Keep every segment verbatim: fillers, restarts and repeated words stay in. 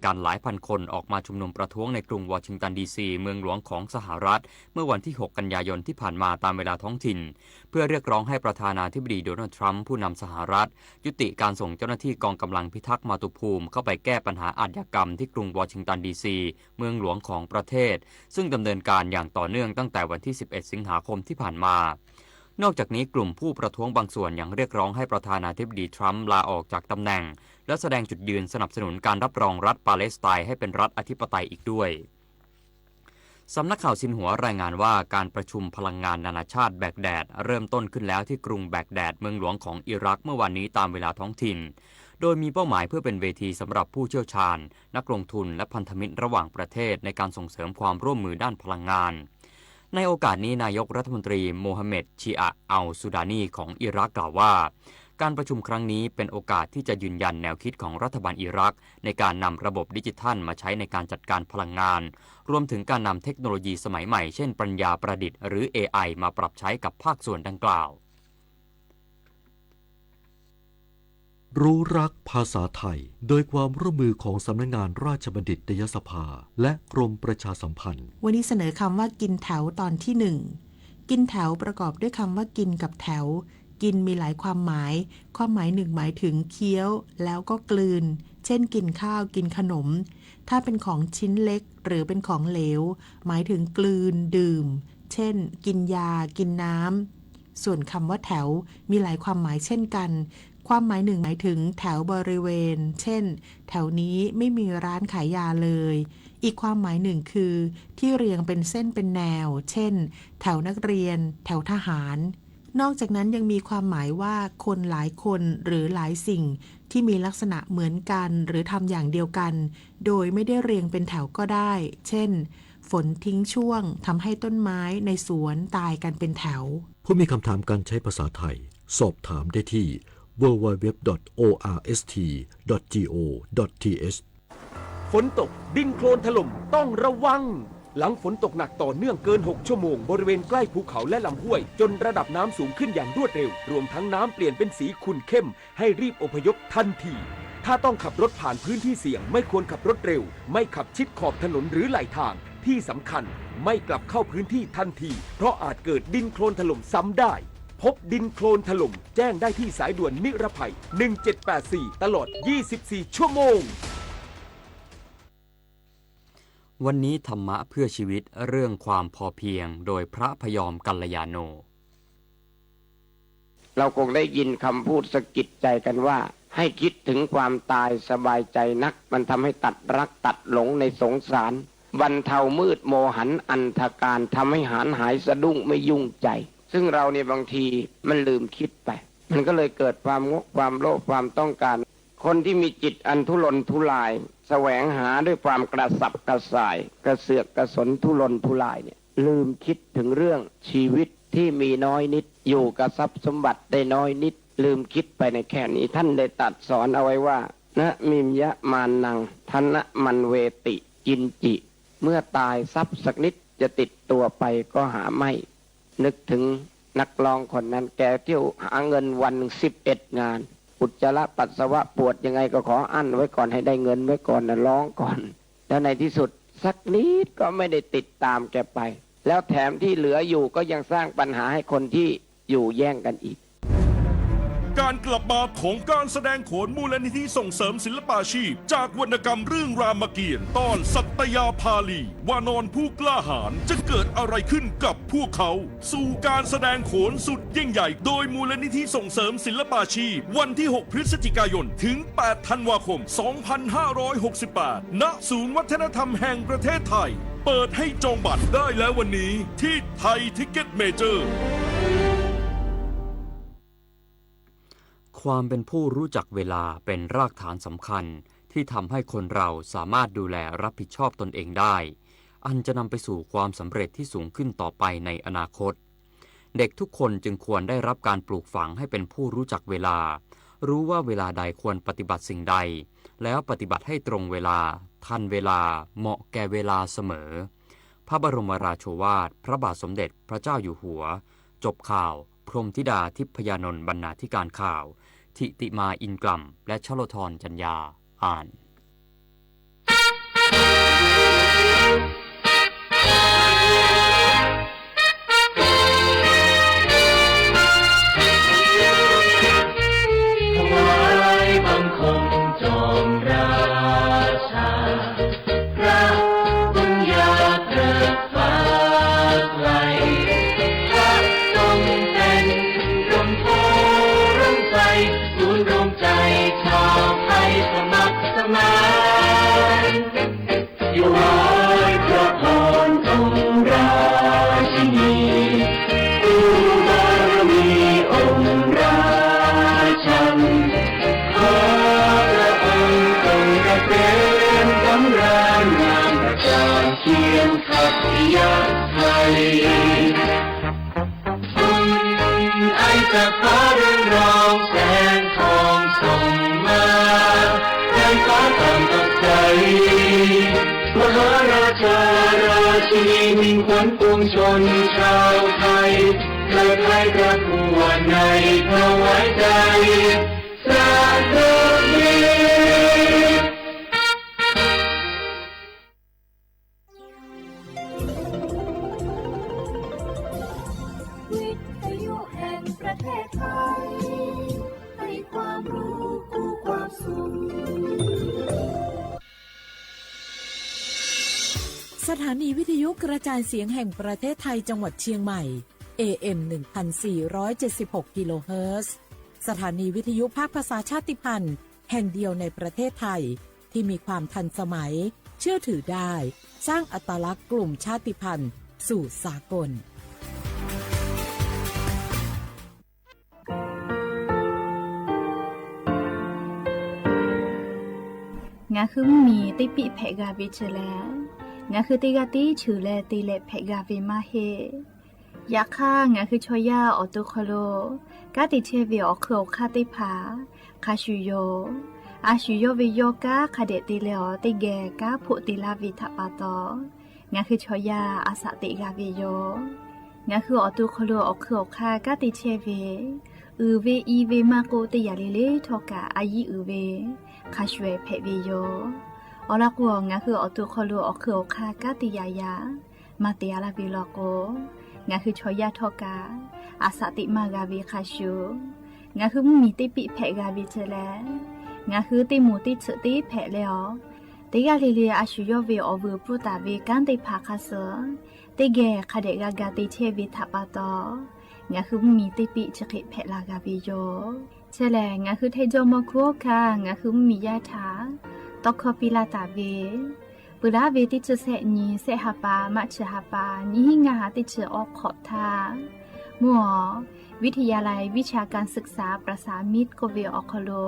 กันหลายพันคนออกมาชุมนุมประท้วงในกรุงวอชิงตันดีซี เมืองหลวงของสหรัฐ เมื่อวันที่ หก กันยายนที่ผ่านมาตามเวลาท้องถิ่น เพื่อเรียกร้องให้ประธานาธิบดีโดนัลด์ทรัมป์ผู้นำสหรัฐ ยุติการส่งเจ้าหน้าที่กองกำลังพิทักษ์มาตุภูมิเข้าไปแก้ปัญหาอาชญากรรมที่กรุงวอชิงตันดีซี เมืองหลวงของประเทศ ซึ่งดำเนินการอย่างต่อเนื่องตั้งแต่วันที่ สิบเอ็ด สิงหาคมที่ผ่านมา นอกจากนี้กลุ่มผู้ประท้วงบางส่วนยังเรียกร้องให้ประธานาธิบดีทรัมป์ลาออกจากตำแหน่ง และแสดงจุดยืนสนับสนุนการรับรองรัฐปาเลสไตน์ให้เป็นรัฐอธิปไตยอีกด้วย สำนักข่าวซินหัวรายงานว่าการประชุมพลังงานนานาชาติแบกแดดเริ่มต้นขึ้นแล้วที่กรุงแบกแดดเมืองหลวงของอิรักเมื่อวานนี้ตามเวลาท้องถิ่น โดยมีเป้าหมายเพื่อเป็นเวทีสำหรับผู้เชี่ยวชาญ นักลงทุนและพันธมิตรระหว่างประเทศในการส่งเสริมความร่วมมือด้านพลังงาน ในโอกาสนี้นายกรัฐมนตรีโมฮัมเหม็ด ชีอะ อัล ซูดานีของอิรักกล่าวว่า การประชุมครั้งนี้เป็นโอกาสที่จะยืนยันแนวคิดของรัฐบาลอิรักในการนำระบบดิจิทัลมาใช้ในการจัดการพลังงาน รวมถึงการนำเทคโนโลยีสมัยใหม่เช่นปัญญาประดิษฐ์หรือ เอไอ มาปรับใช้กับภาคส่วนดังกล่าว รู้รักภาษาไทย โดยความร่วมมือของสำนักงานราชบัณฑิตยสภา และกรมประชาสัมพันธ์ วันนี้เสนอคำว่ากินแถวตอนที่หนึ่ง กินแถวประกอบด้วยคำว่ากินกับแถว กินมีหลายความหมาย ความหมายหนึ่งหมายถึงเคี้ยวแล้วก็กลืน เช่นกินข้าว กินขนม ถ้าเป็นของชิ้นเล็กหรือเป็นของเหลว หมายถึงกลืน ดื่ม เช่น กินยา กินน้ำ ส่วนคำว่าแถวมีหลายความหมายเช่นกัน ความหมายหนึ่งหมายถึงแถวบริเวณ เช่น แถวนี้ไม่มีร้านขายยาเลย อีกความหมายหนึ่งคือที่เรียงเป็นเส้นเป็นแนว เช่น แถวนักเรียน แถวทหาร นอกจากนั้นยังมีความหมายว่าคนหลายคนหรือหลายสิ่งที่มีลักษณะเหมือนกันหรือทำอย่างเดียวกัน โดยไม่ได้เรียงเป็นแถวก็ได้ เช่น ฝนทิ้งช่วงทำให้ต้นไม้ในสวนตายกันเป็นแถว ผู้มีคำถามการใช้ภาษาไทย สอบถามได้ที่ ดับเบิลยู ดับเบิลยู ดับเบิลยู ดอท โอ อาร์ เอส ที ดอท จี โอ ดอท ที เอช ฝนตก ดินโคลนถล่ม ต้องระวัง หลังฝนตกหนักต่อเนื่องเกิน หก ชั่วโมง บริเวณใกล้ภูเขาและลำห้วย จนระดับน้ำสูงขึ้นอย่างรวดเร็ว รวมทั้งน้ำเปลี่ยนเป็นสีขุ่นเข้ม ให้รีบอพยพทันที ถ้าต้องขับรถผ่านพื้นที่เสี่ยง ไม่ควรขับรถเร็ว ไม่ขับชิดขอบถนนหรือไหลทาง ที่สำคัญ ไม่กลับเข้าพื้นที่ทันที เพราะอาจเกิดดินโคลนถล่มซ้ำได้ พบดินโคลนถล่ม แจ้งได้ที่สายด่วนนิรภัย หนึ่งเจ็ดแปดสี่ ตลอด ยี่สิบสี่ ชั่วโมง วันนี้ธรรมะเพื่อชีวิต เรื่องความพอเพียง โดยพระพยอมกัลยาโณ เราคงได้ยินคำพูดสะกิดใจกันว่า ให้คิดถึงความตายสบายใจนัก มันทำให้ตัดรักตัดหลงในสงสาร บรรเทามืดโมหันอันธการ ทำให้หานหายสะดุ้งไม่ยุ่งใจ ซึ่งเราเนี่ยบางทีมันลืมคิดไป มันก็เลยเกิดความโงะความโลภความต้องการ คนที่มีจิตอันทุรนทุราย แสวงหาด้วยความกระสับกระส่าย กระเสือกกระสนทุรนทุรายเนี่ย ลืมคิดถึงเรื่องชีวิตที่มีน้อยนิด อยู่กับทรัพย์สมบัติได้น้อยนิด ลืมคิดไปในแค่นี้ ท่านได้ตรัสสอนเอาไว้ว่า นะมิมยะมานัง ธนะมันเวติ กินจิ เมื่อตายทรัพย์สักนิดจะติดตัวไปก็หาไม่ นึกถึงนักร้องคนนั้น แกเที่ยวหาเงินวันหนึ่ง สิบเอ็ด งาน อุจจาระปัสสาวะปวดยังไงก็ขออั้นไว้ก่อน ให้ได้เงินไว้ก่อนนะ ร้องก่อน แล้วในที่สุดสักนิดก็ไม่ได้ติดตามแกไป แล้วแถมที่เหลืออยู่ก็ยังสร้างปัญหาให้คนที่อยู่แย่งกันอีก การกลับมาของการแสดงโขนมูลนิธิส่งเสริมศิลปาชีพ จากวรรณกรรมเรื่องรามเกียรติ์ ตอนสัตยาภาลี วานรผู้กล้าหาญ จะเกิดอะไรขึ้นกับพวกเขา สู่การแสดงโขนสุดยิ่งใหญ่ โดยมูลนิธิส่งเสริมศิลปาชีพ วันที่ หก พฤศจิกายน ถึง แปด ธันวาคม สองพันห้าร้อยหกสิบแปด ณ ศูนย์วัฒนธรรมแห่งประเทศไทย เปิดให้จองบัตรได้แล้ววันนี้ ที่ไทยทิกเก็ตเมเจอร์ ความเป็นผู้รู้จักเวลาเป็นรากฐานสำคัญที่ทำให้คนเราสามารถดูแลรับผิดชอบตนเองได้ อันจะนำไปสู่ความสำเร็จที่สูงขึ้นต่อไปในอนาคต เด็กทุกคนจึงควรได้รับการปลูกฝังให้เป็นผู้รู้จักเวลา รู้ว่าเวลาใดควรปฏิบัติสิ่งใด แล้วปฏิบัติให้ตรงเวลา ทันเวลา เหมาะแก่เวลาเสมอ พระบรมราโชวาท พระบาทสมเด็จพระเจ้าอยู่หัว จบข่าว พรหมธิดา ทิพยานนท์ บรรณาธิการข่าว ธิติมา อินกล่ำ และชโลธร จันยา อ่าน ขัตติยะไทย คุณไอจักรฟ้าเรืองรองแสงทองส่องมา ในฟ้าต่ำสดใส มหาราชาราชินีมิ่งขวัญปวงชนชาวไทย เกิดไทยประกวดในถวายใจ สาธุ วิทยุแห่งประเทศไทย ให้ความรู้คู่ความสุข สถานีวิทยุกระจายเสียงแห่งประเทศไทยจังหวัดเชียงใหม่ เอ เอ็ม หนึ่งพันสี่ร้อยเจ็ดสิบหก กิโลเฮิรตซ์ สถานีวิทยุภาคภาษาชาติพันธุ์แห่งเดียวในประเทศไทย ที่มีความทันสมัย เชื่อถือได้ สร้างอัตลักษณ์กลุ่มชาติพันธุ์สู่สากล ငါခုမီး တ့ပံၣ်ဖဲးဂၤဝ့ၤဆၢလဲၣ်, ငါခုတ့ဂၤတ့ဆၢလဲၣ် တ့လဲၤဖဲးဂၤဝ့ၤမးဟ့ၣ် ယခါ ငါခုဆီယါ အီၣ်တူခီလိ ကါတ့ထဲဝ့ၤအီၣ်ခုးအီၣ်ခါသ့ၣ်တဖၣ် ခါဆူၣ်ယိာ်, အဆူၣ်ယိာ်ဝ့ၤယိာ်ကါ ခါဒဲးတ့လဲၤအီၤ တ့ဂဲၤကါဖိးတ့လါဝ့ၤထးပာ်တီၤ, ငါခုဆီယါ အစးတ့ဂၤဝ့ၤယိာ်, ငါခုအီၣ်တူခီလိ အီၣ်ခုးအီၣ်ခါ ကါတ့ထဲဝ့ၤ အုၣ်ဝ့ၤအံၤဝ့ၤမးကိး တ့ယၤလံလံထီၣ်ကး အယံၤအုၣ်ဝ့ၤ ခါဆူၣ်ဝဲဖဲးဝ့ၤယိာ်, အီၤလီၤကိး ငါခုအီၣ်တူခီလိ အီၣ်ခုးအီၣ်ခါ ကါတ့ယၤယၤ မၤတ့အလၢဝ့ၤလီၤကိး, ငါခုဆီယါထီၣ်ကး အစးတ့မးဂၤဝ့ၤခါဆူၣ်, ငါခုမီး တ့ပံၣ်ဖဲးဂၤဝ့ၤဆၢလဲၣ်, ငါခုတ့မိၢ်တ့ဆၢတ့ဖဲးလဲၣ်အီၤ, တ့ဂၤလံလံ အဆူၣ်ယိာ်ဝ့ၤအီၣ်ဝုၤပူၤတၢ်ဝ့ၤ ကါသ့ၣ်တဖၣ်ခါဆၢ တ့ဂဲၤ ခါဒဲးဂၤဂၤတ့ထဲဝ့ၤထးပာ်တီၤ, ငါခုမီး တ့ပံၣ်ဆၢဃ့ဖဲးလၢဂၤဝ့ၤယိာ်, ဆၢလဲၣ် ငါခုထဲဒိးမီၤခူဟီၣ်ခါ ငါခုမီးယါထး တီခီပံလၢတၢ်ဝ့ၤ ပှၤလၢဝ့ၤတ့ဆၢစဲးနံၤ စဲးဟးပၢ် မးဆၢဟးပၢ် နံၤဟံးငါဟး တ့ဆၢအီခီၣ်ထါ, မ့ၢ်အီၤ วิทยาลัยวิชาการศึกษาประสานมิตร ကိးဝ့ၤအီၣ်ခီလိ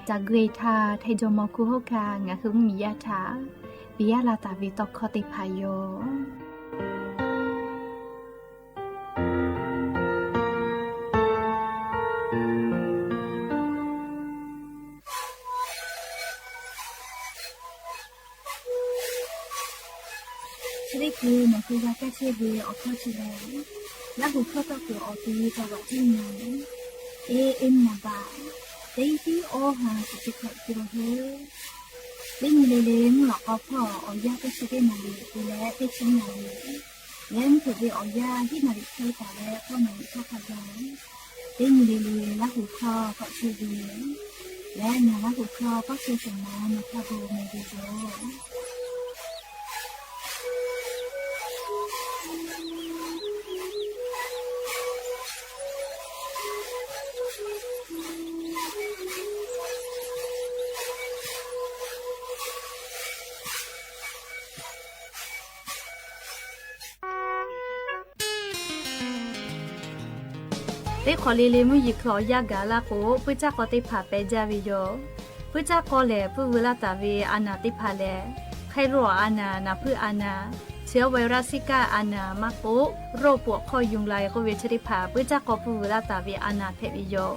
တၢ်ဂ့ၤထါ ထဲဒိးမီၤခူဟီၣ်ခါ ငါခုမီးယါထး ပံယါလၢတၢ်ဝ့ၤတီခီသ့ၣ်တဖၣ်ယိာ်. ချ့ၣ်ကု နဃုဂၤကဲဆ့ဝ့ၤအီၣ်ခီဆ့လဲၣ်, လၢဟူၣ်ခီၣ်ထီၣ်က့ၤအီၤ တဝးတနံၤ เอเอ็ม နံပါတ် သၢဆံအီဟး သၢဆံခွံ กิโลเฮิรตซ์ သ့ၣ်ညါလံလံ မုၢ်လီၤကီဖီၣ် အီၣ်ယၢ်တဆံတ့ၢ်နၣ်ရံၣ် တုၤလၢသၢဆံနၣ်ရံၣ် လၢမုၢ်ထူၣ်ဝ့ၤအီၣ်ယၢ် ယဲၢ်နၣ်ရံၣ်ခဲတၢ်လၢ ဃိးနၣ်ရံၣ်ထီၣ်ခီယီၤ, သ့ၣ်ညါလံလံ လၢဟူၣ်ခီၣ်ထီၣ်ဆ့ဝ့ၤ လၢနၤလၢဟူၣ်ခီၣ်ထီၣ် ကီၢ်စဲၣ်စဲၣ်မး နထးဘိးမဲာ်ဘိးဘိး သ့ၣ်ခီလံလံ မုၢ်ယံၤခုၣ်အီၣ်ယၢ်ဂၤလၢကိး ပုၢ်စၢ်ကီၢ်သ့ၣ်တဖၣ်ပဲာ်ဒၢဝ့ၤယိာ်, ပုၢ်စၢ်ကီၢ်လဲၣ် ပုၢ်ဝဲလၢတၢ်ဝ့ၤအနၢ်သ့ၣ်တဖၣ်လဲၣ်, ไข้เลือดออก အနၢ်, နၢ်ဖုအနၢ်, เชื้อไวรัสซิก้า အနၢ် မးကိး โรคปวดข้อยุงลาย ကိးဝ့ၤဆၢသ့ၣ်တဖၣ် ပုၢ်စၢ်ကီၢ်ပုၢ်ဝဲလၢတၢ်ဝ့ၤအနၢ်ဖဲးဝ့ၤယိာ်,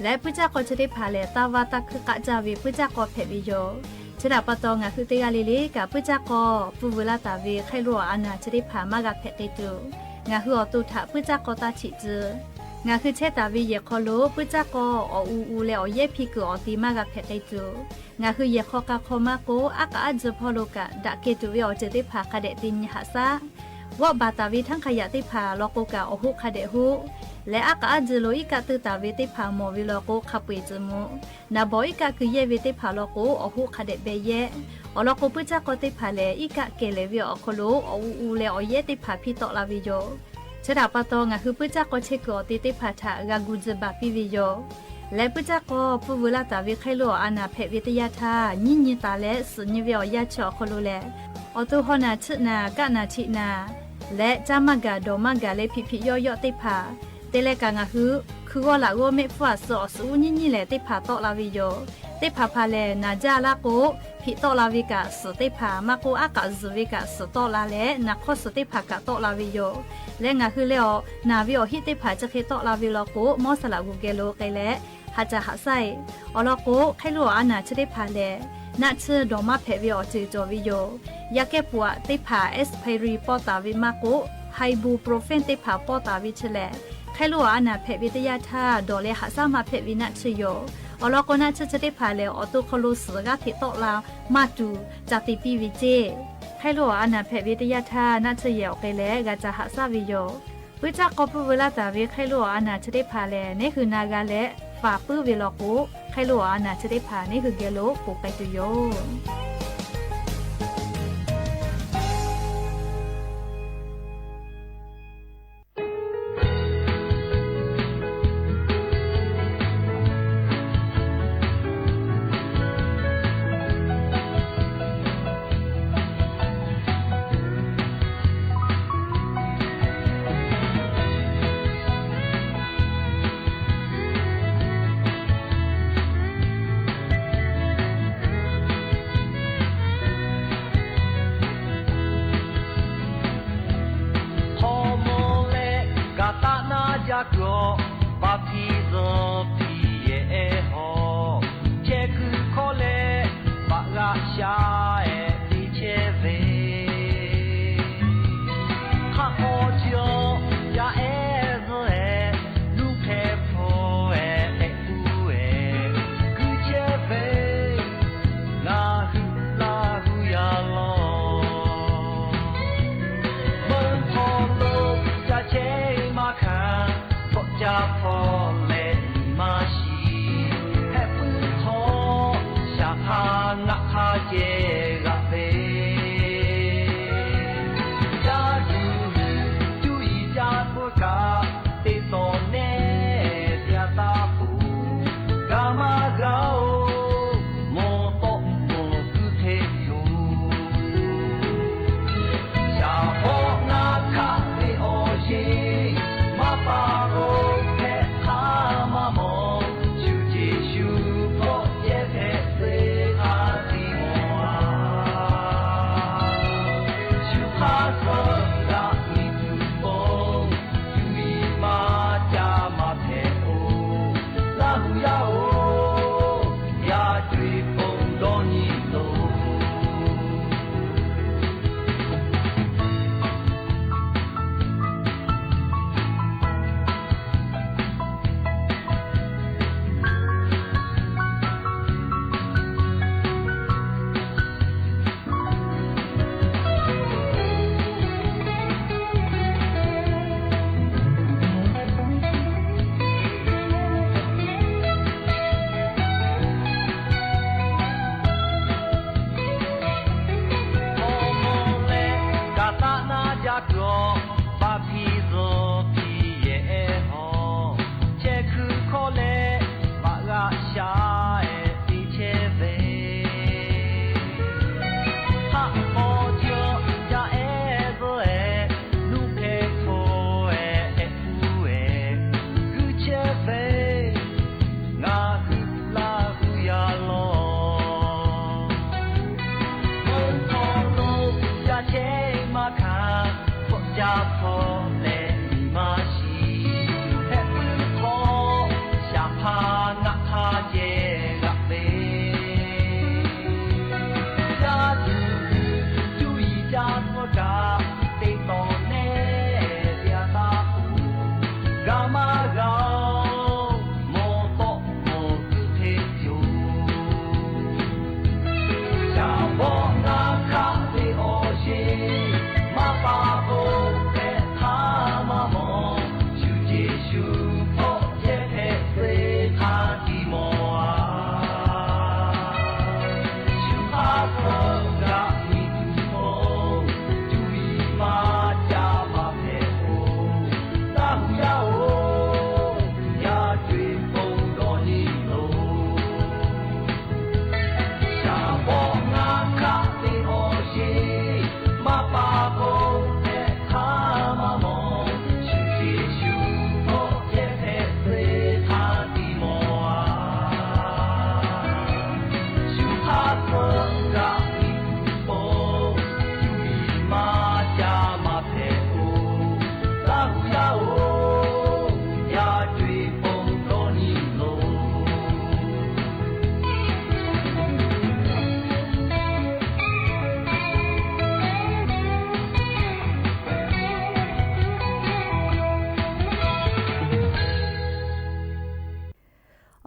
လၢပုၢ်စၢ်ကီၢ်ဆၢသ့ၣ်တဖၣ်လဲၣ် တၢ်ဝါတၢ်ခုကးစၢ်ဝ့ၤ ပုၢ်စၢ်ကီၢ်ဖဲးဝ့ၤယိာ်, ဆၢဒၣ်ပတီၢ် ငါခုသ့ၣ်ဂၤလံလံ ကးပုၢ်စၢ်ကီၢ် ပုၢ်ဝဲလၢတၢ်ဝ့ၤ ไข้เลือดออก အနၢ်ဆၢသ့ၣ်တဖၣ် မၤဂၤဖဲးက့ၤတုၤ, ငါခုအီၣ်တိၢ်ထး ပုၢ်စၢ်ကီၢ်တၢ်ထံၣ်တုၤ, ငါခုဆဲးတၢ်ဝ့ၤယဲၢ်ခီလိ ပုၢ်စၢ်ကီၢ်အီၣ်အူအူလၢအီၣ်ယဲၢ်ဖံးကုၢ်အီၣ်သံ မၤဂၤဖဲးက့ၤတုၤ, ငါခုယဲၢ်ခီကၤခီမးကိး အါကအါဒုးဖီလိာ်ကး ဒၣ်ကဲၤတုၤဝဲအီၤစၢၤသ့ၣ်တဖၣ် ခါဒဲးသ့ၣ်ညါဟးစး ဂီၢ်ဘၣ်တၢ်ဝ့ၤ ထၢင်းခါယၣ်သ့ၣ်တဖၣ် လီၤကိးကးအီၣ်ဟူးခါဒဲးဟူး, လၢအါကအါဒုးလိာ် အံးကးတုၤတၢ်ဝ့ၤသ့ၣ်တဖၣ် မီၢ်ဝံၤလီၤကိး ခးပှ့ၤစၢၤမူး, နၢ်ဘီၣ်အံးကးကုၢ်ယဲၢ်ဝ့ၤသ့ၣ်တဖၣ်လီၤကိး အီၣ်ဟူးခါဒဲးဘဲယဲၢ်, အီၤလီၤကိး ပုၢ်စၢ်ကီၢ်သ့ၣ်တဖၣ်လဲၣ် အံးကးကဲၤလဲၤဝ့ၤအီၣ်ခီလိ အီၣ်အူအူလၢအီၣ်ယဲၢ်သ့ၣ်တဖၣ် ဖံးတီးလၢဝ့ၤယိာ်, ဆၢဒၣ်ပတီၢ် ငါခုပုၢ်စၢ်ကီၢ်ဆ့ကုၢ်အီၣ်သံသ့ၣ်တဖၣ်ထး ဂၤဂုာ်ဒုးဘၣ်ဖံးဝ့ၤယိာ်, လၢပုၢ်စၢ်ကီၢ် ပုၢ်ဝဲလၢတၢ်ဝ့ၤ ไข้เลือดออก အနၢ် ဖဲးဝ့ၤတယၢ်ထါ ညံညံသးလၢ စုၣ်ညံဝ့ၤအီၣ်ယၢ်ဆၢအီၣ်ခီလိလဲၣ်, အီၣ်တိၢ်ဟီၣ်နၢ် ဆၢးနၢ် ကးနၢ် ထံးနၢ် လၢကၠါမၤဂၤ ဒိးမၤဂၤလၢ ဖံးဖံးယီၢ်ယီၢ်သ့ၣ်တဖၣ်, တဲလဲၤကး ငါခု ခုဂီၢ်လၢဂီၢ် မ့ၢ်ပှၤစၢၤအီၣ်စူညံညံလဲၣ် သ့ၣ်တဖၣ်တီးလၢဝ့ၤယိာ်, သ့ၣ်တဖၣ်ဖၣ်လဲၣ် နၢ်ကၠါလၢကိး ဟ့ၣ်တီၣ်လၢ်ဝဲကး စၢးသ့ၣ်တဖၣ် မၢ်ကူးအါကးစၢးဝဲကး စၢးတီၣ်လၢ်လၢ နာ်ခီၣ်စၢးသ့ၣ်တဖၣ် ကးတီၣ်လၢ်ဝဲယိာ် လၢငါဟုလဲၣ်အီၤ နာ်ဝဲအီၤဟံၣ်သ့ၣ်တဖၣ် ကၠီၣ်ဃ့တီၣ်လၢ်ဝဲလီၤကိး မ်ဆလး Google လိၤကဲလဲၣ် ဟးစၢ်ဟးဆှဲး အီၤလီၤကိး ခဲလိာ်အါနၢ်ဆၢသ့ၣ်တဖၣ်လဲၣ် နၢ်ဆၢဒီးမၤဖဲးဝဲအီၤ စၢၤကီးဝဲယိာ် ယါကဲပူးသ့ၣ်တဖၣ် expiry ပိာ်သၣ်ဝဲမၢ်ကိး ibuprofen သ့ၣ်တဖၣ် ပိာ်သၣ်ဝဲဆၢလဲၣ် ခဲလိာ်အါနၢ်ဖဲးဝဲတယၢ်ထၢ ဒီးလၢဟးစၢ်မၤဖဲးဝဲနၢ်ဆၢယိာ် အီၤလီၤကိး နၢ်ဆၢဆၢသ့ၣ်တဖၣ်လဲၣ် အီၤတိၢ်ခီလိာ်စၢး ဂာ်ထံးတီၣ်လၢ် မၤတူၢ် စၢ်သံပံဝဲစ့ၢ် ခဲလိာ်အါနၢ်ဖဲးဝဲတယၢ်ထၢ နၢ်ဆၢယဲၢ်အီၤကဲလဲၣ် ဂာ်စၢ်ဟးဆှဲးဝဲယိာ် ပုၢ်စၢ် ကီၢ်ပူၤဝဲလၢတၢ်ဝဲ ခဲလိာ်အါနၢ်ဆၢသ့ၣ်တဖၣ်လဲၣ် နဟ့ၣ်နၢ်ဂၤလဲၣ် ဖးပုၢ်ဝဲလီၤကိး ခဲလိာ်အါနၢ်ဆၢသ့ၣ်တဖၣ် နဟ့ၣ်ဂဲၤလိာ် ပူၤကဲတုၤယိာ်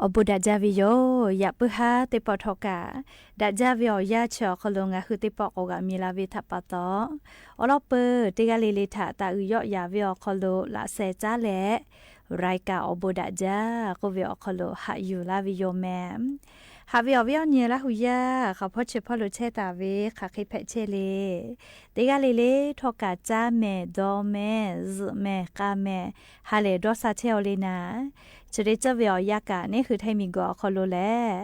အိၣ်ဘူးဒၣ်ဒၢဝဲယိာ် ယၣ်ပုၢ်ဟါသ့ၣ်တဖၣ်ထီၣ်ကၢ် ဒၣ်ဒၢဝဲအီၤယၤ ဆၢအီၤခီလိာ် ငါဟုသ့ၣ်တဖၣ်ကိးဂၤမံၤလၢ်ဝဲထၣ်ပာ်တီ အီလီၤပၢၢ် တ့ၢ်ဂၤလံလံထၣ် တၢ်အုၣ်ယီၣ်ယၤဝဲအီၤခီလိာ် လၢ်စဲးကၠါလဲၣ် ရၢၢ်ကၢ်အိၣ်ဘူးဒၣ်ဒၢ ကိးဝဲအီၤခီလိာ် ဟးယူၣ်လၢ်ဝဲယိာ်မ့ၢ် ဟးဝဲအီၤဝဲအီၤန့ၣ် လၢဟူးယၤ ဃာ်ဖီဆၢဖီလိာ်ဆဲးတၢ်ဝဲ ဃာ်ဃ့ဖဲးဆဲးလံ တ့ၢ်ဂၤလံလံ ထီၣ်ကၢ် ကၠါမဲာ် ဒီမဲာ် စုးမဲာ် ဃာ်မဲာ် ဟးလဲၣ်ဒီးစးထဲအီၤလံနၤ ဆၢဒ့ၣ်စၢၢ်ဝဲအီၤယၤကၢ် န့ၣ်ဃုထၢၣ်မံၤဂီၤအီၤခီလိာ်လဲၣ်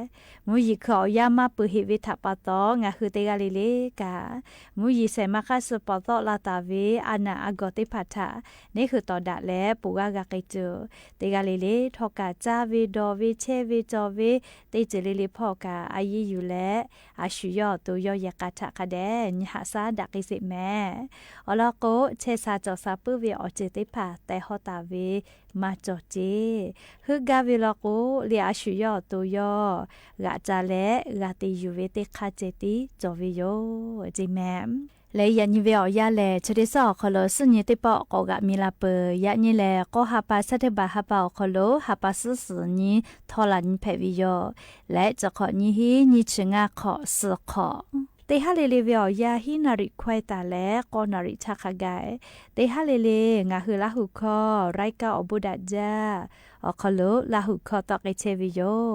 မူယံၤခုၣ်အီၤယၤမၤပၢၢ်ဟ့ၣ်ဝဲထၣ်ပာ်တီ ငါဟုတ့ၢ်ဂၤလံလံကၢ် မူယံၤစဲးမၤဃၣ်စူးပီၣ်သီၣ်လၢ်တၢ်ဝဲ အနၢ်အဂီၢ်သ့ၣ်တဖၣ်ထၣ် န့ၣ်ဃုတီၣ်ဒၣ်လဲၣ် ပူၤဂၤဂၤက့ၤတုၤ တ့ၢ်ဂၤလံလံ ထီၣ်ကၢ် ကၠါဝဲ ဒီဝဲ ဆဲးဝဲ ကၠီဝဲ သ့ၣ်စ့ၢ်လံလံဖီၣ်ကၢ် အယံၤယူၢ်လဲၣ် အဆူၣ်ယီၣ်တူယီၣ်ယဲၢ်ကၢ်ထၣ်ခါဒဲး နဟးစၢ်ဒၣ်က့ၤစ့ၢ်မဲာ် အီလီၤကိး ဆဲးစၢ်ကၠီၣ်စၢ်ပုၢ်ဝဲအီၤစ့ၢ်သ့ၣ်တဖၣ် တဲဟီၣ်တၢ်ဝဲ မၤကၠီၣ်စ့ၢ် ဟုၣ်ဂၢ်ဝဲလီၤကိး လၢအဆူၣ်ယီၣ်တူယီၣ် ဂာ်ကၠါလဲၣ် ဂာ်သ့ၣ်ယူၢ်ဝဲသ့ၣ်ခါစ့ၢ်သံ ကၠီၣ်ဝဲယိာ် ကၠံၤမဲာ် လၢယၣ်ညံဝဲအီၤယၤလဲၣ် ဆၢဒ့ၣ်စၢၢ်အီၤခီလိာ် စူၣ်ညံသ့ၣ်တဖၣ်ကိးဂၤမံၤလၢ်ပၢၢ် ယၣ်ညံလဲၣ် ကီၢ်ဟးပာ် September ဟးပာ်အီၤခီလိာ် ဟးပာ်စုစုညံ ထီလၣ်ညံဖဲးဝဲယိာ် လၢတကီၢ်နံၣ်ဟံး နံၣ်ဆံငါခီၣ် စုးခီၣ် တ့ၢ်ဟါလံလံဝဲအီၤယၤ ဟံးနၣ်ရံၣ်ခွဲးတၢ်လဲၣ် ဃိးနၣ်ရံၣ်ဆါခါဂၤ တ့ၢ်ဟါလံလံ ငါဟုလၢဟူၣ်ခီ ရၢၢ်ကၢ်အိၣ်ဘူးဒၣ်ဒၢ အီၤခီလိာ် လၢဟူၣ်ခီတီၣ်က့ၤဆဲးဝဲယိာ်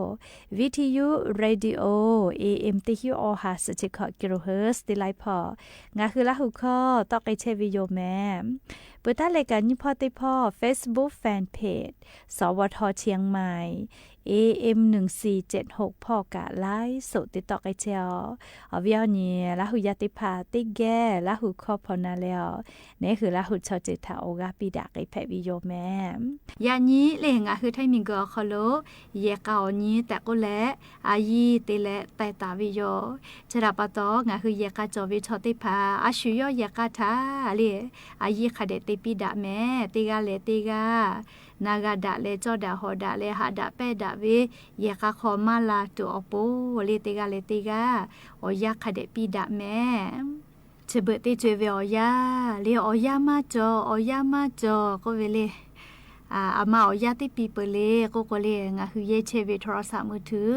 ဝံထံယူ ရေဒီယို AM တစ်ဆယ့်ရှစ် အီၣ်ဟၣ် ဆယ့်ခြောက် ကီလိုဟၢၣ် တ့ၢ်လံဖီၣ် ငါဟုလၢဟူၣ်ခီ တီၣ်က့ၤဆဲးဝဲယိာ်မဲာ် ပၢတၢ်လဲၤကၢ်နံၣ်ဖီသ့ၣ်တဖၣ် Facebook Fan Page သဝထ เชียงใหม่ AM หนึ่งสี่เจ็ดหก ဖီၣ်ကၢ် ไลฟ์สด တ့တီၣ်က့ၤဆဲးအီၤ အီၤဝဲအီၤန့ၣ် လၢဟူၣ်ယၤသ့ၣ်တဖၣ် တ့ၢ်ဂဲၤ လၢဟူၣ်ခီဖီၣ်နၤလဲၣ်အီၤ န့ၣ်ဟုလၢဟူၣ်ဆီၣ်စ့ၢ်ထၣ် အိၣ်ဂၢၢ်ပံးဒၣ်က့ၤဖဲးဝဲယိာ်မဲာ် ယၣ်ညံလၢ ငါဟုထၢၣ်မံၤဂီၤအီၤခီလိာ် ယဲၢ်ကၢ်အီၤညံ တၢ်ကိးလဲၣ် အယံၤတ့ၢ်လဲၣ် တဲတၢ်ဝဲယိာ် ဆၢဒၣ်ပာ်တီ ငါဟုယဲၢ်ကၢ်ကၠီၣ်ဝဲဆီၣ်သ့ၣ်တဖၣ် အဆူၣ်ယီၣ်ယဲၢ်ကၢ်ထၣ်လံ အယံၤခါဒဲးတ့ၢ်ပံးဒၣ်မဲာ် တ့ၢ်ဂၤလဲၣ်တ့ၢ်ဂၤ နၤဂၤဒၣ်လဲၣ် ကၠီၣ်ဒၣ်ဟီၣ်ဒၣ်လဲၣ် ဟးဒၣ်ပဲဒၣ်ဝဲ ယဲၢ်ကၢ်ခီမၤလၢ်တုၤအီၤပူၤလံ တ့ၢ်ဂၤလဲၣ်တ့ၢ်ဂၤ အီၤယၤခါဒဲးပံးဒၣ်မဲာ် ဆၢဘၢၣ်သ့ၣ်စ့ၢ်ဝဲအီၤယၤလံ အီၤယၤမၤကၠီၣ် အီၤယၤမၤကၠီၣ် ကိးဝဲလံ အမၤအီၤယၤသ့ၣ်ပံးပၢၢ်လံ ကိးကိးလံ ငါဟုယဲၢ်ဆဲးဝဲ โทรศัพท์มือถือ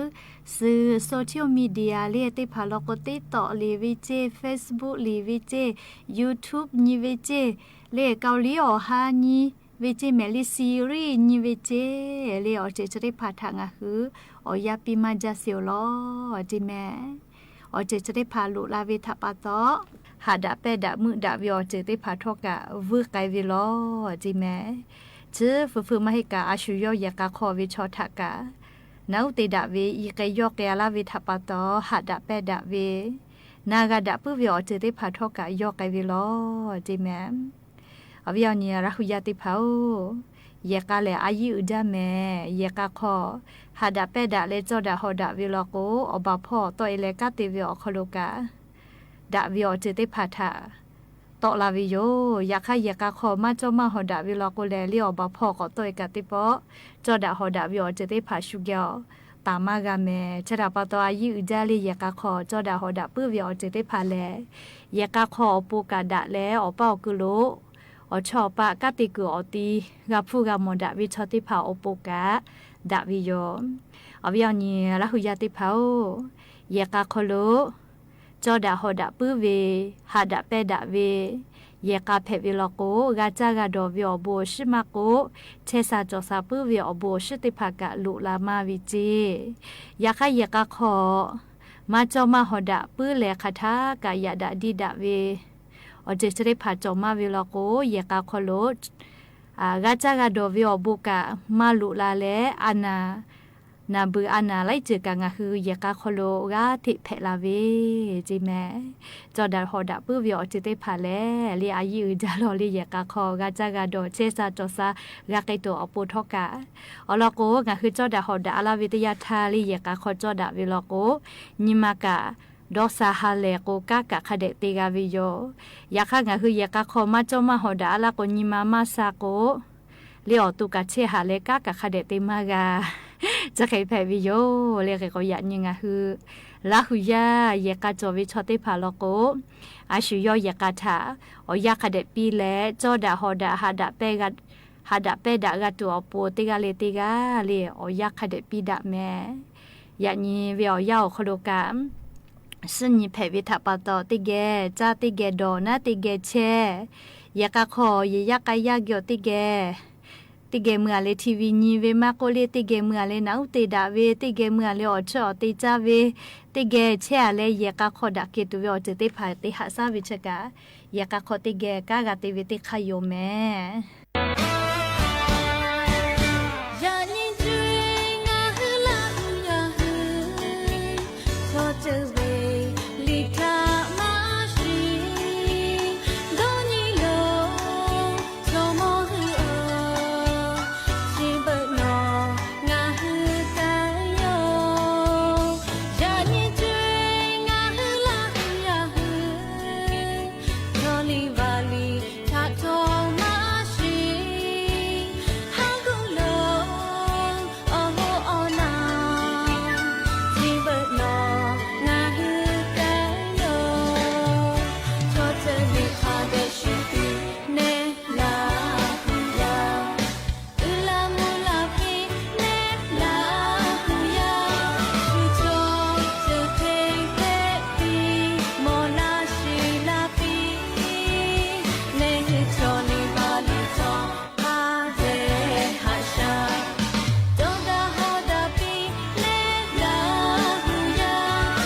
สื่อ social media လံသ့ၣ်တဖၣ်လီၤကိး TikTok လံဝဲစ့ၢ် Facebook လံဝဲစ့ၢ် YouTube ညံဝဲစ့ၢ် လၢ เกาหลี အီၤဟါညံဝဲစ့ၢ်မဲာ် လံ ซีรีส์ ညံဝဲစ့ၢ် လံအီၤစ့ၢ်သ့ၣ်တဖၣ်ထၣ် ငါဟု အီၤယၤပံးမၤကၠီၣ်စ့ၢ်အီၤလီၤ ကၠံၤမဲာ် အီၤစ့ၢ်သ့ၣ်တဖၣ်လိၣ်လၢ်ဝဲထၣ်ပာ်တီ ဟးဒၣ်ပဲဒၣ်မုာ်ဒၣ်ဝဲအီၤစ့ၢ်သ့ၣ်တဖၣ်ထီၣ်ကၢ် ဝုၢ်ကဲဝဲလီၤ ကၠံၤမဲာ် ဆၢဖုးဖုးမၤဟ့ၣ်ကၢ် အဆူၣ်ယီၣ်ယဲၢ်ကၢ်ခီဝဲဆီၣ်ထၣ်ကၢ် နၢ်အူၣ်တ့ၢ်ဒၣ်ဝဲ အံၤကဲယီၣ်ကဲအလၢ်ဝဲထၣ်ပာ်တီ ဟးဒၣ်ပဲဒၣ်ဝဲ နၤဂၤဒၣ်ပုၢ်ဝဲအီၤစ့ၢ်သ့ၣ်တဖၣ်ထီၣ်ကၢ် ယီၣ်ကဲဝဲလီၤ ကၠံၤမဲာ် အဝဲအီၤန့ၣ် လၢဟူၣ်ယၤသ့ၣ်တဖၣ်ဧၢ ယဲၢ်ကၢ်လဲၣ် အယံၤအုၣ်ဒၢမဲာ် ယဲၢ်ကၢ်ခီ ဟးဒၣ်ပဲဒၣ်လဲၣ် ကၠီၣ်ဒၣ်ဟီၣ်ဒၣ်ဝဲလီၤကိး အီၣ်ဘၣ်ဖီၣ်တီၣ်အ့လဲၣ် ကးတ့ၢ်ဝဲအီၤခီလိာ်ကၢ် ဒၣ်ဝဲအီၤစ့ၢ်သ့ၣ်တဖၣ်ထၣ် တီၣ်လၢ်ဝဲယိာ် ယၤခါယဲၢ်ကၢ်ခီ မၤကၠီၣ်မၤဟီၣ်ဒၣ်ဝဲလီၤကိးလဲၣ် လၢအီၣ်ဘၣ်ဖီၣ်ကီးတီၣ်အ့ၣ်ကၢ်သ့ၣ်ပီ ကၠီၣ်ဒၣ်ဟီၣ်ဒၣ်ဝဲအီၤစ့ၢ်သ့ၣ်တဖၣ် ဆူၣ်ကဲအီၤ တၢ်မၤဂၤမဲာ် ဆၢဒၣ်ပာ်တီ အယံၤအုၣ်ဒၢလံ ယဲၢ်ကၢ်ခီ ကၠီၣ်ဒၣ်ဟီၣ်ဒၣ်ပုၢ်ဝဲအီၤစ့ၢ်သ့ၣ်တဖၣ်လဲၣ် ယဲၢ်ကၢ်ခီအီၤပူၤကၢ်ဒၣ်လဲၣ် အီၣ်ပၢ်အီၣ်ကုလိာ် အီၣ်ဆီၣ်အီၣ်ပၢ် ကးတ့ၢ်ကုၢ်အီၤသံ ဂၤဖုဂၤမီၢ်ဒၣ်ဝဲဆီၣ်သ့ၣ်တဖၣ်အီၤပူၤကၢ် ဒၣ်ဝဲယိာ် အဝဲအီၤန့ၣ် လၢဟူၣ်ယၤသ့ၣ်တဖၣ်ဧၢ ယဲၢ်ကၢ်ခီလိာ် ကၠီၣ်ဒၣ်ဟီၣ်ဒၣ်ပုၢ်ဝဲ ဟးဒၣ်ပဲဒၣ်ဝဲ ယဲၢ်ကၢ်ဖဲးဝဲလီၤကိး ဂၤကၢ်ဂၤဒီးဝဲအီၤဘူးအဆူၣ်မးကိး ဆဲးစၢ်ကၠီၣ်စၢ်ပုၢ်ဝဲအီၤဘူးအဆူၣ်သ့ၣ်တဖၣ်ကၢ် လိၣ်လၢ်မၤဝဲစ့ၢ် ယၤခါယဲၢ်ကၢ်ခီ မၤကၠီၣ်မၤဟီၣ်ဒၣ်ပုၢ်လဲၣ် ခးထါကၢ်ယၣ်ဒၣ်ဒံးဒၣ်ဝဲ အီၤစ့ၢ်သ့ၣ်တဖၣ်ကၠီၣ်မၤဝဲလီၤကိး ယဲၢ်ကၢ်ခီလိာ် ဂၤကၢ်ဂၤဒီးဝဲအီၤဘူးကၢ် မၤလိၣ်လၢ်လဲၣ် အနၢ် နၢ်ဘုၣ်အနၢ်လၢအံၤစ့ၢ်ကီး ငါဟုယဲၢ်ကၢ်ခီလိာ် ဂၤသ့ၣ်ဖဲးလၢ်ဝဲ ကၠံၤမဲာ် ကၠီၣ်ဒၣ်ဟီၣ်ဒၣ်ပုၢ်ဝဲအီၤစ့ၢ်သ့ၣ်တဖၣ်လဲၣ် လၢအယံၤအုၣ်ဒၢလီၤလၢယဲၢ်ကၢ်ခီ ဂၤကၢ်ဂၤဒီး ဆဲးစၢ်ကၠီၣ်စၢ် ဂၤကဲတိာ်အီၤပူၤထီၣ်ကၢ် အီၤလီၤကိး ငါဟုကၠီၣ်ဒၣ်ဟီၣ်ဒၣ်အလၢ်ဝဲတယၢ်ထါလၢယဲၢ်ကၢ်ခီကၠီၣ်ဒၣ်ဝဲလီၤကိး ညံၤမၤကၢ် ဒီးစၢ်ဟးလဲၣ်ကိး ကးကၢ်ခးဒဲးတ့ၢ်ဂၤဝဲယိာ် ယၤခါငါဟုယဲၢ်ကၢ်ခီ မၤကၠီၣ်မၤဟီၣ်ဒၣ်အလၢ်ကိး ညံၤမၤမၤစၢ်ကိး လၢအီၤသူၣ်ကၢ်ဆ့ၣ်ဟးလဲၣ် ကးကၢ်ခးဒဲးတ့ၢ်မၤဂၤ ကၠီၣ်ဃဲးဖဲးဝဲယိာ် လၢဂ့ၤကိးယၣ်ညံၤ ငါဟု လၢဟူၣ်ယၤ ယဲၢ်ကၢ်ကၠီၣ်ဝဲဆီၣ်သ့ၣ်တဖၣ်လီၤကိး အဆူၣ်ယီၣ်ယဲၢ်ကၢ်ထၣ် အီၤယၤခးဒဲးပံးလဲၣ် ကၠီၣ်ဒၣ်ဟီၣ်ဒၣ် ဟးဒၣ်ပဲဂၤ ဟးဒၣ်ပဲဒၣ်ဂၤတူၢ်အီၣ်ပိာ်တ့ၢ်ဂၤလၢတ့ၢ်ဂၤလဵ အီၣ်ယၢ်ခါဒဲးပံဒၣ်မဲာ် ယၤနံၤဝဲအီၣ်ယၢ်အိၣ်ခီဒိၣ်ကး စံၣ်ညီၣ်ဖဲးဝဲထးပာ်တီၢ် တ့ၢ်ဂဲၤ ကၢ်တ့ၢ်ဂဲၤဒီးနၢ်တ့ၢ်ဂဲၤဆဲး ယဲၢ်ကးခီ ယဲၢ်ယၢ်ကးယၢ်က့ၤအီၤတ့ၢ်ဂဲၤ တ့ၢ်ဂဲၤမုၢ်ဂၤလၢ ထံဝံၤ ညံဝဲမးကိးလ့ တ့ၢ်ဂဲၤမုၢ်ဂၤလၢ နၢ်အူတ့ၢ်ဒၣ်ဝဲ တ့ၢ်ဂဲၤမုၢ်ဂၤလၢ အီၣ်ဆၢအီၣ်တ့ၢ်ကၢ်ဝဲ တ့ၢ်ဂဲၤဆဲးအလဲ ယဲၢ်ကးခီဒၣ်က့ၤတုၤဝဲအီၤ စၢၤတ့ၢ်ဖးတ့ၢ်ဟးစၢ်ဝဲဆၢကး ယဲၢ်ကးခီတ့ၢ်ဂဲၤ ကၢ်ဂၤတ့ၢ်ဝဲတ့ၢ်ခါယိာ်မဲာ် ယၤနံၤတွံ ငါဟုလၢဟုယၤဟု ထီၣ်တဝ့ၢ် လံာ်ထါမးရှံ ဒီနံၤလီၤ ထီၣ်မီၢ်ဟုအီၤ ထံဘၢၣ်နီၣ် ငါဟုကါယီၤ ယၤနံၤတွံ ငါဟုလၢဟုယၤဟု ထီၣ်လံဝါလံ ထးထီၣ်မးရှံ ဟးဂီၤလီၤ အီၣ်ဟိအီၣ်နၢ် ထံဘၢၣ်နီၣ် ငါဟုကါယီၤ ထီၣ်တဝ့ၢ်ခါဒဲးရှုပံ နဲလၢဟုယၤ အုလၢမူလၢပံ နဲလၢဟုယၤ ထူထီၣ်တဖဲဖဲပံ မီၢ်လၢရှံလၢပံ နဲဟုထီၣ်လံဘၣ်လံထီၣ် ဖးဒဲးဟးဆှါ ဒီဒၣ်ဟီၣ်ဒၣ်ပံ နဲလၢဟုယၤ ရှံလၢဒၣ်လၢဘံလၢ အုလၢသုးဖိ တူၢ်တၢ်ပၢ ယၤနံၤတွံ ငါဟု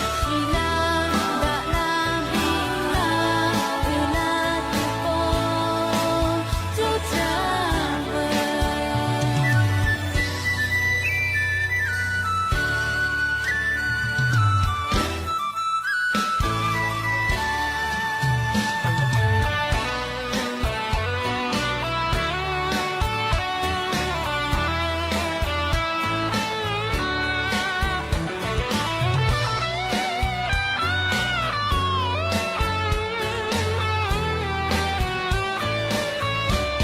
လၢဟုယၤဟု ထီၣ်တဝ့ၢ်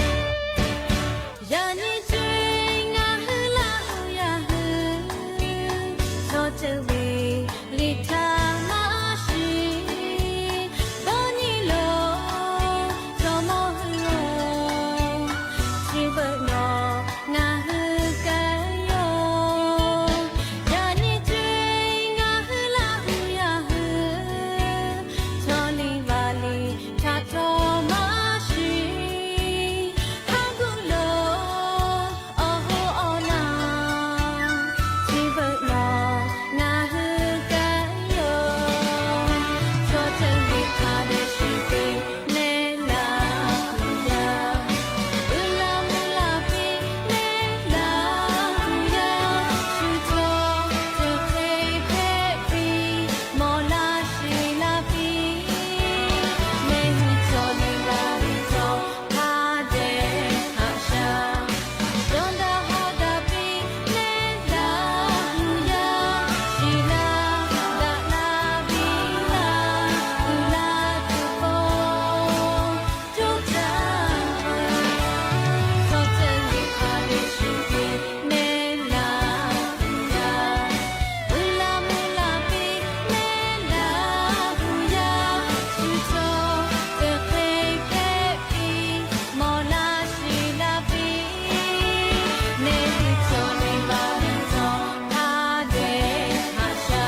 လံာ်ထါမးရှံ ဒီနံၤလီၤ ထီၣ်မီၢ်ဟုအီၤ ထံဘၢၣ်နီၣ် ငါဟုကါယီၤ ယၤနံၤတွံ ငါဟုလၢဟုယၤဟု ထီၣ်လံဝါလံ ထးထီၣ်မးရှံ ဟးဂီၤလီၤ အီၣ်ဟိအီၣ်နၢ် ထံဘၢၣ်နီၣ် ငါဟုကါယီၤ ထီၣ်တဝ့ၢ်ခါဒဲးရှုပံ နဲလၢဟုယၤ အုလၢမူလၢပံ နဲလၢဟုယၤ ထူထီၣ်တဖဲဖဲပံ မီၢ်လၢရှံလၢပံ နဲဟုထီၣ်လံဘၣ်လံထီၣ် ဖးဒဲးဟးဆှါ ဒီဒၣ်ဟီၣ်ဒၣ်ပံ နဲလၢဟုယၤ ရှံလၢဒၣ်လၢဘံလၢ အုလၢသုးဖိ တူၢ်တၢ်ပၢ ထီၣ်တဝ့ၢ်ခါဒဲးရှုပံ နဲလၢဟုယၤ အုလၢမူလၢပံ နဲလၢဟုယၤ ထူထီၣ်တဖဲဖဲပံ မီၢ်လၢရှံလၢပံ နဲဟုထီၣ်လံဘၣ်လံထီၣ် ဖးဒဲးဟးဆှါ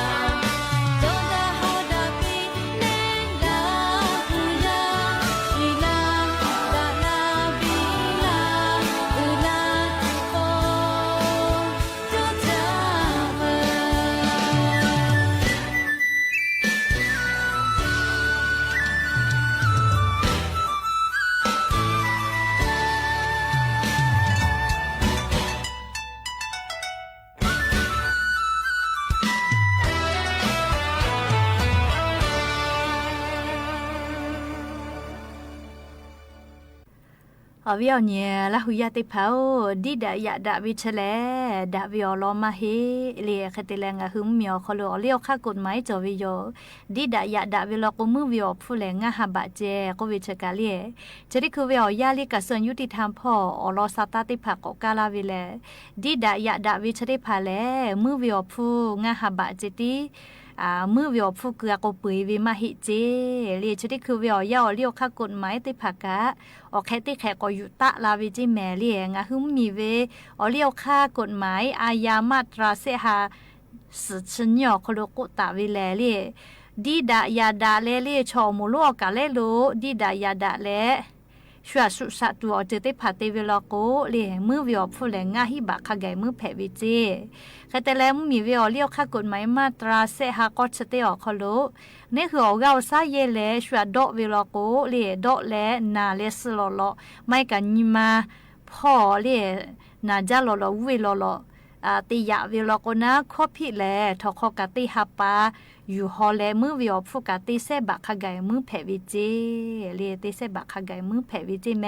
ဒီဒၣ်ဟီၣ်ဒၣ်ပံ နဲလၢဟုယၤ ရှံလၢဒၣ်လၢဘံလၢ အုလၢသုးဖိ တူၢ်တၢ်ပၢ အဝဲအီၤန့ၣ် လၢဟုယၤသ့ၣ်တဖၣ်ဧၢ, ဒ်ဒၣ်ယၣ်ဒၣ်ဝဲဆၢလဲၣ်, ဒၣ်ဝဲအီၤလီၤမၢ်ဟ့ လၢအဃိတ့ၢ်လၢ ငါဟုမ့ၢ်အီၤခီလၢ အီၤလၢအီၣ်ခါကိးမး အံၤကီဝဲယိာ်, ဒ်ဒၣ်ယၣ်ဒၣ်ဝဲလီၤ ကိးမုၢ်ဝဲအီၤဖုလဲၣ် ငါဟးဘၣ်စဲး ကိးဝဲဆၢကးလံ. ဆၢထံၣ်ခုဝဲအီၤ ယၢ်လံကစၢၢ်ယူတံထၣ်ဖီၣ် အီၤလီၤစးသးသ့ၣ်တဖၣ်ကိးကါလၢ်ဝဲလဲၣ်, ဒ်ဒၣ်ယၣ်ဒၣ်ဝဲဆၢသ့ၣ်တဖၣ်လဲၣ်, မုၢ်ဝဲအီၤဖု ငါဟးဘၣ်စဲးတံၢ် อ่า มื้อเวออกฟูกเกือโกเปือยเวมากเฮกเจ๊ เล่ เชอตี้คือเวออกเย้าออกเลี้ยวค่ากฎหมายเต๊ผาก๊ะ ออกแคะเต๊แคะก็อยู่ตะลาเวเจ๊แหม เล่ งาฮื้อมีเวออกเลี้ยวค่ากฎหมายอาญามาตราเศษฮา สิบชนิดออกคอโลโกะตะเวแล เล่ ดีดะอย่าดะแล เล่ ช่อหมู่ลู่ออกกะแลโล ดีดะอย่าดะแล ชั่วสุสะตูออกเจอเต๊ผาเตเวลอโก เล่ มื้อเวออกฟูแหลงงาฮี่บาปค่าใหญ่มื้อแผดเวเจ๊ ใครแต่แลมื้อมีเวออกเลี้ยวค่ากฎหมายมาตราเศษฮาก็เชอตี้ออกคอโล เน่หื้อออกเย้าซ้าเย่แล ชั่วเดาะเวลอโก เล่ เดาะแล หนาแลซื่อหล่อๆ ไม่กะยีมา ผ่อ เล่ หนาจ๊าหล่อๆ เวหล่อๆ อ่า เตหยาเวลอโกนะ ครบผิดแล ถอดคอกาเตฮาปา อยู่ฮอแล มื้อเวออกฟูกาเตแสบาปค่าใหญ่มื้อแผดเวเจ๊ เล่ เตแสบาปค่าใหญ่มื้อแผดเวเจ๊แหม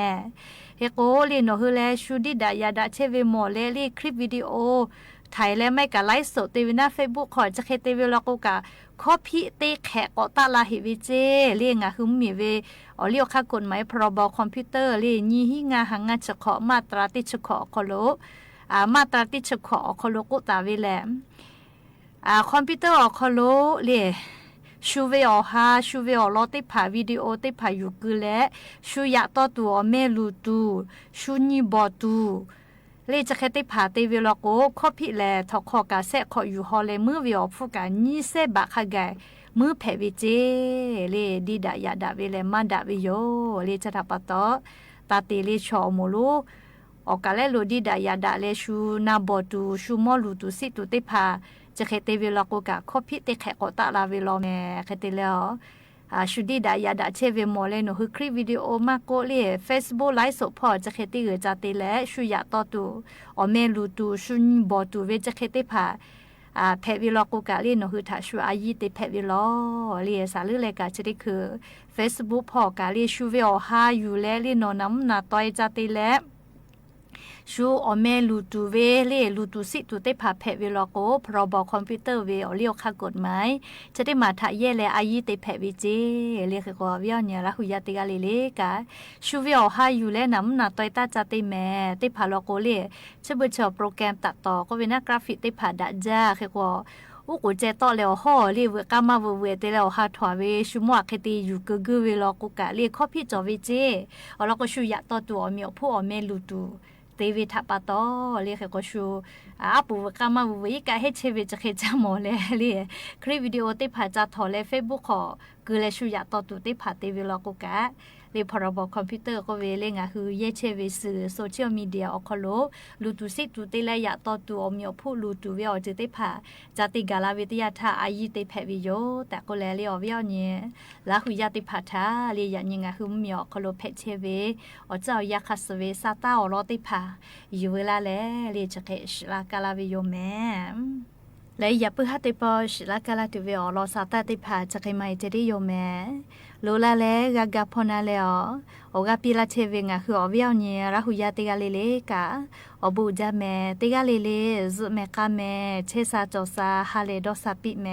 เฮโก เล่ หนอหื้อแล ชูดีดะอย่าดะแชร์เวหมดแล เล่ คลิปวิดีโอ ถ่ายแล ไม่กะไลฟ์สดเตเวหน้าเฟซบุ๊กขอ จะเคยเตเวลอโกกะ ครบผิดเต๊แคะก็ตะลาเฮกเวเจ๊ เล่ งาฮื้อมีเวออกเลี้ยวค่ากฎหมาย พรบคอมพิวเตอร์ เล่ ยีฮี่งาหางานเฉพาะ มาตราตี้เฉพาะออกคอโล อ่า มาตราตี้เฉพาะออกคอโลโกะตะเวแล อ่า คอมพิวเตอร์ออกคอโล เล่ ชูเวออกฮา ชูเวออกลอเต๊ผา วิดีโอเต๊ผาอยู่กือแล ชูหยาต่อตู่ออกแม่ลูกตู่ ชูยีบ่อตู่ เล่ จะเคยเต๊ผาเตเวลอโก ครบผิดแล ถอดคอกาแสะคออยู่ฮอแล มื้อเวออกฟูกา ยีแสบาปค่าใหญ่มื้อแผดเวเจ๊ เล่ ดีดะอย่าดะเวแล มาดะเวโย เล่ จะถาปะตอ ตาเต เล่ ช่อหมู่ลู่ ออกกะแลโล ดีดะอย่าดะแล ชูนาบ่อตู่ ชูม่อลูกตู่ซิ่งตู่เต๊ผา จะเคยเตเวลอโกกะ ครบผิดเต๊แคะก็ตะลาเวลอแหม ใครแต่แล อ่า ชูดีดะอย่าดะแชร์เวหมดแล หนอหื้อคลิปวิดีโอมาโกะ เล่ เฟซบุ๊กไลฟ์สดผ่อ จะเคยเตเอือจาเตแล ชูหยาต่อตู่ออกแม่ลูกตู่ ชูยีบ่อตู่เว จะเคยเตผา อ่า แผดเวลอโกกะ เล่ หนอหื้อถาชูอายีเตแผดเวลอ เล่ สาลึกแลกะ จะได้คือเฟซบุ๊กผ่อกะ เล่ ชูเวออกฮาอยู่แล เล่ หนอหนำหนาตอยจาเตแล ชูออกแม่ลูกตู่เว เล่ ลูกตู่ซิ่งตู่เต๊ผาแผดเวลอโก พรบคอมพิวเตอร์เวออกเลี้ยวค่ากฎหมาย จะเตมาถาแย่แล อายีเตแผดเวเจ๊ เล่ ใครก็เวียนเนี่ย ลาหูยาเตกาเล่เล่กะ ชูเวออกฮาอยู่แล หนำหนาตอยต้าจาเตแหม เต๊ผาลอโก เล่ เชอเบอร์เชอโปรแกรมตัดต่อก็เวหน้ากราฟิกเต๊ผาดะจ้า ใครก็ อู้กูแจต่อแล้วห่อ เล่ เวอะก้ามาเวอะเวอะเตแล้วฮาถวาเว ชูม่อใครเตอยู่กึกกึกเวลอโกกะ เล่ ครบผิดจ๋อเวเจ๊ อ๋อ แล้วก็ชูหยาต่อตู่ออกแม่ผู้ออกแม่ลูกตู่ เตเวถาปะตอ เล่ ใครก็ชู อ่า ปู่เวอะก้ามาเวอะเวอะ อีกะเฮดเชเวจะเคยจาหมอแล เล่ คลิปวิดีโอเต๊ผาจาถอแล เฟซบุ๊กขอ กือแล ชูหยาต่อตู่เต๊ผาเตเวลอโกกะ เล่ พรบคอมพิวเตอร์ก็เว เล่ งาฮื้อแย่แชร์เวสื่อโซเชียลมีเดียออกคอโล ลูกตู่ซิ่งตู่เตแล หยาต่อตู่ออกแม่ผู้ลูกตู่เวออกเจอเต๊ผา จาเตกาลาเวเตยาถาอายีเตแผดเวโย แต่ก็แล เล่ ออกเวียนเนี่ย ลาหูยาเตผาถา เล่ ยะเยียะงาฮื้อมีออกคอโลแผดแชร์เว ออกเจ้ายาคาสเวซาต้าออกลอเต๊ผา อยู่เวลาแล เล่ จะเคยสิลากาลาเวโยแหม และอย่าปื้อฮาเตปอสิลากาลาถือเวออกลอซาต้าเต๊ผา จะเคยมาเจอได้โยแหม โลลาแล กากาพอนาแลอ๋อ ออกกาปีลาเชเวงาฮื้อออกเวียนเนี่ย ลาหูยาเตกาเล่เล่กะ ออกบุญจาแหม เตกาเล่เล่ จุแหมกาแหม เชซาจ๋อซา ฮาเลดอซาปิแหม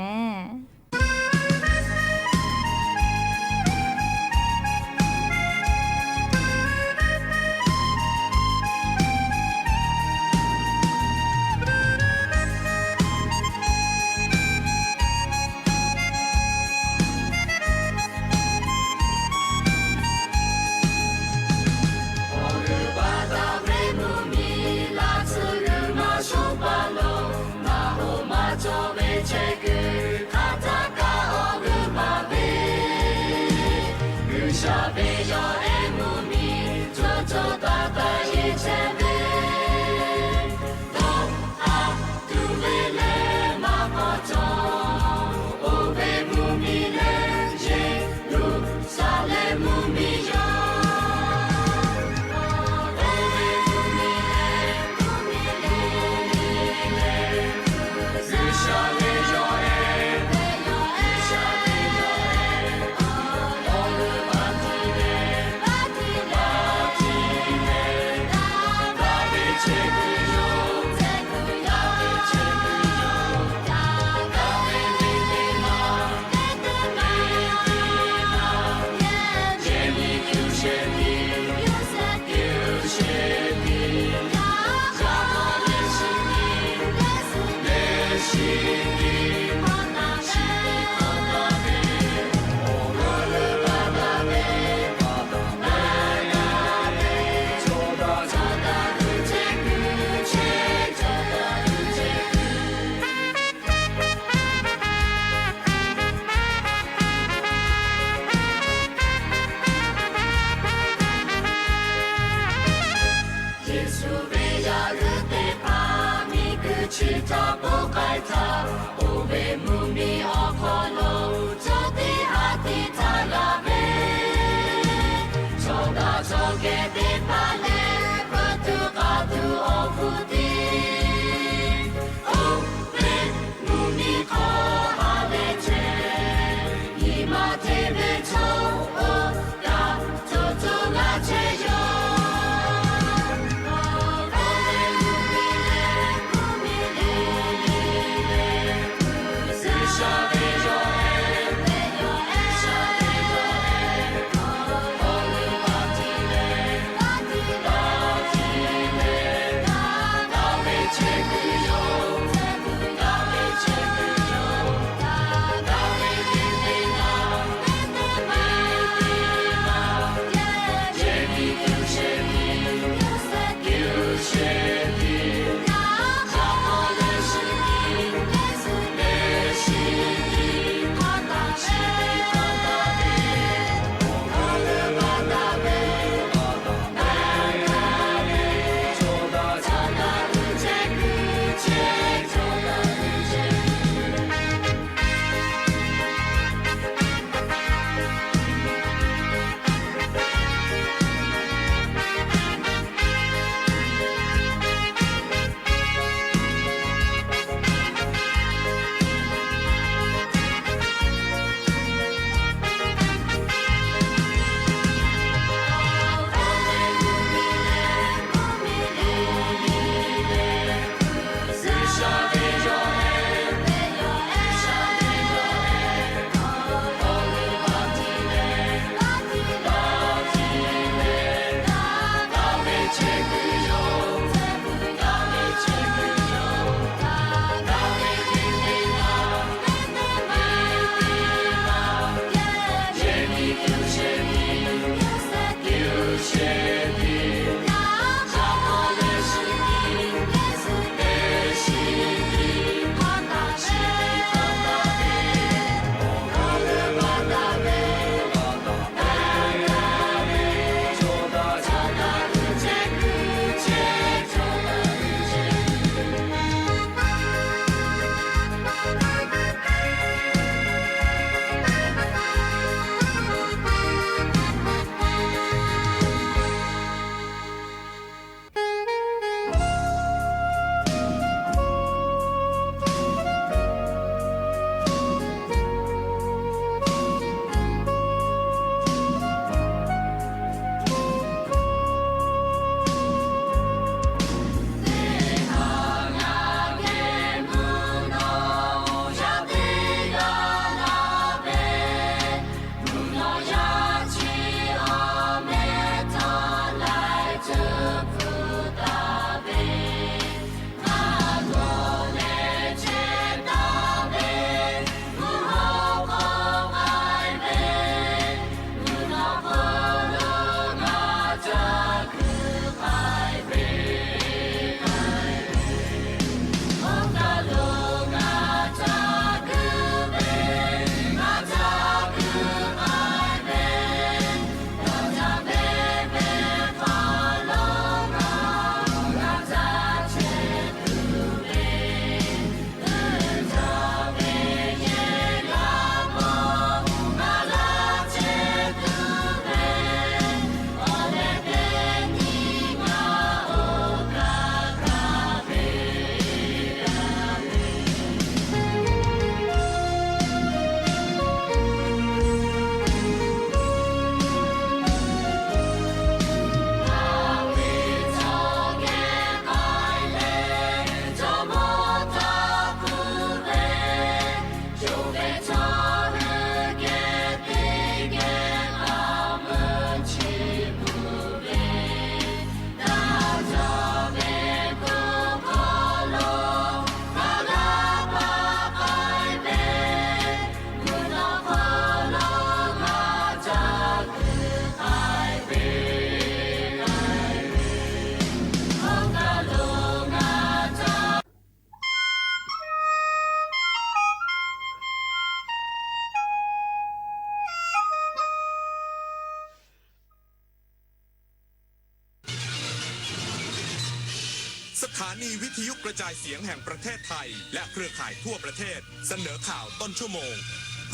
สถานีวิทยุกระจายเสียงแห่งประเทศไทย และเครือข่ายทั่วประเทศ เสนอข่าวต้นชั่วโมง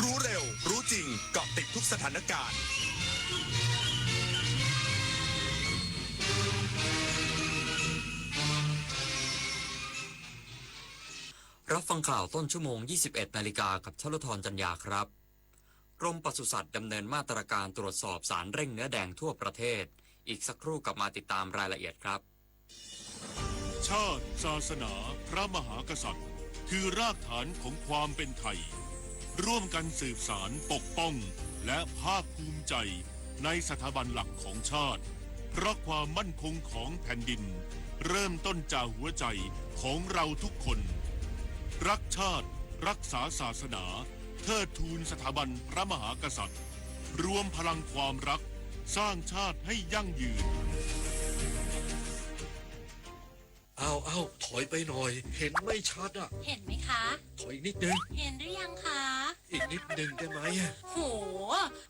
รู้เร็ว รู้จริง เกาะติดทุกสถานการณ์ รับฟังข่าวต้นชั่วโมง ยี่สิบเอ็ดนาฬิกา กับชลธร จันยาครับ กรมปศุสัตว์ดำเนินมาตรการตรวจสอบสารเร่งเนื้อแดงทั่วประเทศ อีกสักครู่กลับมาติดตามรายละเอียดครับ ชาติ ศาสนา พระมหากษัตริย์ คือรากฐานของความเป็นไทย ร่วมกันสืบสานปกป้อง และภาคภูมิใจในสถาบันหลักของชาติ เพราะความมั่นคงของแผ่นดิน เริ่มต้นจากหัวใจของเราทุกคน รักชาติ รักษาศาสนา เทิดทูนสถาบันพระมหากษัตริย์ รวมพลังความรัก สร้างชาติให้ยั่งยืน เอา เอา ถอยไปหน่อย เห็นไม่ชัดอะ เห็นไหมคะ ถอยอีกนิดนึง เห็นหรือยังคะ อีกนิดนึงได้ไหมอะ โห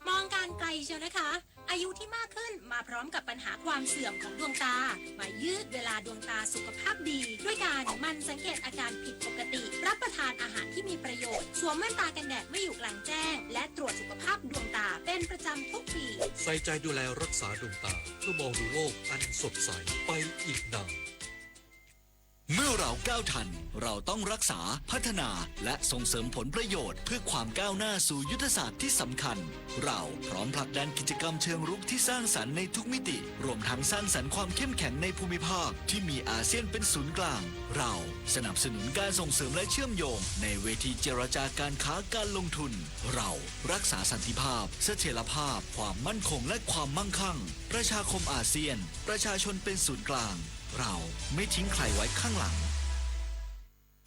มองการไกลเชียวนะคะ อายุที่มากขึ้นมาพร้อมกับปัญหาความเสื่อมของดวงตา มายืดเวลาดวงตาสุขภาพดี ด้วยการหมั่นสังเกตอาการผิดปกติ รับประทานอาหารที่มีประโยชน์ สวมแว่นตากันแดดเมื่ออยู่กลางแจ้ง และตรวจสุขภาพดวงตาเป็นประจำทุกปี ใส่ใจดูแลรักษาดวงตา เพื่อมองดูโลกอันสดใสไปอีกนาน เมื่อเราก้าวทัน เราต้องรักษา พัฒนา และส่งเสริมผลประโยชน์ เพื่อความก้าวหน้าสู่ยุทธศาสตร์ที่สำคัญ เราพร้อมผลักดันกิจกรรมเชิงรุกที่สร้างสรรค์ในทุกมิติ รวมทั้งสร้างสรรค์ความเข้มแข็งในภูมิภาคที่มีอาเซียนเป็นศูนย์กลาง เราสนับสนุนการส่งเสริมและเชื่อมโยงในเวทีเจรจาการค้าการลงทุน เรารักษาสันติภาพ เสถียรภาพ ความมั่นคง และความมั่งคั่ง ประชาคมอาเซียน ประชาชนเป็นศูนย์กลาง เราไม่ทิ้งใครไว้ข้างหลัง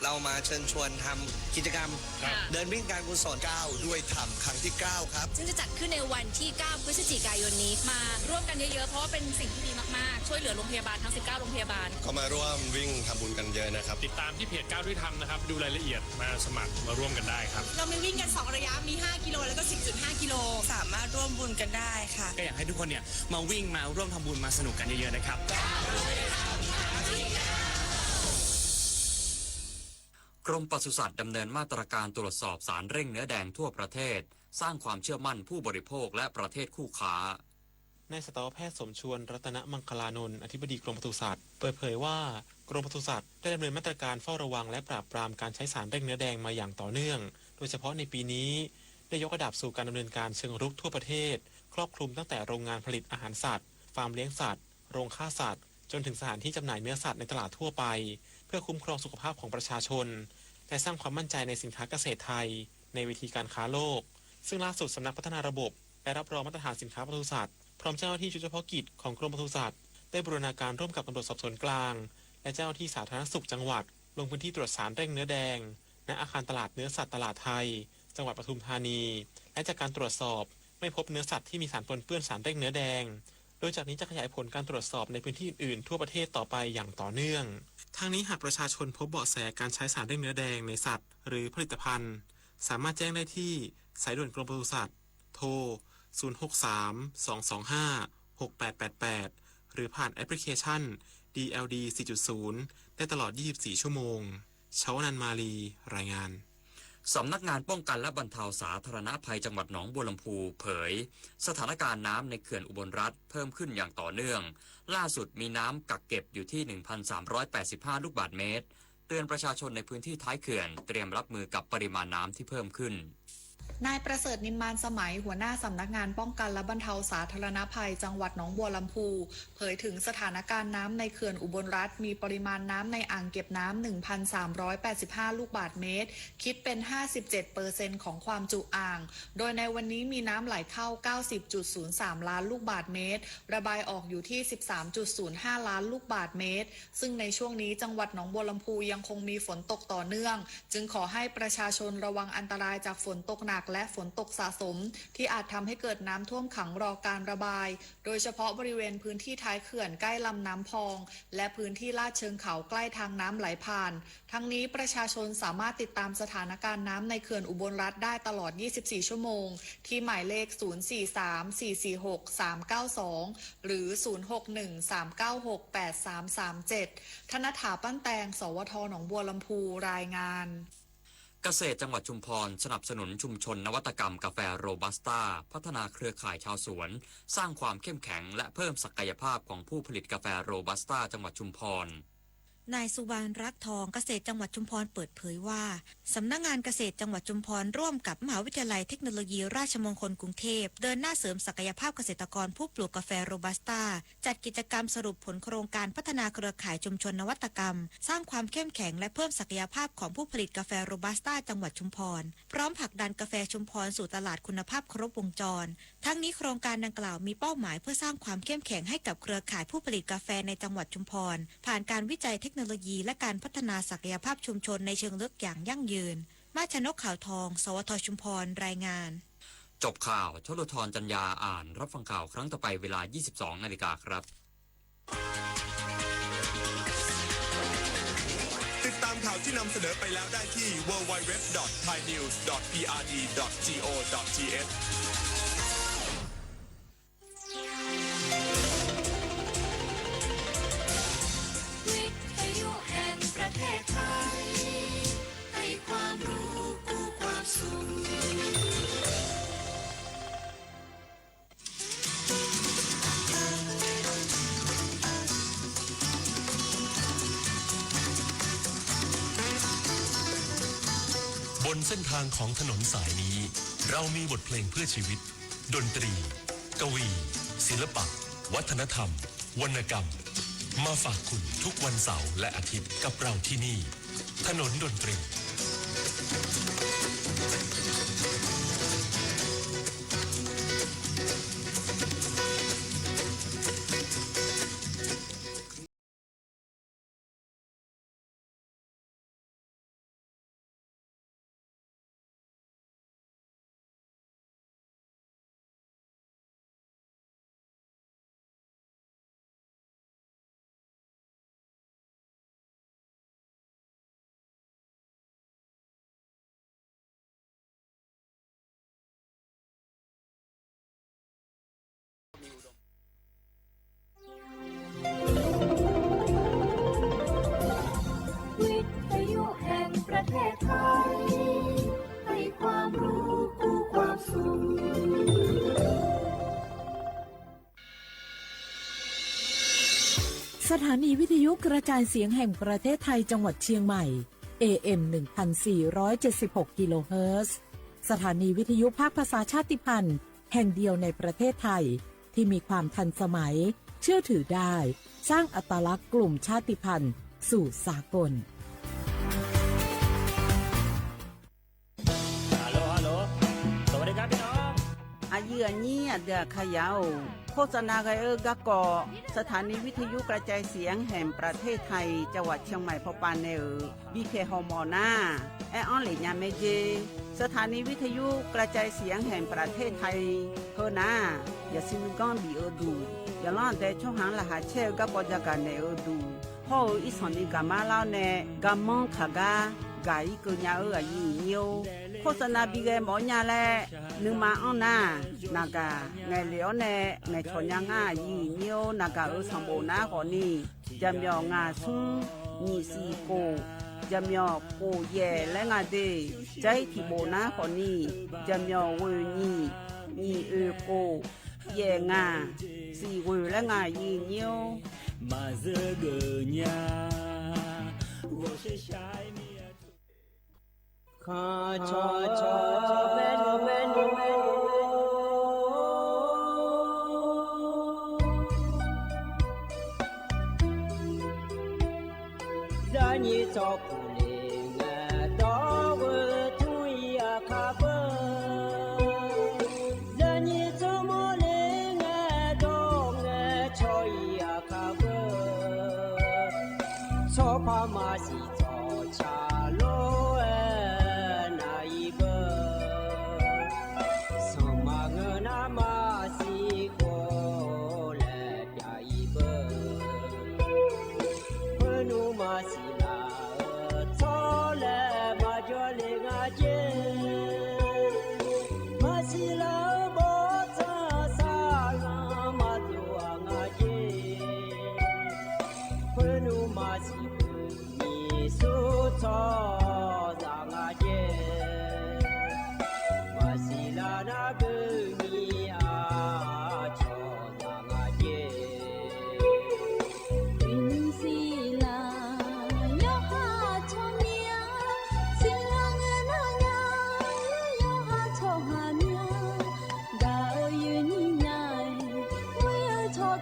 เรามาเชิญชวนทำกิจกรรม ครับ เดินวิ่งการกุศล ก้าวด้วยธรรม ครั้งที่เก้าครับ ซึ่งจะจัดขึ้นในวันที่เก้าพฤศจิกายนนี้ มาร่วมกันเยอะๆ เพราะว่าเป็นสิ่งที่ดีมากๆ ช่วยเหลือโรงพยาบาลทั้งสิบเก้าโรงพยาบาล ก็มาร่วมวิ่งทำบุญกันเยอะนะครับ ติดตามที่เพจก้าวด้วยธรรมนะครับ ดูรายละเอียด มาสมัครมาร่วมกันได้ครับ เรามีวิ่งกันสองระยะ มีห้ากิโล แล้วก็สิบจุดห้ากิโล สามารถร่วมบุญกันได้ค่ะ ก็อยากให้ทุกคนเนี่ยมาวิ่งมาร่วมทำบุญมาสนุกกันเยอะๆ นะครับ กรมปศุสัตว์ดำเนินมาตรการตรวจสอบสารเร่งเนื้อแดงทั่วประเทศ สร้างความเชื่อมั่นผู้บริโภคและประเทศคู่ค้า นายสัตวแพทย์สมชวน รัตนมังคลานนท์ อธิบดีกรมปศุสัตว์ เปิดเผยว่า กรมปศุสัตว์ได้ดำเนินมาตรการเฝ้าระวังและปราบปรามการใช้สารเร่งเนื้อแดงมาอย่างต่อเนื่อง โดยเฉพาะในปีนี้ ได้ยกระดับสู่การดำเนินการเชิงรุกทั่วประเทศ ครอบคลุมตั้งแต่โรงงานผลิตอาหารสัตว์ ฟาร์มเลี้ยงสัตว์ โรงฆ่าสัตว์ จนถึงสถานที่จำหน่ายเนื้อสัตว์ในตลาดทั่วไป เพื่อคุ้มครองสุขภาพของประชาชน และสร้างความมั่นใจในสินค้าเกษตรไทย ในเวทีการค้าโลก ซึ่งล่าสุดสำนักพัฒนาระบบ และรับรองมาตรฐานสินค้าปศุสัตว์ พร้อมเจ้าหน้าที่ชุดเฉพาะกิจของกรมปศุสัตว์ ได้บูรณาการร่วมกับตำรวจสอบสวนกลาง และเจ้าหน้าที่สาธารณสุขจังหวัด ลงพื้นที่ตรวจสารเร่งเนื้อแดง ณ อาคารตลาดเนื้อสัตว์ตลาดไทย จังหวัดปทุมธานี และจากการตรวจสอบ ไม่พบเนื้อสัตว์ที่มีสารปนเปื้อนสารเร่งเนื้อแดง โดยจากนี้จะขยายผลการตรวจสอบในพื้นที่อื่นๆ ทั่วประเทศต่อไปอย่างต่อเนื่อง ทั้งนี้หากประชาชนพบเบาะแสการใช้สารเร่งเนื้อแดงในสัตว์ หรือผลิตภัณฑ์ สามารถแจ้งได้ที่สายด่วนกรมปศุสัตว์ โทร ศูนย์หกสาม สองสองห้า หกแปดแปดแปด หรือผ่านแอปพลิเคชัน ดีแอลดี สี่จุดศูนย์ ได้ตลอด ยี่สิบสี่ ชั่วโมง ชวนันท์ มาลี รายงาน สำนักงานป้องกันและบรรเทาสาธารณภัยจังหวัดหนองบัวลำภูเผย สถานการณ์น้ำในเขื่อนอุบลรัตน์เพิ่มขึ้นอย่างต่อเนื่อง ล่าสุดมีน้ำกักเก็บอยู่ที่ หนึ่งพันสามร้อยแปดสิบห้า ลูกบาศก์เมตร เตือนประชาชนในพื้นที่ท้ายเขื่อนเตรียมรับมือกับปริมาณน้ำที่เพิ่มขึ้น นายประเสริฐ นิมมานสมัย หัวหน้าสำนักงานป้องกันและบรรเทาสาธารณภัยจังหวัดหนองบัวลำภู เผยถึงสถานการณ์น้ำในเขื่อนอุบลรัตน์ มีปริมาณน้ำในอ่างเก็บน้ำ หนึ่งพันสามร้อยแปดสิบห้า ลูกบาศก์เมตร คิดเป็น ห้าสิบเจ็ดเปอร์เซ็นต์ ของความจุอ่าง โดยในวันนี้มีน้ำไหลเข้า เก้าสิบจุดศูนย์สาม ล้านลูกบาศก์เมตร ระบายออกอยู่ที่ สิบสามจุดศูนย์ห้า ล้านลูกบาศก์เมตร ซึ่งในช่วงนี้จังหวัดหนองบัวลำภูยังคงมีฝนตกต่อเนื่อง จึงขอให้ประชาชนระวังอันตรายจากฝนตกหนัก หนักและฝนตกสะสม ที่อาจทำให้เกิดน้ำท่วมขังรอการระบาย โดยเฉพาะบริเวณพื้นที่ท้ายเขื่อนใกล้ลำน้ำพอง และพื้นที่ลาดเชิงเขาใกล้ทางน้ำไหลผ่าน ทั้งนี้ประชาชนสามารถติดตามสถานการณ์น้ำในเขื่อนอุบลรัฐได้ตลอด ยี่สิบสี่ ชั่วโมง ที่หมายเลข ศูนย์ สี่ สาม สี่ สี่ หก สาม เก้า สอง หรือ ศูนย์ หก หนึ่ง สาม เก้า หก แปด สาม สาม เจ็ด ธนฐา ปั้นแตง สวท หนองบัวลำพู รายงาน เกษตรจังหวัดชุมพรสนับสนุนชุมชนนวัตกรรมกาแฟโรบัสต้า พัฒนาเครือข่ายชาวสวน สร้างความเข้มแข็งและเพิ่มศักยภาพของผู้ผลิตกาแฟโรบัสต้าจังหวัดชุมพร นายสุวรรณรักษ์ทอง เกษตรจังหวัดชุมพรเปิดเผยว่า สำนักงานเกษตรจังหวัดชุมพรร่วมกับมหาวิทยาลัยเทคโนโลยีราชมงคลกรุงเทพฯ เดินหน้าเสริมศักยภาพเกษตรกรผู้ปลูกกาแฟโรบัสต้า จัดกิจกรรมสรุปผลโครงการพัฒนาเครือข่ายชุมชนนวัตกรรม สร้างความเข้มแข็งและเพิ่มศักยภาพของผู้ผลิตกาแฟโรบัสต้าจังหวัดชุมพร พร้อมผลักดันกาแฟชุมพรสู่ตลาดคุณภาพครบวงจร ทั้งนี้โครงการดังกล่าวมีเป้าหมายเพื่อสร้างความเข้มแข็งให้กับเครือข่ายผู้ผลิตกาแฟในจังหวัดชุมพร ผ่านการวิจัยเทคโนโลยีและการพัฒนาศักยภาพชุมชนในเชิงลึกอย่างยั่งยืน มาชนก ขาวทอง สวท ชุมพร รายงาน จบข่าว ชลธร จันยา อ่าน รับฟังข่าวครั้งต่อไปเวลา ยี่สิบสอง นาฬิกาครับ ติดตามข่าวที่นำเสนอไปแล้วได้ที่ ดับเบิลยู ดับเบิลยู ดับเบิลยู ดอท ไทยนิวส์ ดอท พีอาร์ดี ดอท จีโอ ดอท ทีเอช วิทยุแห่งประเทศไทย ให้ความรู้คู่ความสุข บนเส้นทางของถนนสายนี้ เรามีบทเพลงเพื่อชีวิต ดนตรี กวี ศิลปะ วัฒนธรรม วรรณกรรม มาฝากคุณทุกวันเสาร์และอาทิตย์กับเราที่นี่ ถนนดนตรี วิทยุแห่งประเทศไทย ให้ความรู้คู่ความสุข สถานีวิทยุกระจายเสียงแห่งประเทศไทยจังหวัดเชียงใหม่ เอเอ็ม หนึ่งพันสี่ร้อยเจ็ดสิบหก กิโลเฮิรตซ์ สถานีวิทยุภาคภาษาชาติพันธุ์แห่งเดียวในประเทศไทย ที่มีความทันสมัย เชื่อถือได้ สร้างอัตลักษณ์กลุ่มชาติพันธุ์สู่สากล ฮัลโหล ฮัลโหล สวัสดีครับพี่น้อง อะยื้ออะยี้ อะเดืออะขยาว โฆษณากั๋นเอ่อกะก่อ สถานีวิทยุกระจายเสียงแห่งประเทศไทย จังหวัดเชียงใหม่ พอปานแนเอ่อ บีเค ฮอมอหน้า แออั้นเหละยาแม่เย สถานีวิทยุกระจายเสียงแห่งประเทศไทย เฮอหน้า อย่าซินก้อนบีเอ่อดู อย่าล่อนแต่ช่องหางรหัสแช่เอ่อกะก่อจะกะแหน่เอ่อดู พ่อเอ่อ อีสานนี้กะมาเล่าแน่ กะมองขะก้า กะอี้เกอเยียะเอ่อ อะยื้ออะยี้ โฆษณาบีแกหมอเยียะแล นึ่งมาอั้นหน้า นากะ ไงเหลียวแน่ ไงชอเยียะง่า อะยื้ออะยี้ นากะเอ่อ สองโบหน้าขอนี้ จะเหมียว งา สุ้ง หยี่ สี่ โก จะเหมียว โก แย่ และ งา เด ใจ๊ถี่โบหน้าขอนี้ จะเหมียว เว่ย หยี่ หยี่ เอ่อ โก แย่ งา สี่ เว่ย และ งา อะยื้ออะยี้ มาเจอเกอเยียะ ขอชอชอแม่นแม่นแม่น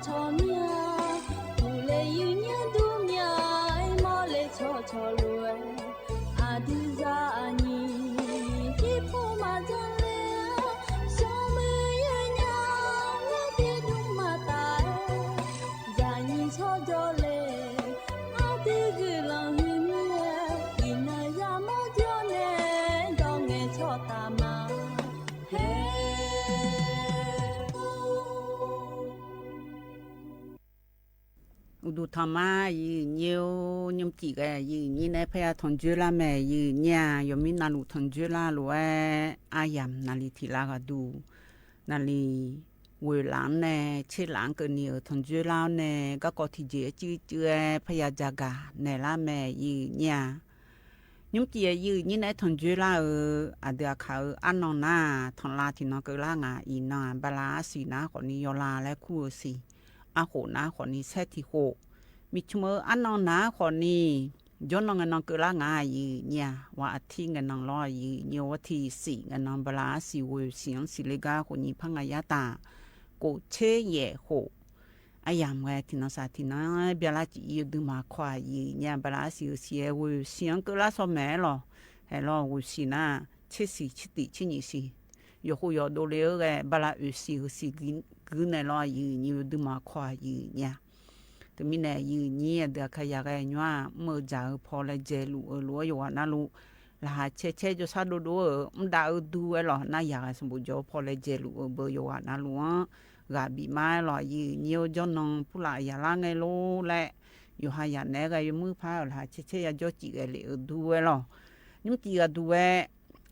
ဆီၣ်မၠၣ် ပူၤလဲၣ်ယုၢ်ညါဒူမၠၣ် မီၢ်လဲၣ်ဆီၣ်ဆီၣ်လိၤဝဲ အဒုးစၢ်အနံၤ ဟံၣ်ဖိမၤစၢၤလဲၣ် ဆီၣ်မုၢ်ယုၢ်ညါ ဝဲသ့ၣ်ဒူမၤတၢ် ယၤနံၤဆီၣ်ဒီးလဲၣ် အဒုးဂုာ်လီၤဟုမံၤ အံၤနၤယၤမီၢ်ဒီးနဲၣ် ဒီးငဲၤဆီၣ်တၢ်မၤ ဟဲ အိၣ်ဒူၣ်ထီၣ်မး ယုၢ်ညါဧၢ ညီမတံၢ်ဂဲ ယုၢ်ညါနဲ ဖဲယထီၣ်ကၠိလၢ်မဲာ် ယုၢ်ညါ ယမ့ၢ်နၢ်လူၢ်ထီၣ်ကၠိလၢ်လိၤဝဲ အါယၣ် နၢ်လံထံၣ်လၢ်ဂၤဒူၣ် နၢ်လံ ဝ့ၢ်လၢ်နဲ ဆ့လၢ်ကနံၣ်အၢၣ်ထီၣ်ကၠိလၢ်နဲ ကီၢ်ကီၢ်ထံၣ်ကၠ့အစုစုဝဲ ဖဲယကၠီၤဂၤ နဲၣ်လၢ်မဲာ် ယုၢ်ညါ ညီမတံၢ် ယုၢ်ညါနဲထီၣ်ကၠိလၢ်ဧၢ အဒုးအခါဧၢ အါနီၢ်နၤ ထီၣ်လၢ်ထံၣ်နီၢ်ကၢလၢ်ငါ အံၤနီၢ် ဘၣ်လၢအစံၣ်နၤဃီန့ၣ် ယီၤလၢ်လၢခူၣ်ဧၢ စံၣ် အဃိၣ်နၤဃီန့ၣ် ဆဲးထံၣ်ဃိၣ် မ့ၢ်ဆိကမိၣ်အါနီၢ်နၤဃီန့ၣ် ယီၤနီၢ်ငဲၤနီၢ်ကၢလၢ်ငါ ယုၢ်ညါ ဝဲအထံၣ်ငဲၤနီၢ်လီၤ ယုၢ်ညါ ဝဲထံၣ်စံၣ်ငဲၤနီၢ် ဘၣ်လၢအစံၣ်ဝဲ စံၣ်အီစံၣ်လ့ကါဃိၣ်ညံၣ်ဖးငါယါတၢ် ကိၣ်ဆ့ယဲၢ်ဃိၣ် အါယၣ်မး ထံၣ်နီၢ်စၢ်ထံၣ်နီၢ် ဘၣ်လၢစံၣ်အံၤ ယဒုးမၤခွါ ယုၢ်ညါ ဘၣ်လၢအစံၣ်အၢစံၣ်အဝဲ စံၣ်အီကၢလၢ်ဆီမဲာ်လီၤ ဟဲလီၤဝဲစံၣ်နၤ ဆ့စံၣ်ဆ့တံၣ်ဆ့နံၣ်စံၣ် ယိၤဃိယီၤဒိၣ်လ့ဧၢဂဲ ဘၣ်လၢအစံၣ်အၢစံၣ်ဂုၤနဲၣ်လီၤ ယုၢ်ညါ ယဒုးမၤခွါ ယုၢ်ညါ တမံၤန့ၣ် ယုၢ်ညါ အဒုးအခါယၤဂဲ ညီမၢစၢ်ဧၢ ဖီလဲၤကဲလူၤဧၢ လူၤဧၢ ယဝၤနၢ်လူၤ လၢဟးဆဲးဆဲး ကၠိဆၣ်ဒိၣ်ဒိၣ်ဧၢ မ့ၢ်ဒၣ်အၢဒူဝဲလီၤ နၤယၤဂဲ စံးဘျုးကၠီ ဖီလဲၤကဲလူၤဧၢ ဘၣ်ယဝၤနၢ်လူၤဧၢ ဂၤဘံၣ်မးလီၤ ယုၢ်ညါ ကၠီနီၢ် ပူၤလၢ်ယၤလၢ်ငဲၤလိၤလဲၣ် ယိၤဟးယၤနဲဂဲ ယမုၢ်ဖးလၢဟးဆဲးဆဲး ယၤကၠီစံၣ်ဂဲၤလံ အၢဒူဝဲလီၤ ညီမတံၢ်ဂၤဒူဝဲ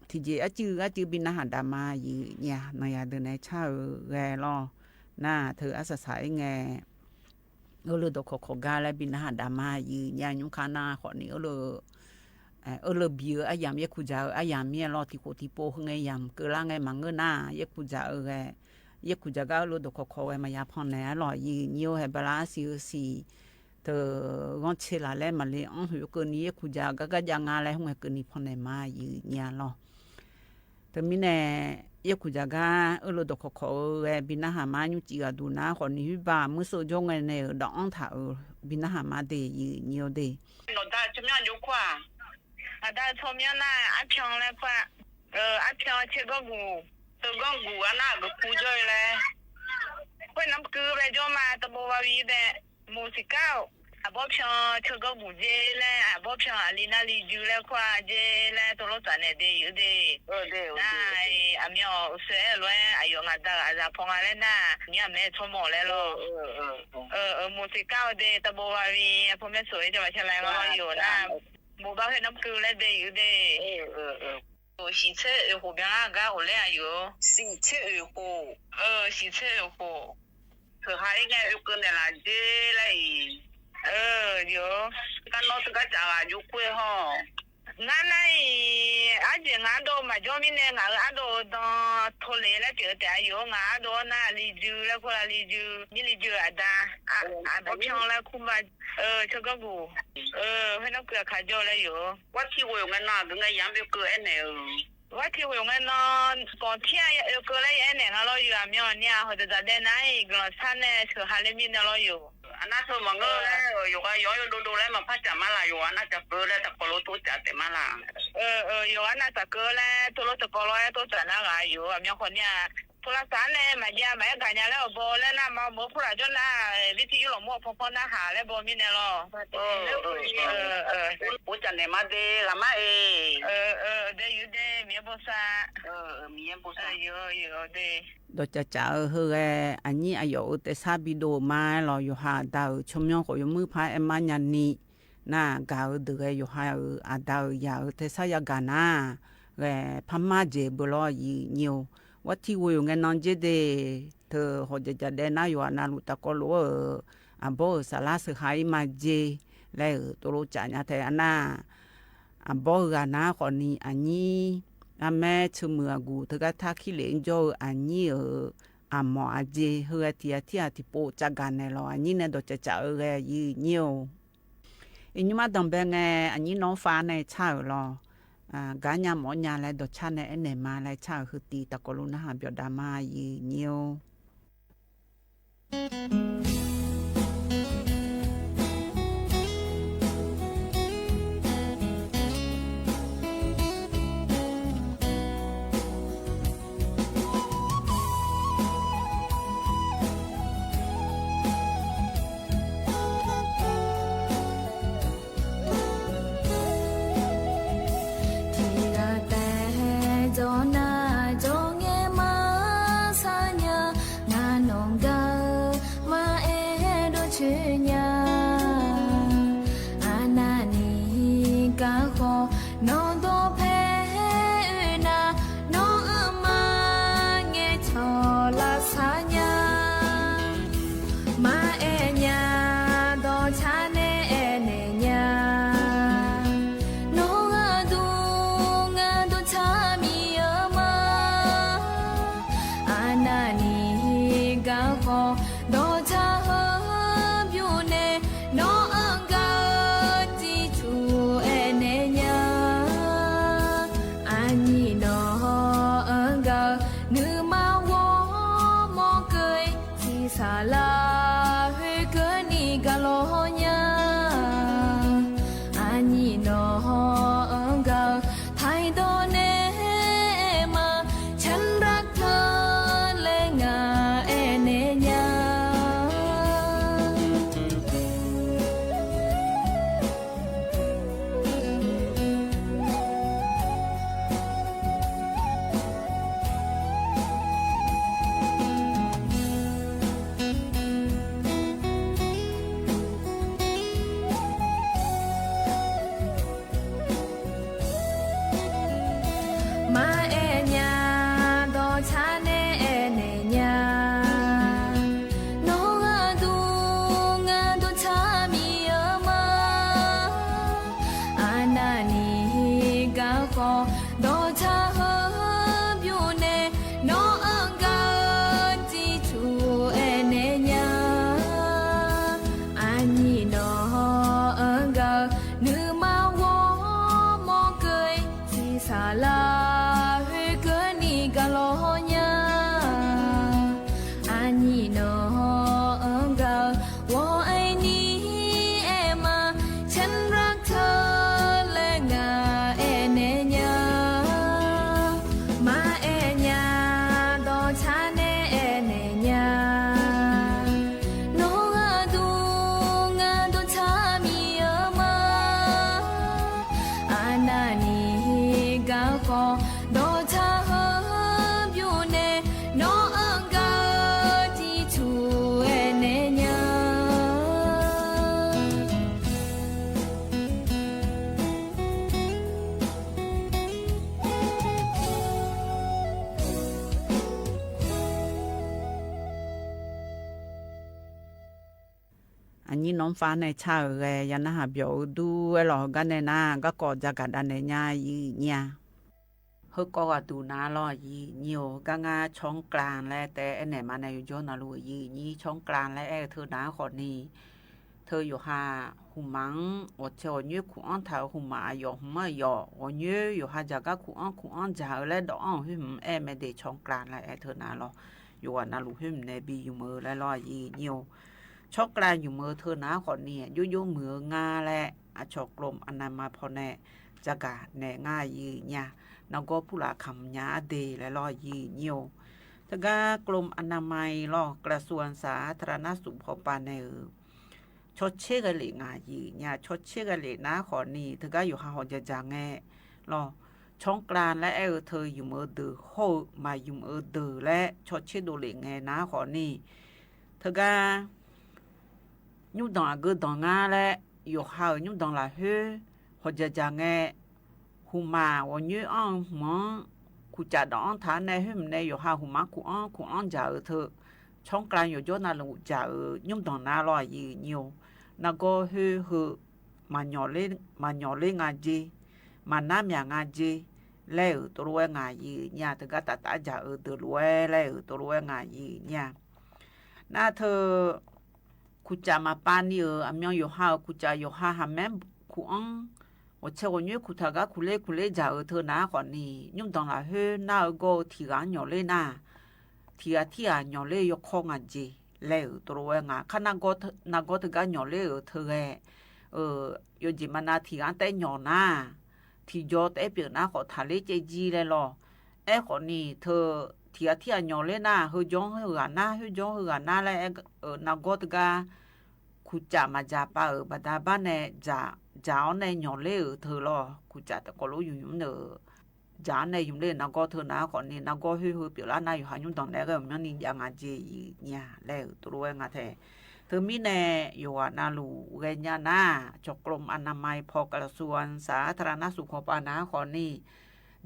ထံၣ်ကၠ့အစုအစု ဘံၣ်နၢ်ဟးဒၣ်မး ယုၢ်ညါ နီၢ်ယၤဒုးနဲဆၢအၢဂဲလီၤ နၤ ထၢအါစၢ်စၢ်အံၤငဲ အၢလၢဒီးခီၣ်ခီၣ်ဂၤလၢဘံၣ်နၢ်ဟးဒၣ်မး ယုၢ်ညါ ညီခါနၤဃီန့ၣ် အၢလၢ အၢလၢဘံၣ်အၢ အါယၣ်မး ယဲၢ်ခူၣ်စၢ်အၢ အါယၣ်မးလီၤ ထံၣ်ဃိၣ်ထံၣ်ပိာ်ဟဲငဲယၣ် ကၢလၢ်ငဲမၤငၢၢ်နၤ ယဲၢ်ခူၣ်စၢ်အၢဂဲ ယဲၢ်ခူၣ်စၢ်ဂၤ အၢလၢဒီးခီၣ်ခီၣ်ဝဲ မၤယၤဖီၣ်နဲၣ်လီၤ ယုၢ်ညါ ဟဲဘၣ်လၢအစံၣ်အၢစံၣ် တဂီၤဆ့လၢ်လၢ မၤလ့အီၣ် ဟူးကၢၢ်နံၤ ယဲၢ်ခူၣ်စၢ်ဂၤ ကကယၤငါလၢ ဟူးကၢၢ်နံၤဖီၣ်နဲၣ်မး ယုၢ်ညါလီၤ တမံၤန့ၣ် ယဲၢ်ခူၣ်စၢ်ဂၤ အၢလၢဒီးခီၣ်ခီၣ်အၢဂဲ ဘံၣ်နၢ်ဟးမး ညီစံၣ်ဂၤဒူၣ်နၤဃီန့ၣ် ဟံးဘၣ်မုၢ်စိၤကၠိငဲၤနဲၣ်ဧၢ ဒီးအီၣ်ထၣ်အၢ ဘံၣ်နၢ်ဟးမးဒ့ၣ် ယုၢ်ညါဒ့ၣ် နီၢ်ဒါဆီၣ်မၠၣ်ယိၤခွါ အဒါဆီၣ်မၠၣ်နၤ အါဖျီလဲၣ်ခွါ အါဖျီ ဆၢကီၢ်ပူၤ ဆၢကီၢ်ပူၤ အနၢ်ကဖူကၠိလဲၣ် ခွဲးနၢမ်ကုလဲၣ် ကၠီမး တဘိဝါဝံၤဒဲး မိၢ်စံးကၢ် အဘီဖျီ ဆၢကီၢ်ပူၤကၠ့လဲၣ် အဘီဖျီ အလံနၢ်လံယုၢ်လဲၣ်ခွါကၠ့လဲၣ် တိလိၣ်သးနဲၣ်ဒ့ၣ်ယုၢ်ဒ့ၣ် နၤ အမ့ၢ်အီၤ အစၢၤအဲၣ်လွဲ အယီၤ နၤဒါ အသးဖီၣ်ငါလဲၣ်နၤ မ့ၢ်အမဲာ်ဆိကမိၣ်လဲၣ်လီၤ မိၢ်စံးကၢ်ဒ့ၣ် တဘိဝါဝံၤ အဖိမ့ၢ်စိး ကၠီမးဆဲးလဲၣ်လီၤယိၤနၤ မိၢ်ဘၣ်ခွဲးနၢမ်ကုလဲၣ်ဒ့ၣ်ယုၢ်ဒ့ၣ် စံၣ်ဆ့ၣ်အုးဃိၣ်ဘၣ်ဂၤဂၤအိၣ်လဲၣ်အယိၤ စံၣ်ဆ့ၣ်အုးဃိၣ် စံၣ်ဆ့ၣ်အုးဃိၣ် သဟးအံၤန့ၣ် အုးကၢန့ၣ်လၢကၠ့လဲၣ်အံၤ ယိၤ တၢ်နီတဂၤစၢ်ဂၤယိၤခွဲးဟီ နၤနၤအံၤ အါယဲၢ် ငါအဒိးမၤကၠီမံၤန့ၣ် ငါအၢအဒိးဒီး ထိၣ်လ့ၤလၢတၢ်အၢတၢ်အယိၤ ငါအဒိးနၤလံယုၢ်လဲၣ် ခိၣ်လၢလံယုၢ် မ့ၢ်လံယုၢ်အဒါ အဘီဖျီလဲၣ် ခူမၤ ဆၢကီၢ်ပူၤ ခွဲးနၢမ်ကုအခါကၠိလဲၣ်ယိၤ ဝဲထံၣ်ဝဲယိၤငဲၤနီၢ် ကငဲၤယၤမ့ၢ်ကၢအဲၣ်နဲၣ်ဧၢ ဝဲထံၣ်ဝဲယိၤငဲၤနီၢ် ပိာ်ထံၣ်အကၢလၢယအဲၣ်နဲၣ်နၤလီၤယိၤ အမ့ၢ်အီၤန့ၣ် ဟီၣ်တဒၣ်ဒဲးနၤအံၤ ကလီၤဆါနဲၣ် ဆှၢဟးလၢမံၤန့ၣ်လီၤယိၤ အနၢ်ဆၢမၤငၢၢ်လဲၣ် ယိၤဂၤယီၤယိၤဒိၣ်ဒိၣ်လဲၣ် မၤဖးစၢ်မးလၢ် ယိၤဂၤနၢ် တၢ်ကၢလၢတၢ်ကီလိတိစၢ်တဲမးလၢ် ယိၤဂၤနၢ် တၢ်ကၢလၢ တိလိၣ်တကီလိတိစၢ်နၤဂၤယိၤ အမ့ၢ်အီၤန့ၣ် ဖိလၢ်သးန့ၣ် မၤယၤမၤအဲၣ်ဂၤညါလၢအဘီလၢနၤ မၤဘီဖိရၣ်ကၠီနၤ လံထံယိလီၤမူအဖီဖီနၤဟးလၢဘီမံၤန့ၣ်လီၤ အိၣ်စၢ်န့ၣ်မးဒ့ၣ် လၢမးအံၤ ဒ့ၣ်ယုၢ်ဒ့ၣ် မံၤဘိၣ်စၢ် မံၤဘိၣ်စၢ် ဒီးကၠၢ်ကၠၢ်ဧၢ ဟဲဂဲၤ အညိအယီၣ်ဧၢ တဲဆါဘံၣ်ဒိၣ်မးလီၤ ယိၤဟးအဒါဧၢ ဆိကမိၣ်ဃိး ယမုၢ်ဖးအဲၣ်မးညါနံၤ နဂၤဧၢဒုးဂဲၤ ယိၤဟးဧၢ အဒါဧၢ ယၤဧၢ တဲဆါယၤဂၤနၤ ဂဲၤဖးမးယဲၢ်ဘၢလီၤ ယုၢ်ညါ ဝဲထံၣ်ဝဲယိၤငဲၤနီၢ်ကၠ့ဒ့ၣ် တဟီၣ်ကၠၢ်ကၠၢ်ဒဲးနၤ ယိၤဂၤနၢ်လူၢ်တၢ်ကီလိဧၢ အဘီဧၢ စးလၢစၢဃာ်အံၤမၤကၠ့ လဲၣ်ဧၢ တိလိၣ်စၢ်ညါထဲအနၢ် အဘီဂၤနၤဃီနံၤ အညိ အမဲာ်ဆၢမုၢ်အဂုၤ တဂၤထါခံလ့ၣ်ကၠီဧၢ အညိဧၢ အမီၢ်အကၠ့ ဟဲဂဲၤထံၣ်အထံၣ်အထံၣ်ပိာ်စၢ်ဂၤနဲၣ်လီၤ အညိန့ၣ်ဒီးကၠၢ်ကၠၢ်ဧၢ ဂဲၤ ယုၢ်ညါ အံၤ ညီမးဒီးဘဲငဲၤ အညိနီၢ်ဖးန့ၣ်ဆါဧၢလီၤ ဂၤညါမီၢ်ညါလၢဒီးဆါန့ၣ် အဲၣ်နဲၣ်မးလၢဆါဧၢ ဃုတံၤ တၢ်ကီလိနၢ်ဟးဘျီးဒါမး ယုၢ်ညါ အနံၤနံၤကါဃီ နီၢ်ဒီဖဲအၢၣ်နၤ နီၢ်အၢမါ ငဲၤထီၣ်လၢဆါညါ မါအဲၣ်ညါ ဒီးဆါနဲအဲၣ်နဲၣ်ညါ နီၢ်ဂၤဒူ ဂၤဒူဆါမံၤအၢမါ အနံၤနံၤကါဃီ ဒီးဆါဟၢ ဘျုးနဲၣ် နီၢ်အၢကၢ စံးထူအဲၣ်နဲၣ်ညါ အနံၤနီၢ်အၢကၢ နုာ်မၤဝီ မီၤကဲ စံးဆၣ်လၢ ဟဲကၢၢ်နံၤကလီညါ အနံၤနီၢ်အၢကၢ ထၢၣ်ဒီးနဲၣ်မါ ฉันรักเธอ လၢငါအဲၣ်နဲၣ်ညါ မါအဲၣ်ညါ ဒီးဆါနဲအဲၣ်နဲၣ်ညါ နီၢ်ဂၤဒူ ဂၤဒူဆါမံၤအၢမါ အနံၤနံၤကါဃီ ဒီးဆါဟၢ ဘျုးနဲၣ် နီၢ်အၢကၢ စံးထူအဲၣ်နဲၣ်ညါ အနံၤနီၢ်အၢကၢ နုာ်မၤဝီ မီၤကဲ စံးဆၣ်လၢ ဟဲကၢၢ်နံၤကလီညါ အနံၤနီၢ်အၢကၢ 我爱你 အဲၣ်မါ ฉันรักเธอ လၢငါအဲၣ်နဲၣ်ညါ မါအဲၣ်ညါ ဒီးဆါနဲအဲၣ်နဲၣ်ညါ နီၢ်ဂၤဒူ ဂၤဒူဆါမံၤအၢမါ အနံၤနံၤကါဃီ ဒီးဆါဟၢ ဘျုးနဲၣ် နီၢ်အၢကၢ စံးထူအဲၣ်နဲၣ်ညါ အနံၤနီၢ်ဖါန့ၣ် ဆါအဂ့ၢ် ယနၢ်ဟးပျီၣ်အဒူဝဲလီၤ ကါန့ၣ်နၤ ကါကိးကါဒၣ်နဲၣ်ညါ ယံာ်ညါ ဟဲကိးဂၤဒူနၤလီၤ ယံာ်ညါဧိၤ ကါငါ ช้อนกลาง လၢတဲအဲၣ်နဲၣ်မါန့ၣ် ယိၤကၠိနၤလူၤ ယံာ်ညါ ช้อนกลาง လၢအဲၣ်အၢ ထၢနၤဃီန့ၣ် ထၢယိၤဟး ဟူးမး ဂီၤဆဲးဂီၤညွဲ ခူအီၣ်ထး ဟူးမးအယီၢ် ဟူးမးအယီၢ် ဂီၤညွဲ ယိၤဟးစၢ်ကါ ခူအီၣ် ခူအီၣ်စၢ်အၢ လၢဒီးအီၣ်ဟုမး အဲၣ်မ့ၢ်ဒၣ် ช้อนกลาง လၢအဲၣ်ထၢနၤလီၤ ယိၤဂၤနၤလူၤဟုမးန့ၣ် ဘံၣ်ယုၢ်မုာ်လၢလီၤ ယံာ်ညါဧိၤ ช้อนกลาง ယုၢ်မုာ်ထၢနၤဃီန့ၣ် ယိယိမုာ်အငါလဲၣ် အဆိကမိၣ် กรมอนามัย ဖီန့ၣ် စၢ်ကၤနဲၣ်ငါ ယံာ်ညါ နဂီၢ်ဖူလၢ်ခမျါအဒ့လၢလီၤ ယံာ်ညါဧိၤ တဂၤ กรมอนามัย လီၤ กระทรวงสาธารณสุข ဖီပၤန့ၣ်ဧၢ ဆီဆ့ဂၤလံာ်ငါ ယံာ်ညါ ဆီဆ့ဂၤလံာ်နၤဃီန့ၣ် တဂၤ ယိၤဟးဟီၣ်စၢ်စၢ်ငဲလီၤ ช้อนกลาง လၢအဲၣ်အၢ ထၢယုၢ်မုာ်ဒၢး ဟီၣ်မး ယုၢ်မုာ်ဒၢးလၢ ဆီဆ့ဒိၣ်လံာ်ငဲနၤဃီန့ၣ် တဂၤ ညူၣ်ဒွၣ်အဂုၢ်ဒွၣ်ငါလဲၣ် ယိၤဟးဧၢ ညူၣ်ဒွၣ်လၢဟဲ ဟီၣ်စၢ်စၢ်ငဲ ဟူးမး ဂီၤညွဲအီၣ်မး ခူစၢ်ဒီးအီၣ်ထးန့ၣ် ဟုမးန့ၣ် ယိၤဟးဟူးမး ခူအီၣ် ခူအီၣ်စၢ်အၢ ထၢ ช้อนกลาง ယိၤကၠိနၤလူၤစၢ်အၢ ညူၣ်ဒွၣ်နၤလီၤ ယံာ်ညါဧိၤ နဂီၢ်ဟဲဟၢ မၤညီၣ်လ့ မၤညီၣ်လ့ငါက့ မၤနါမၠၣ်ငါက့ လဲၣ်ဧၢ တရူးဝဲငါ ယံာ်ညါ တဂၤ တၢ်တၢ်စၢ်အၢ ဒၢးလီၤဝဲ လဲၣ်ဧၢ တရူးဝဲငါ ယံာ်ညါ နၤထၢ ခူစၢ်မၤပာ်န့ၢ်အၢ အမံၤယိၤဟးဧၢ ခူစၢ် ယိၤဟးဟးမး ခူအီၣ် ဂီၤဆဲးဂီၤညွဲ ခူထးဂၤ ခူလ့ ခူလ့စၢ်အၢ ထၢနၤဃီန့ၣ် ညူၣ်ဒွၣ်လၢဟဲ နၤအၢ ဂီၢ်ထံၣ်ဂၤညီၣ်လ့နၤ ထံၣ်ဂၤထံၣ်ဂၤညီၣ်လ့ ယိၤခီဂၤက့ လဲၣ်ဧၢ တရူးဝဲငါ ခါ နဂီၢ်တဂၤ ညီၣ်လ့အၢ ထၢဂဲ ယိၤက့မးနၤ ထံၣ်ဂၤတအဲၣ်ညီၣ်နၤ ထံၣ်ကၠီတအဲၣ်ပၠးနၤဃီ ထးလ့ကဲကံလဲၣ်လီၤ အဲၣ်ဃီန့ၣ် ထၢ ထံၣ်ဂၤထံၣ်ဂၤညီၣ်လ့နၤ ဟဲကၠီဟဲဂၤနၤ ဟဲကၠီဟဲဂၤနၤလဲၣ် နဂီၢ်တဂၤ ခူစၢ်မၤစၢ်ပာ်အၢ ဘၣ်တၢ်ဘၣ်န့ၣ် စၢ်အီၤန့ၣ် ညီၣ်လ့အၢ ထၢလီၤ ခူစၢ်တကိးလိာ်ယုၢ်ယုၢ်န့ၣ် စၢ်အီၤန့ၣ် ယုၢ်လ့ နဂီၢ်ထၢနၤဃီန့ၣ် နဂီၢ်ဟဲဟၢပၠးလၢနၤ ယိၤဟးညူၣ်ဒွၣ်နဲၣ်ဂ့ၤ မံၤန့ၣ် ယါငါက့ ယံာ်ညါ လဲၣ်ဧၢ တရူးဝဲငါထဲ တမံၤန့ၣ် ယိၤဟၣ်နၢလူၢ်ဂဲၤညါနၤ จากกรมอนามัย พ.กระทรวงสาธารณสุข ခီပၤနၤ ဃီန့ၣ်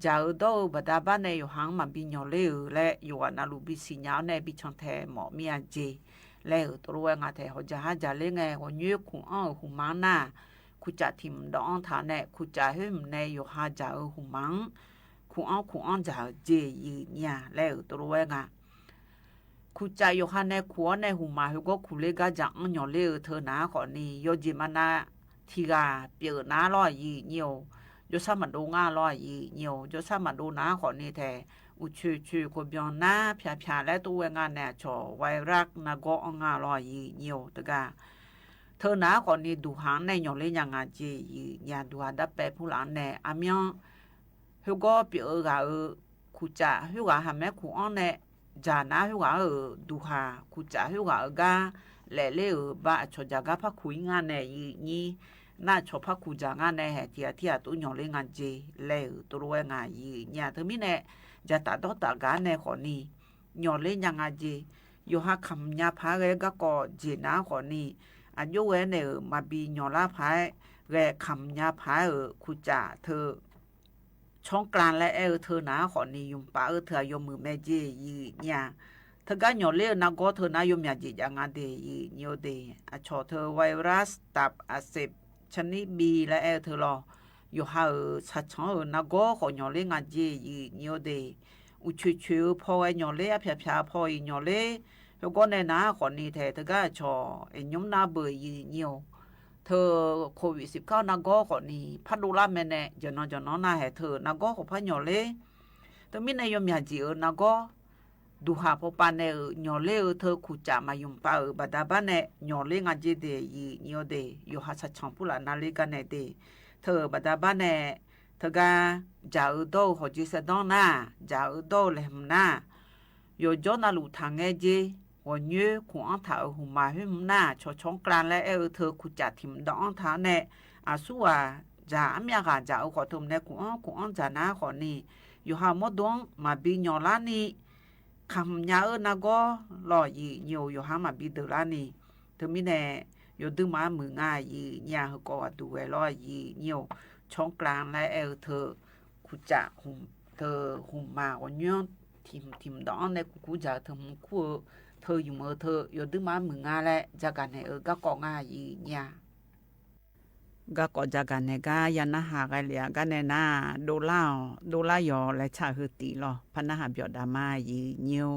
ယၢ်အၢဒီးအၢ ဘၣ်တၢ်ဘၣ်န့ၣ် ယိၤဟၣ်မၤဘံညိၣ်လ့အၢ လၢယိၤဟၣ်နၢလူၢ်ဘံစံၣ်ညါအီၤန့ၣ် ဘံၣ်ဆီၣ်ထဲးမီၣ်မ့ၢ်အစ့ လၢအၢ တရူးဝဲငါထဲး ဟီၣ်ယၢ်ဟါယၢ်လ့ငဲၤ ဂီၤညွဲၣ် ခုၣ်အီၣ်အၢ ဟူၣ်မးနၤ ခုၣ်စၢ်ထံၣ်မုၢ်ဒီးအီၣ် ထါန့ၣ် ခုၣ်စၢ်ဟ့ၣ်မုၢ်န့ၣ် ယိၤဟၣ်ယၢ်အၢဟူၣ်မး ခုၣ်အီၣ်ခုၣ်အီၣ်ယၢ်အၢစ့ ယံာ်ညါ လၢအၢ တရူးဝဲငါ ခုၣ်စၢ်ယိၤဟၣ်န့ၣ် ခုၣ်အီၣ်န့ၣ် ဟူၣ်မး ဟဲဂီၢ်ခူၣ်လ့ကါ ယၢ်အီၣ်ညိၣ်လ့အၢ ထၢနၤဃီန့ၣ် ယိၤက့ၤမးနၤ ထံဂၤပၢၢ်နၤလီၤ ယံာ်ညါ ယိၤဆၣ်မၤဒိနၤလီၤ ယံာ်ညါ ယိၤဆၣ်မၤဒိနၤဃီန့ၣ်ထဲး အိၣ်ဆူၣ်ဆူၣ် ကိးဘျီနၤ ဖျါဖျါလၢတရူးဝဲငါန့ၣ် အဆီၣ် ဝဲရၢ် နါဂီၢ်အီၣ်ငါလီၤ ယံာ်ညါ တဂၤ ထၢနၤဃီန့ၣ် ဒူၣ်ဟၣ်န့ၣ် ညိၣ်လ့ညါငါစ့ ယံာ်ညါ ဒူၣ်ဟၣ်ဒၣ်ပဲဖုလၢ်န့ၣ် အမံၤ ဟဲဂီၢ်ပၢၢ်အၢဂၤအၢ ခုၣ်စၢ်ဟ့ၣ်ဂၤ ဟးမဲခုၣ်အီၣ်န့ၣ် ယၢ်နၤဟ့ၣ်ဂၤအၢ ဒူၣ်ဟၣ် ခုၣ်စၢ်ဟ့ၣ်ဂၤအၢဂၤ လဲၤလ့အၢ ဘၣ်အဆီၣ်ယၢ်ဂၤဖးခူၣ်အံၤငါန့ၣ် ယံာ်ညါ နၢ်ဆီၣ်ဖးခူၣ်ယၢ်ငါန့ၣ် ဟဲထံၣ်အထံၣ်အတူၢ်ညိၣ်လ့ငါစ့ လၢအၢ တရူးဝဲငါ ယံာ်ညါ တမံၤန့ၣ် ယတၢ်ဒီတၢ်ဂၤန့ၣ်ဃီန့ၣ် ညိၣ်လ့ညါငါစ့ ယိၤဟၣ်ခမ်ညါဖးဂဲၤ ကၢ်ကီၢ်စ့နၤဃီန့ၣ် အယိဝဲန့ၣ်အၢ မၤဘံညိၣ်လၢဖး ဂဲၤ ခမ်ညါဖးအၢ ခုၣ်စၢ်ထၢ ဆီကရၣ်လၢအဲၣ်အၢ ထၢနၤဃီန့ၣ် ယုၢ်ပာ်အၢ ထၢယိၤမုၢ်မဲစ့ ယံာ်ညါ ထၢကါညိၣ်လ့အၢ နါဂီၢ်ထၢနၤ ယိၤမၠၣ်စ့ယၢ်ငါဒ့ ယံာ်ညါဒ့ အဆီၣ်ထၢ ဝဲရၢ် ตับอักเสบชนิดบี လၢအဲၣ်အၢ ထၢလီၤ ယိၤဟၣ်အၢ ဆၣ်ဆၣ်အၢ နါဂီၢ်ဃီညိၣ်လ့ငါစ့ ယံာ်ညါဒ့ အိၣ်ဆူၣ်ဆူၣ်ဖီဝဲညိၣ်လ့ အဖျါဖျါဖီအံၤညိၣ်လ့ ဟဲဂီၢ်န့ၣ်နၤဃီန့ၣ်ထဲး တဂၤအဆီၣ် အညိမ်နါဘၢ ယံာ်ညါ ထၢ โควิดสิบเก้า နါဂီၢ်ဃီန့ၣ် ဖးဒိၣ်လၢမဲာ်န့ၣ် ယနီၢ်ယနီၢ်နၤဟဲထၢ နါဂီၢ်ဃီဖးညိၣ်လ့ တမံၤန့ၣ် ယိၤမၠၣ်စ့အၢ နါဂီၢ် ဒူၣ်ဟၣ်ဖီပၤန့ၣ်အၢ ညိၣ်လ့အၢ ထၢ ခုၣ်စၢ်မၤယုၢ်ပာ်အၢ ဘၣ်တၢ်ဘၣ်န့ၣ် ညိၣ်လ့ငါစ့ဒ့ ယံာ်ညါဒ့ ယိၤဟၣ်ဆၣ်ဆၣ်ဖုလၢ်နၤလ့ကါန့ၣ်ဒ့ ထၢ ဘၣ်တၢ်ဘၣ်န့ၣ် ထၢကါ ယၢ်အၢဒီးအၢ ဟီၣ်စ့စဲဒီနၤ ယၢ်အၢဒီးအၢ လဲၤမနၤ ယိၤကၠီနၤလူၢ်ထၢ်ငဲစ့ ဂီၤညွဲၣ် ခုၣ်အီၣ်ထၢအၢ ဟူၣ်မးဟ့ၣ်မနၤ ဆီၣ်ဆီကရၣ်လၢအဲၣ်အၢ ထၢ ခုၣ်စၢ်ထံၣ်မုၢ်ဒီးအီၣ် ထါန့ၣ် အစူၢ်ဝဲ ယၢ်အမံၤအဂၤ ယၢ်အၢဃီထၢမုၢ်န့ၣ် ခုၣ်အီၣ်ခုၣ်အီၣ်ယၢ်နၤဃီန့ၣ် ယိၤဟၣ်မီၣ်ဒိၣ် မၤဘံညိၣ်လၢန့ၣ် ခမ်ညါအၢ နါဂီၢ်လီၤ ယံာ်ညါ ယိၤဟၣ်မၤဘံဒၢးလၢန့ၣ် တမံၤန့ၣ် ယိၤဒုးမၤမုာ်ငါ ယံာ်ညါ ဟဲကီးဝဲဒၣ်ဝဲလီၤ ယံာ်ညါ ဆီကရၣ်လၢအဲၣ်အၢ ထၢ ခုၣ်စၢ် ထၢ ဟူၣ်မး ဂီၤညွဲၣ် ထံၣ် ထံၣ်မုၢ်ဒီးအီၣ်န့ၣ် ကူကူယၢ် ထၢမုၢ်ကူအၢ ထၢယုၢ်မုၢ်ထၢ ယိၤဒုးမၤမုာ်ငါလၢ ယကၢ်န့ၣ်အၢ ကၢ်ကီၢ်ငါ ယံာ်ညါ ကၢ်ကီၢ်ယကၢ်န့ၣ်ကါ ယနၢ်ဟးဂဲၤလၢအဂၤန့ၣ်နၤ ဒိလၢ ဒိလၢယီၤလဲၤဆၣ်ဟုတံၢ်လီၤ ဖးနၢ်ဟးဘျီးဒၣ်မး ယံာ်ညါ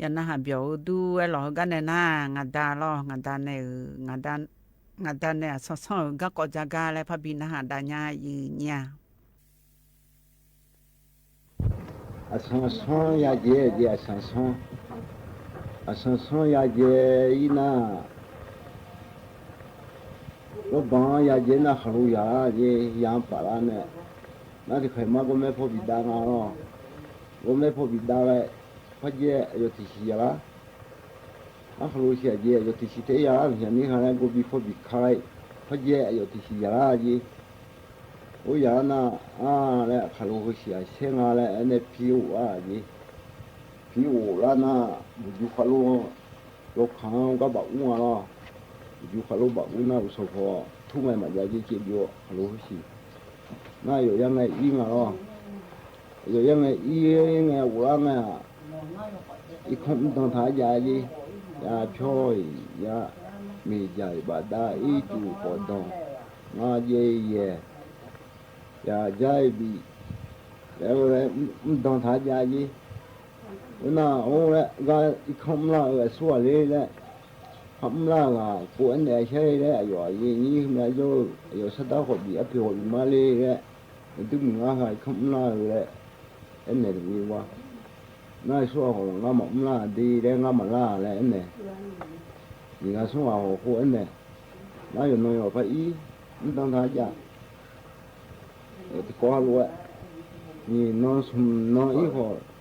ယနဟး ပြော် အိၣ်ဒူဝဲလီၤ ဟၢဂၤနဲၣ်နၤ ငါဒါလီၤ ငါဒါနဲၣ်ဧၢ ငါဒါ ငါဒါနဲၣ် အဆၢဆၢဧၢ ဂၤကိးကၢ်ဂၤလၢ ဖါဘံနဟးဒါညါယုညါ အဆၢဆၢယၤကဲ ကဲ အဆၢဆၢ အဆၢဆၢယၤကဲအံၤနၤ လီၤဘၣ်ယၤကဲနၤ ခးလိာ်ယၤကဲ ယၤပာ်လၢနဲၣ် နၤတခါမး ကိးမဲဖိဘံဒါနၤလီၤ ကိးမဲဖိဘံဒါဝဲ ဖဲကဲ အယိာ်တဆံယၤလီၤ အခးလိာ်ဆံယၤကဲ အယိာ်တဆံထဲယၤလီၤ ယၤန့ၣ်ခါလၢ ကိးဘံဖိဘံခါ ဖဲကဲ အယိာ်တဆံယၤလီၤကဲ အိၣ်ယၤနၤ အါလၢ ခးလိာ်ဃုာ်ဆံယၤဆဲးနၤလၢ အနဲၣ်ဖံအိၣ်အါကဲ ဖံအိၣ်လၢနၤ ပယူၤခးလိာ် လိာ်ခးကဘၣ်အူနၤလီၤ ပယူၤခးလိာ်ဘၣ်အူနၤ ပူၤစီၤဖီ ထူမဲာ်မးယၤကဲ ကဲဘျီ ခးလိာ်ဃုာ်ဆံ နၤ ယိာ်ယါငဲအံၤနၤလီၤ ယိာ်ယါငဲအံၤ ငဲအိၣ်လၢနၤ အံၤခီၣ်မုၢ်ဒၢထးယၤကဲ ယၤဖျီအံၤ ယၤမ့ၢ်ယၤဘၣ်ဒါ အံၤတူၢ်ပီၣ်ဒီး နၤယဲယဲ ယၤယဲဘံ လၢဝဲ မုၢ်ဒၢထးယၤကဲ ဝဲနၤ အိၣ်လၢ ဂၤအံၤခီၣ်မုၢ်လၢ်အၢ အဆိအလ့လၢ ခီၣ်မုၢ်လၢ်ဂၤ ကိးအဲၣ်နဲၣ်အဆဲးလၢ အယိာ်အယံၤ မ့ၢ်ယိာ် အယိာ်ဆၢတၢ်ဃီၣ်ဘံ အဖံးဃီၣ်ဘံမါလ့လၢ ဒုးမုၢ်ငါဂၤ အံၤခီၣ်မုၢ်လၢ်အၢလၢ အဲၣ်နဲၣ်တဂ့ၤဝဲ နၤ ဆိအဃိ ငါမၤမုၢ်လၢ်ဒ့လၢ ငါမၤလၢလၢအဲၣ်နဲၣ် နံၤဂၤဆိအဃိ အဲၣ်နဲၣ် နၤ ယိာ်နီၢ်ယိာ်ဖဲအံၤ မုၢ်ဒၢထးယၤ တကိးဟးလိာ်ဝဲ နံၤနီၢ်ဆူၣ်နီၢ်အံၤဃီ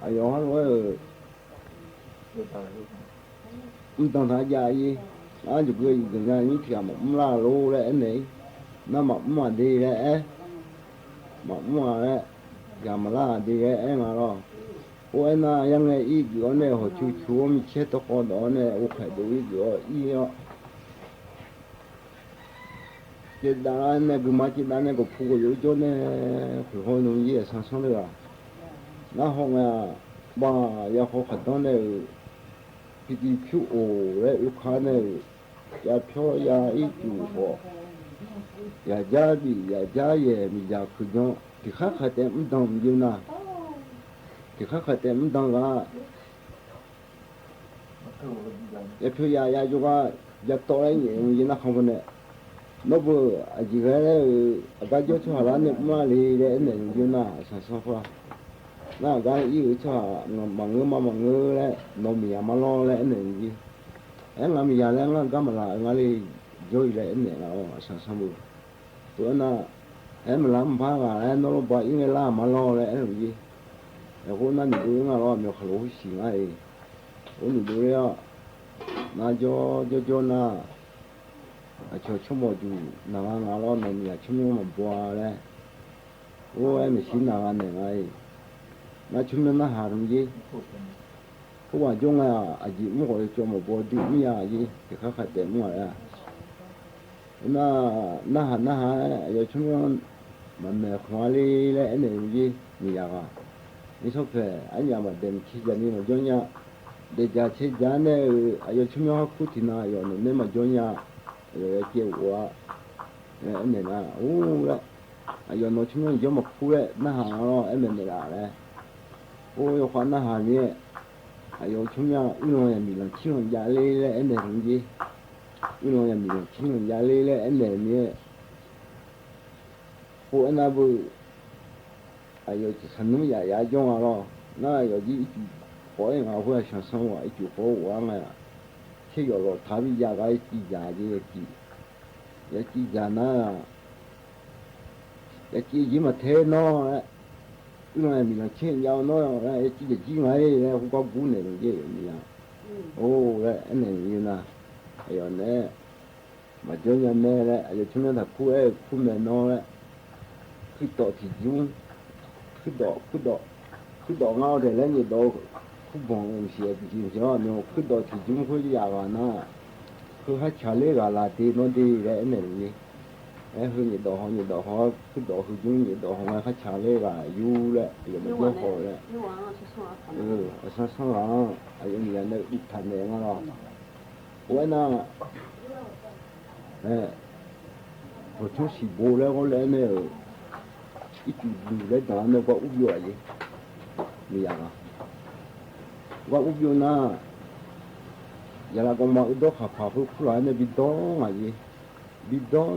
အယိာ်ဟးလိာ်ဝဲ မုၢ်ဒၢထးယၤအံၤ အါ ယကယံၤကညး ယထံၣ်မၤမုၢ်လၢ်လိာ်လၢအဲၣ်နဲၣ်အံၤ နၤမၤမုၢ်လၢ်ဒ့လၢအဲၣ် မၤမုၢ်လၢ်လၢ ယၤမၤလၢ်ဒ့လၢအဲၣ်နၤလီၤ အိၣ်အဲၣ်နၤ ယါငဲအံၤ ဒုးအီၤနဲၣ် ဟီၣ်ဆူၣ်ဆူၣ် မ့ၢ်ဆဲးတဃီဒီးအီၤနဲၣ် အိၣ်ဖဲးဒိၣ်အံၤ ဒုးအီၤအံၤအီၤ ကဲဒါလၢနဲၣ် ကမၤကဲဒါနဲၣ် ကဖူကယိကၠိန့ၣ် ဖုးဟီၣ်နီၢ်ယဲ အဆၢဆၢတဂၤ နၤဟီၣ်ငါ ဘၣ်ယၤဃီခးဒီးနဲၣ် ဖံတံဖုအိၣ်လၢအုခါနဲၣ် ယၤဖျီယၤအံၤတူၢ်ဃီ ယၤယါဘံၣ် ယၤယါယဲၢ် မ့ၢ်ယၤခုၣ်ညီ တခါခါတဲမုၢ်ဒၢမုၢ်ယိာ်နၤ တခါခါတဲမုၢ်ဒၢဂၤ ယဖျိယၤ ယၤယိၤဂၤ ယတီလၢညဲၣ် ယနၢ်ခီဖဲန့ၣ် နီၢ်ပၢၢ် အယံၤဂၤလၢ အကါယီဆူဟးလၢန့ၣ် မုၢ်လၢ်လံလၢအဲၣ်နဲၣ်ယိာ်နၤ အဆၢဆၢဃီ နၤဂၤအံၤအုဆူဟး မၤငၢမၤမၤငၢလၢ နီၢ်မ့ၢ်ယၤမၤလီၤလၢအဲၣ်နဲၣ်ယိာ် အဲၣ်ငါမ့ၢ်ယၤလၢ ငါဂၤမၤလၤအၢငါလံ ယိာ်အံၤလၢအဲၣ်နဲၣ်လီၤ အဆၢဆၢမုၢ် ပှၤနၤ အဲၣ်မၤလၤမၤဘၣ်ဂၤ အဲၣ်နီၢ်လီၤဘၣ်အံၤ မ့ၢ်လၢမၤလီၤလၢအဲၣ်နဲၣ်ယိာ် အဃိနၤနံၣ်ဒိနၤလီၤ မ့ၢ်ခးလိာ်ဃုာ်ဆံးနၤအံၤ အိၣ်နံၣ်ဒိလၢ နၤကၠီကၠီကၠီနၤ အဆိကမိၣ်ဒုး နၤဂၤနၤလီၤ နီၢ်မ့ၢ်ယၤဆိကမိၣ်မၤဘှါလၢ အိၣ်အဲၣ်မ့ၢ်ဆံးနၤဂၤနဲၣ်ဂၤအံၤ နၤဆိကမိၣ်နၢ်ဟးတမံၤ ပှၤကၠိငါ အယံာ်မုၣ်ဃီ ယကၠီမၤဘှါဒုးမ့ၢ်ယၤအံၤ တခါခါတဲမုၢ်ဂၤလၢ နၤ နၢ်ဟးနၢ်ဟး အယီၤဆိကမိၣ် မၤမဲာ်ခွါလံလၢအဲၣ်နဲၣ်ယိာ် မ့ၢ်ယၤဂၤ မ့ၢ်ဆီၣ်ဖဲ အညၣ်ဘၣ်ဒဲးမ့ၢ်ခံယၤန့ၣ် မၤကၠီညါ ဒဲးကၠၤဆဲးကၠၤန့ၣ် အယီၤဆိကမိၣ်ဟီၣ်ခူထံၣ်နၤ အယီၤန့ၣ် မ့ၢ်မၤကၠီညါ အယီၤယကဲအိၣ်ဧါ အဲၣ်နဲၣ်နၤ အိၣ်လၢ အယီၤနီၢ်ဆိကမိၣ်ယီၤမၤခူလၢ နၢ်ဟးလီၤ အဲၣ်မဲာ်မဲာ်ဒၣ်လဲၣ် အိၣ်ယီၤခွါနၢ်ဟးမ့ၢ် အယီၤဆိကမိၣ် အုၣ်လီၤယၤမံၤလီၤဆံၣ်လီၤယၤလံလၢအဲၣ်နဲၣ်ယိာ် အုၣ်လီၤယၤမံၤလီၤဆံၣ်လီၤယၤလံလၢအဲၣ်နဲၣ်မ့ၢ် ဖိအဲၣ်နၤဘၣ် အယီၤတဆၢနုာ်ယၤယၤယီၤလီၤ နၤယီၤဒ်အံၤ အံၤကၠူၣ်ဃီအံၤ ငါဖိအဆၢဆၢဝဲ အံၤကၠူၣ်ဃီဝဲငါ ဆ့ယီၤလီၤထါဘၣ်ယၤဂၤ ယကံၣ်ယၤက့ၤ ယကံၣ် ယကံၣ်ယၤနၤ ယကံၣ်ယံၤမၤထဲနီၤ အုၣ်လီၤယၤမံၤလီၤဆံၣ်ယၤနီၤ ယကံၣ်ယကံၣ်မၤလၢ ဟူကီၢ်ကူန့ၣ် ယကံၣ်မံၤယၤ အိၣ်လၢအဲၣ်နဲၣ်ယိာ်နၤ အယီၤနဲၣ် မၤကၠီညါမဲာ်လၢ အယီၤဆိကမိၣ်တၢ်ခူအဲၣ်ခူမဲာ်နီၤလၢ ခုၣ်ဒီးထံၣ်ယူ ခုၣ်ဒီး ခုၣ်ဒီး ခုၣ်ဒီးငါအီၤဒဲးလၢညါဒီး ခုၣ်ဘီၣ်မုၢ်ဆံးအပူၤဆံးမုၢ်ဆံးလီၤ မ့ၢ်ခုၣ်ဒီးထံၣ်ယူ ခုၣ်ယၤဂၤနၤ ခုၣ်ဟးဆးလၢဂၤလၢ်တ့ၢ်နီတ့ၢ်လၢအဲၣ်နဲၣ်ယိာ် အဲၣ်ဟုညါဒီးဟီ ညါဒီးဟီ ခုၣ်ဒီးဟုယူ ညါဒီးဟီ ဟးဆးလၢဂၤယူလၢ ယမၤကၠီဃီလၢ အဆၢဆၢဂၤ အယီၤမံၤယၤနဲၣ်အုၣ်ထါနဲၣ်မးလီၤ ဝဲနၤ အဲ ပဆိစံးဘိလၢအဃိလၢန့ၣ် အံၤကၠူၣ်ဘျုးလၢဒၣ်န့ၣ် ပှၤအူဘျီအယ့ၣ် မ့ၢ်ယၤဘၣ် ဝႃႈ အိၵ်းယိုၼ်းၼႃႇ ယႃႇလႃႇၵေႃႈ မႃးဢုတ်ႇတေႃႇၶႃႈၽႃႇ ၽိုၵ်းၶူႈလၢႆးၼႆႉ ပီႈတွင်းဢႃႈယီႈ ပီႈတွင်းၼႃႇ ဢုတ်ႇၸိူဝ်ႉၵိူဝ်ႇၵိူဝ်ႇလႄႈ တေႃးမေႃးဢႃႈၼႆယီႈ တေႃးမေႃးၼႃႇ ဢမ်ႇမီးၶႃႈၽႃႇ မိူဝ်ႈဢီးၸူးတေႃးၼႃႇ တၢင်းတၢင်းၶျိူဝ်းၶျိူဝ်းဢေႃႈၼေႃႈ တၢင်းတၢင်းတႃႇထိုင်ထိုင်ၼႆႉ ဢီးၸူးႁႃႈလႄႈ ယုပ်ႈယွင်ႈယီႈ ဢိုမ်း ပူႇတေႃးမေႃး တၢင်းတၢင်းၶျိူဝ်းလႄႈ ၵေႃႈတႃႇထိုင်ထိုင်ဢႃႈ ဢီးၸူးႁႃႈလႄႈ ယုပ်ႈယွင်ႈၼႆလႄႈ သုမ်းပူႇတေႃးမေႃးဢႃႈယီႈ သုမ်းပူႇ ၸိူဝ်ႉၵိူဝ်ႇၵိူဝ်ႇ ယုပ်ႈယွင်ႈၼႆယဝ်ႉႁူႉ ဢၼ်ၼၼ်ႉ ထိုင်ထိုင်ထိုင် ၸိုဝ်ႈယုပ်ႈယွင်ႈ ဢိူဝ်ႈ ႁူဝ်ၼႃႈပိူၼ်ႈမႃး ဢၼ်ၼၼ်ႉ ပိူၼ်ႈမႃးတူၺ်း မေႃးၺႃးၵၼ်လႄႈ ယဝ်ႉၵေႃႈ ၼႆႉ ပဵၼ်ၶႂၢင်ႉဢၢႆႈ ႁူႉႁႃႉ ပိူၼ်ႈ ၼႃႈၶိုၼ်းၼႆႉ ၼွၼ်းၼႆႉ ၼွၼ်း ၼွၼ်း တႄႉၵေႃႈ ၵေႃႈဝႃႈၼႆ ပီႈသိူဝ်ႇမီး ၽယႃးလဵင်ႉဢႃႈ ၼႆႉ တေႃႇၽယႃးလဵင်ႉ ဢိူဝ်ႈ တေႃႇၽယႃးလဵင်ႉ ၶိုၼ်းတေႃႇၶိုၼ်း ၽယႃးလဵင်ႉၼႆႉ လၢတ်ႈဢႃႈ ဢေႃႈ ပီႈသိူဝ်ႇမီးၼႆႉ ပီႈသိူဝ်ႇမီးၼႆႉ မၼ်းသီႇၼႃႈမီး လၢတ်ႈဢႃႈ ယဝ်ႉတူဝ်း လႄႈၼႆႉ ယေႃး ယေႃး ယေႃးၼႃႇ တႄႉတႄႉ သွႆးသွႆး ၼႆႉ တႄႉတႄႉ သွႆးသွႆး ဢိူဝ်ႈ ဢၼ်တီႈယႃႇသွႆးၼႆႉ ၼႃႇ ယွမ်းမႃးၼႆႉ ၵေႃႈ ၸူးၸူးၼႆႉလႃႇ ဢၼ်တီႈ ၼႆႉ ၼႆႉ ၼႆႉ ၼႆႉ ၸႅတ်ႈၸႅတ်ႈ တီႈယၢဝ်းလႄႈ လႄႈ ၽႅၼ်ႇၼေႃႈ တႃႇၽိုၵ်းႁွႆႈတီႈလႄႈ ဢႃႇယု ဢမ်ႇႁိုင် မၼ်းယၢမ်း မၼ်းယွၼ်းယႃႈလႄႈ ႁိုဝ် ပီႈၸၢႆး ဢႃႇယု ပူႇၶိင်းၼႆႉ ၼေႃႈ တႃႇၽိုၵ်းႁွႆႈလႄႈ ဢူဝ်ႈ ဢၼ်ၼႆႉ ၶိင်းၼႄႇၼႃႇ ၶိင်းၼႄႇၼႃႇ မိူဝ်ႈ လႄႈ ၽႅၼ်ႇဢီးၵေႃႈၼႃႇ ၸိုဝ်ႈႁွင်ႈဢႃႈ လႃႈ ၼိူဝ်ၶိုၼ်ႈ ၼိူဝ်ၶိုၼ်ႈမႃး ၼိူဝ်မႃး ၵွင်ႈ ၵွင်ႈ သႂ်ႇၶျေႇၶျေႇ ၸွၵ်းလႃႈ ၼိူဝ်မႃးၼေႃႈ ၸွၵ်းလႃႈ ၼိူဝ်မႃး ၵူၺ်း ၸူး ႁူဝ်မူၼ်းၼႆႉ ၸူး ၸဝ်ႈဢူးသဵၼ်ႇၼႆႉ ၸူးၼႆႉ ၽီဢုပ်ႇၵိုင်ႇဢႃႈ ၶဝ် ဢီႈၶွင်ႇဢုပ်ႇၵိုင်ႇၼႃႇ ဢႃႈ ယဝ်ႉ ပေႃးယူႇၶႂႃၵိုင်ႇၼႆႉ တႃႇႁေႃႈ ႁေႃႈ ယွင်ႈဢဝ်ယူႇၶႂႃယူႇ ၼေႃႈမႃး ဢၼ်ၸိူဝ်းၶဵင်ႇၶီႇလႄႈ ၼိုင်ႈ ၼိုင်ႈ ၼိုင်ႈ ၼိုင်ႈ ၶဵင်ႇလႄႈ ဢႃႈလႄႈ ၶိုၼ်းမႃးယၢမ်းယွၼ်းယႃႈ ဢဝ်ပူႇလႄႈ ဢၼ်မီးၸူႉလႄႈ မႃးႁူႉၸူႉထိူဝ်ႈၼႆႉ ယႃႇတေႃႇၶီႇမႃးယူႇၶိုၼ်း ဢမ်ႇၶီႇၼႆႉ ၼႃႈသြႃႇၵေႃႈ ၸဝ်ႈ သုတ်းၶိုၼ်းၸဝ်ႈ ၸဝ်ႈဢုပႃႇတၢၼ်ႇၼႆႉ တတ်းယွၼ်းၸဝ်ႈယႃႇထႃႇ ဢႃႈ ယဝ်ႉဝႃႈ ၵွၼ်ႇၸဝ်ႈၼႆႉ ႁဝ်းၵေႃႈ ဢၼ်ၼႆႉယဝ်ႉလႄႈ သြႃႇၵေႃႈ လႄႈ လႄႈ လႄႈ ၸႂ်ၼႃႇ ယႃႇဢဝ်ၶဝ် မူၵႂႃႇတူၺ်းဝႆႉ ဢယေး မူတူၺ်းဝႆႉ ၶုၼ်ၼႆႉ ယႃႇပေႃးလႆႈၼိူဝ်ႉမႃးၵေႃႈ တူၺ်းဝႆႉၼႃႇ တူၺ်းဝႆႉၼႃႇ မူၶိုၼ်းတူၺ်းဝႆႉၼႆႉ ၵုမ်ႇၵုမ်ႇၵုမ်ႇ တူၺ်းတူၺ်းယႂ်ႇယႂ်ႇယူႇၶုၼ် ၼႃႇ ၶုၼ်ယႃႇ ယႃႇ ယႃႇၸီႉၼႃႇ ၼႃႇ ၶုၼ်ဢႃႇ ၸီႉ ၸီႉ ၸီႉ တႄႉတႄႉ ဢိူဝ်ႈ ၸီႉတႃႇၼႃႇ ၸီႉ ၸီႉ လႄႈ ထႅင်ႈမၼ်းယဝ်ႉ ဢယႃႇမေႃး ဢၵိတ်ႉတႃႇ ၸႃႇရႃႇ မၼ်းၶႃႈႁႃႉ လႄႈ ႁူဝ်ထႅင်ႈ ၼႃႇ ၵႃႈၸႄႈၼႃႇ သၢၵ်ႈၶၢင်းၵေႃႈ ဢူဝ်ႈ သၢၵ်ႈၶၢင်းၵေႃႈ သြႃႇ ပီႈၸူး ၶမ်းယၢင်းၵႃႈႁိုဝ်လႄႈ မႃးတုမ်ႉသၽႃးၵႃႈႁိုဝ်လႄႈ ၼႃႇယႃႇတုမ်ႉပိူင်းၵႃႈႁိုဝ်လႄႈ လႄႈ သင်ႇၵူႈၼိူင်းၵႃႈႁိုဝ်လႄႈ ယဝ်ႉ ယဝ်ႉ တႄႉႁူႉ ဢေႈ ယႃႇမႃးယူႇ ယဝ်ႉ ၵႃႈၸႄႈ ဢီႈသဵင်ႈၼိုင်ႈၵေႃႈ ယႃႇဢဝ်ႁိုဝ်လႄႈ ဢူၺ်း ဢေႈ တူဝ်တူဝ်တူဝ်တူဝ် ၶူဝ်းယႃႇၸီႉၼႃႇ ၵူႈ သုတ်းထိုင် သုတ်းထိုင်ဢုၼ်ႇၼိတ်ႉထႃႇလႄႈ ယဝ်ႉ ဢၽူဝ်ၶိုၼ်းပီႈလႄႈ ၽူဝ်ဢၼ်ၼႆႉ ယင်းယင်းမီးၼႃႇ ၼၼ်ႉ ပေႃးလႄႈ ဢၼ်ယဝ်ႉ ပေႃး ဢုၼ်ႇၼိတ်ႉၼႃႇ ယူႇၶႂၢင်ႉဢႃႈ ၼၼ်ႉမီးဢႃႈ ယူႇ ယူႇၶႂၢင်ႉဢႃႈ ဢသၢၵ်ႈသၢၵ်ႈထူၼ်ႈၼႆႉ သုတ်းၶိုၼ်းပူႇၼႆႉ ၼႂ်းၼႃႈပွင်ႇၼႃႇ သုတ်းၼႆႉ ပီႈသႄႇဢႃႈ ယင်း ဢႃႈ ၸီႉၶၢင်ႈဢႃႈ ၸီႉၶၢင်ႈၼႃႇ ၼွင်ႉၽူႈ ၸီႉၶၢင်ႈဢႃႈ ယဝ်ႉလႄႈ ဢၼ်တႃႇယင်းဢႃႈ ဢမ်ႇမႃးဢႃႈ ဢၼ်တႃႇ ၼႃႈတီႈၽႅဝ်မႃးယဝ်ႉ ယဝ်ႉ ဢိူဝ်ႈ ၶႄႉယူႇၼႆႉ ဢိူဝ်ႈ ၼႆႉ မူၼ်ႈမူၼ်ႈ ဢိူဝ်ႈ ၼႆႉ ယဝ်ႉ ပေႃးသီႇပႃႇ ဢႃႈ ၼပ်ႉပႃး ဢမ်ႇၵႃး ၵႃႈသီႇပႃႇၵႃႈ ငႃႈလႄႈ ဢၼ်ၸိူဝ်းၼႆႉ ဢိူဝ်ႈ သီႇပႃႇ သီႇငႃႈလႄႈ ၼႃႈ ဢိူဝ်ႈ ၵိူဝ်ၼႃႈ ဢပူႇလႄႈ ဢၼ်ၸိူဝ်းၼႆႉ သီႇၼေႃႈလႄႈ ၼပ်ႉပႃး သုတ်းၼႆႉၶႃႈ ၼပ်ႉပေႃး သုတ်းထိုင် သုတ်းၼႆႉ သီႇမႃး ဢုတ်ႇတႄႇလႄႈ ဢပူႇလႄႈ ၵူႈငၢႆး ဢႃႈ ဢုတ်ႇတႄႇသေ ၵူႈ ၵူႈၺႃးလႄႈ ဢိုမ်း ဢုတ်ႇတႄႇၼႆႉ သေ ဢုတ်ႇလႄႈ မၼ်းၼႆႉ ဢပူႇ ယဝ်ႉ ဢပူႇ သေ ဢဝ်ဢုတ်ႇလႄႈၼႃႇ ဢသၢၵ်ႈသၢၵ်ႈ တေႃႇတႄႉၵေႃႈလႄႈ ဢႃႈ လေႃႇလႄႈ ၸၢင်ႈၼႆႉ သုၼ်ႇၼွင်ႉၵူၺ်းၸႃႉ ၼွင်ႉၵူၺ်းၸႃႉ ၼႆႉ သုၼ်ႇၼွင်ႉၵူၺ်းၸႃႉ ၼႃႇ ၸၢင်ႈၼႃႇ ပေႃး ဢႃႈ ယူႇလႄႈ ၸၢင်ႈသုၼ်ႇၼႃႇ ႁႃႉလႄႈ လဵင်ႉဢႃႈလေႃႈ ဢိူဝ်ႈ ၼႃႇ ႁူၺ်း ယႃႇၵူႈၼီႈလႃႈ ယႃႇၼႆလႃႈ ဢိူဝ်ႈ ဢိူဝ်ႈ ဢၼ်ၼႆႉၵေႃႈ လေႃႇတႄႉ ယႃႇၵူႈၼီႈလႃႈ ၸွင်ႇယဝ်ႉ ဢီး ၸူးၶေႃႈၶေႃႈ လူင်းပႃး ၼႃႇ ယဝ်ႉ ဢီး သင်ႇသိုဝ်ႈ ဢီး ၵေႃႈမႃးၽူဝ်ႇၶိုၼ်းၸိူဝ်းၼႆႉ ၵေႃႈလႆႈငဝ်ႈၼိုင်ႈ သႃႇသႃႇယႂ်ႇယႂ်ႇ ငဝ်ႈၼိုင်ႈယႂ်ႇ ငဝ်ႈတႄႉ ငဝ်ႈထႅင်ႈၵေႃႈလႆႈၼႃႇ ဢႃႇ သင်ဝႃႈလႄႈ ယႂ်ႇသင်ယႂ်ႇ သိုဝ်ႉငၢၼ်းပီႈလႃႇ သင်ဝႃႈလႄႈ ဢႃႇ ယႂ်ႇငၢၼ်းပီႈလႃႇ သင်ဝႃႈလႄႈ ဢႃႇ သင်ဝႃႈလႄႈ ဢႃႇ မၼ်းယင်းယူႇလႃႇလူး ၼႃႇ မႃးတီႈ မႃးတီႈ ဢႃႇ မၼ်းယင်း ဢႃႇ ယူႇဝႆႉၸႃႉ ၼမ်ႉမၼ်းၼၼ်ႉတႃႉလႄႈ မႃးဢၼ်ၼႆႉလႃႇ ၼႃႇ မႃးတီႈၼႆႉလႄႈ ဢၼ်ၼႆႉလႃႇ ၼႃႇ ဢၼ်ၼႆႉ ၼႃႇ တီႈၼႆႉမႃးလႄႈ တူဝ်ဢၼ်ၼႆႉၼႃႇ သႃႇသၼႃႇပီႈလႃႇလႄႈ ဢႃႇ သႃႇ ၸႃႇ ၸႃႇ သႃႇ ပီႈ ပီႈ သႃႇ လူႇ လူႇ ၼႆႉ ၸႃႇလီလႄႈ ဢႃႇ လႄႈ သႃႇသၼႃႇ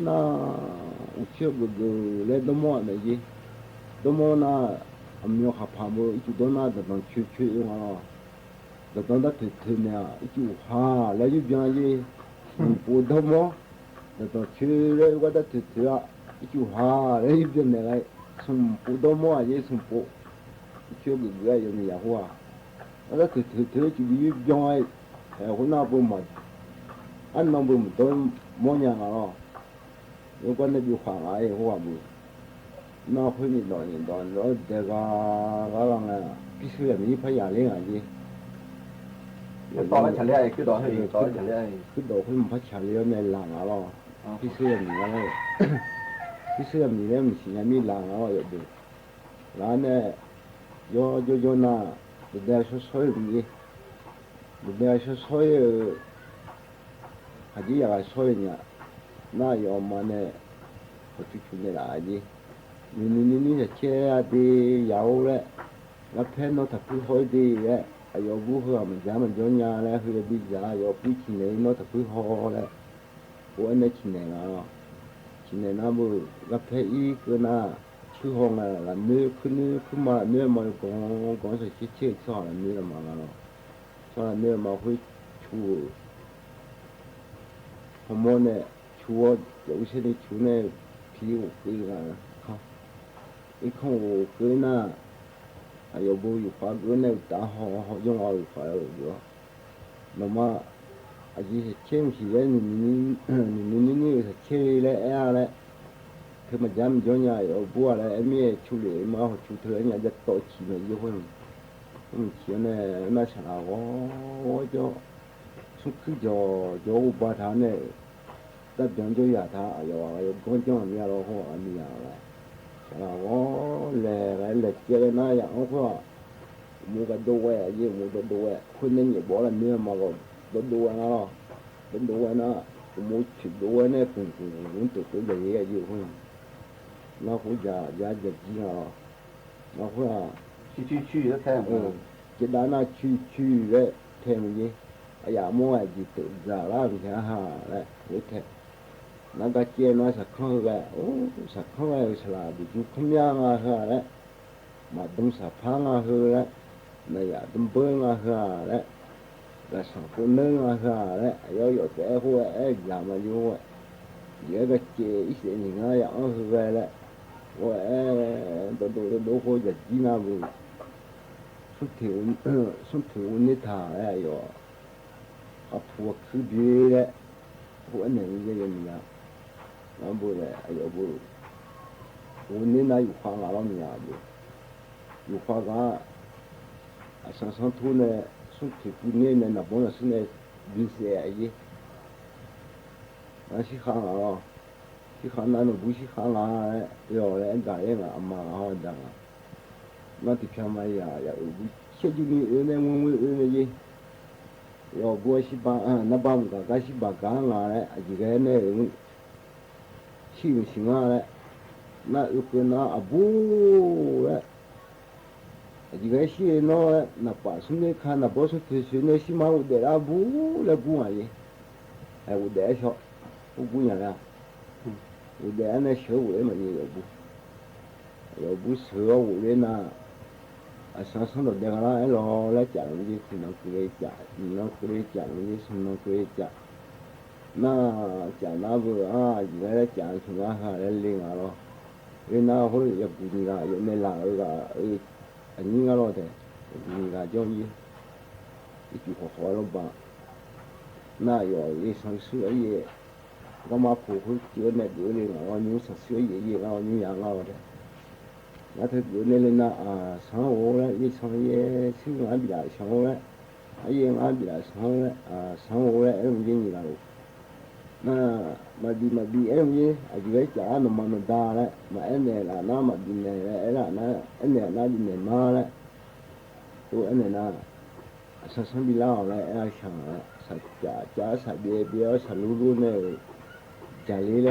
ဢိူဝ်ႈ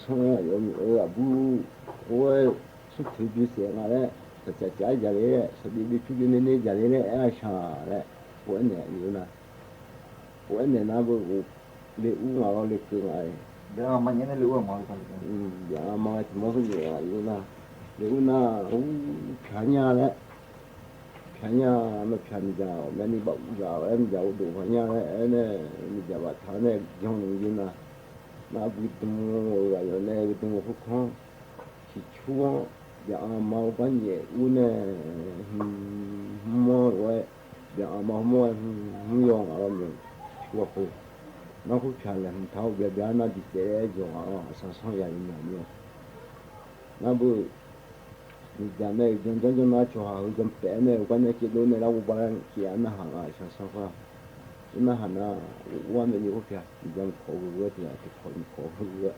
ဢိူဝ်ႈ ဢႃႇ ပူႇ ဢူၺ်း သုတ်းထိုင်ပီႈသဵင်ႈဢႃႇလႄႈ စကြာကြာယၤလံလဲၣ်, စပီးဒုးဆူဒုးန့ၢ်န့ၢ်ယၤလံလဲၣ်, အဲၣ်အဆၣ်လဲၣ်, ပှၤအဲၣ်နဲၣ်အံၤနၤ, ပှၤအဲၣ်နဲၣ်နၤဘၣ်, လဲၤအူငါလီၤ လဲၤကၢၤငါအံၤ, ဘၣ်အမါညါန့ၣ်လဲၤအူအမါလီၤ, ဘၣ်အမါ တမီၢ်ဖိယဲၢ်အံၤနၤ, လဲၤအူနၤ, အူ ဖျါညါလဲၣ် ဖျါညါ, မ့ၢ်ဖျါန့ၣ်ယၤ, မ့ၢ်န့ၣ်ဘၣ်အူယၤ, မ့ၢ်ယၤအူဒိၣ်ဖျါညါလဲၣ်, အဲၣ်နဲၣ်, မ့ၢ်ယၤဘၣ်ထါနဲၣ်, ယီၤန့ၣ်ယဲၢ်နၤ, နဘုတမူဂၤယီၤနဲၣ်, ဘုတမူဖိခွါ ဆံၣ်ဆူ, ယအမါ ဘၣ်ညဲၣ်အူန့ၣ်, ဟူမီၢ်ဝဲ, ယအမါဟူမီၢ်ဝဲ, ဟူယီၤအလီၤမ့ၢ်, ဆူအဃိ, နဃုဖျါလဲၣ် ဟူထါအိၣ်ဘျဲဘျဲ နဒ်သိးအဲၣ် ယီၤအလီၤ, အဆၣ်ဆီယၤအံၤန့ၣ်, နဘု န့ၣ်ယၤနဲၣ်, ယီၤယီၤယီၤ နဆိဟးဟုကပဲန့ၣ်, ကီၢ်နဲၣ်က့ဒိၣ်န့ၣ် လၢဝဲဘၣ်လၢက့အနၢ်ဟးဂၤ အဆၣ်ဆီဃီ, အနၢ်ဟးနၤ, ဝဲမ့ၢ်န့ၣ်အိၣ်ဖျါ, ယီၤမ့ၢ်ခိးဂုၤဂၤတဂၤ, တခိးမ့ၢ်ခိးဂုၤဂၤ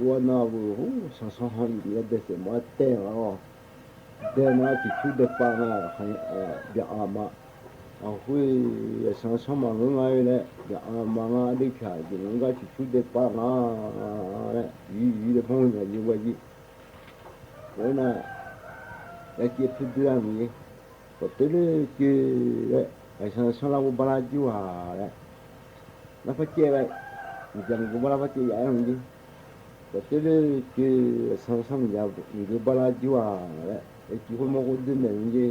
ဝဲနၤဘု, ဟူ ဆၣ်ဆီဟီအံၤန့ၣ် ဒဲးစဲးမၤတဲလီၤ, ဒဲးနၤဆံၣ်ဆူဒဲးပာ်နၤ, ဘၣ်အမါ, အဃိ အဆၣ်ဆီမၤငါလဲၣ်, ဘၣ်အမါ နဒုးဖျါ ယံၤနကဆံၣ်ဆူဒဲးပာ်နၤလဲၣ်, ယံၤယံၤဒီးဖိမုၣ်ယံၤဝဲယံၤ, ဝဲနၤ, လၢက့ဖုဒုအမံၤ ပှၤတဲလၢက့ၤလဲၣ်, အဆၣ်ဆီလၢဝဲဘၣ်လၢကၠူဧါလဲၣ်, လၢဖးကဲဝဲ, မ့ၢ်ယၤမ့ၢ်ကဘၣ်လၢဖးကဲယၤမံၤ, ပှၤတဲလၢက့ၤ အဆၣ်ဆီမ့ၢ်ယၤ မ့ၢ်ကဘၣ်လၢကၠူဧါလဲၣ်, အက့ဖိမီၢ်ဖိဒုနဲၣ်မံၤ,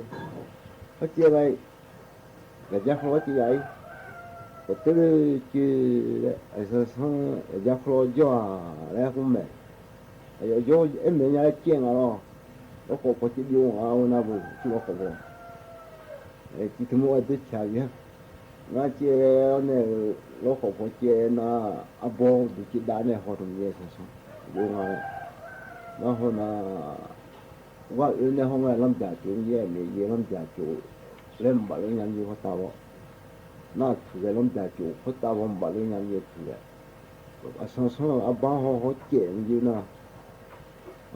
ဖးကဲဝဲ ယၤကၠါဖျီက့ၤယၤအံၤ, ပှၤတဲလၢက့ၤလဲၣ်, အဆၣ်ဆီ ယၤကၠါဖျီက့ၤယၤလဲၣ်, ဃိမဲာ်, အယီၤအဲၣ်မဲာ်ညါလၢကဲနၤလီၤ, လီၤဃီၤဖိက့ၤဒိၣ်ဧါ ဝဲနၤဘု ဆူလီၤဃီၤဖိ ကံတမုၣ်အဒိဆၣ်ယဲၢ်, နကဲန့ၣ်, လီၤဃီၤဖိကဲနၤ, အဘီဒုးက့ၤဒါန့ၣ် ဟီၣ်တမံၤယဲၢ်ဆၣ်ဆီ, ဒိၣ်နၤလဲၣ်, နဟီၣ်နၤ, ဝဲအၢန့ၣ်ဟီၣ်ဝဲလီၤမၠၣ်ကၠိယဲၢ်န့ၣ်, ယဲၢ်လီၤမၠၣ်ကၠိ, လၢမဘၣ်လၢညါယဲၢ်ဖီတၢ်ဘီ, နခုၣ်ဝဲလီၤမၠၣ်ကၠိဖီတၢ်ဘီ မဘၣ်လၢညါယဲၢ်ခုၣ်ဝဲ အဆၣ်ဆီအဘါဟီၣ်ဟီၣ်ကဲးန့ၣ်ယဲၢ်နၤ,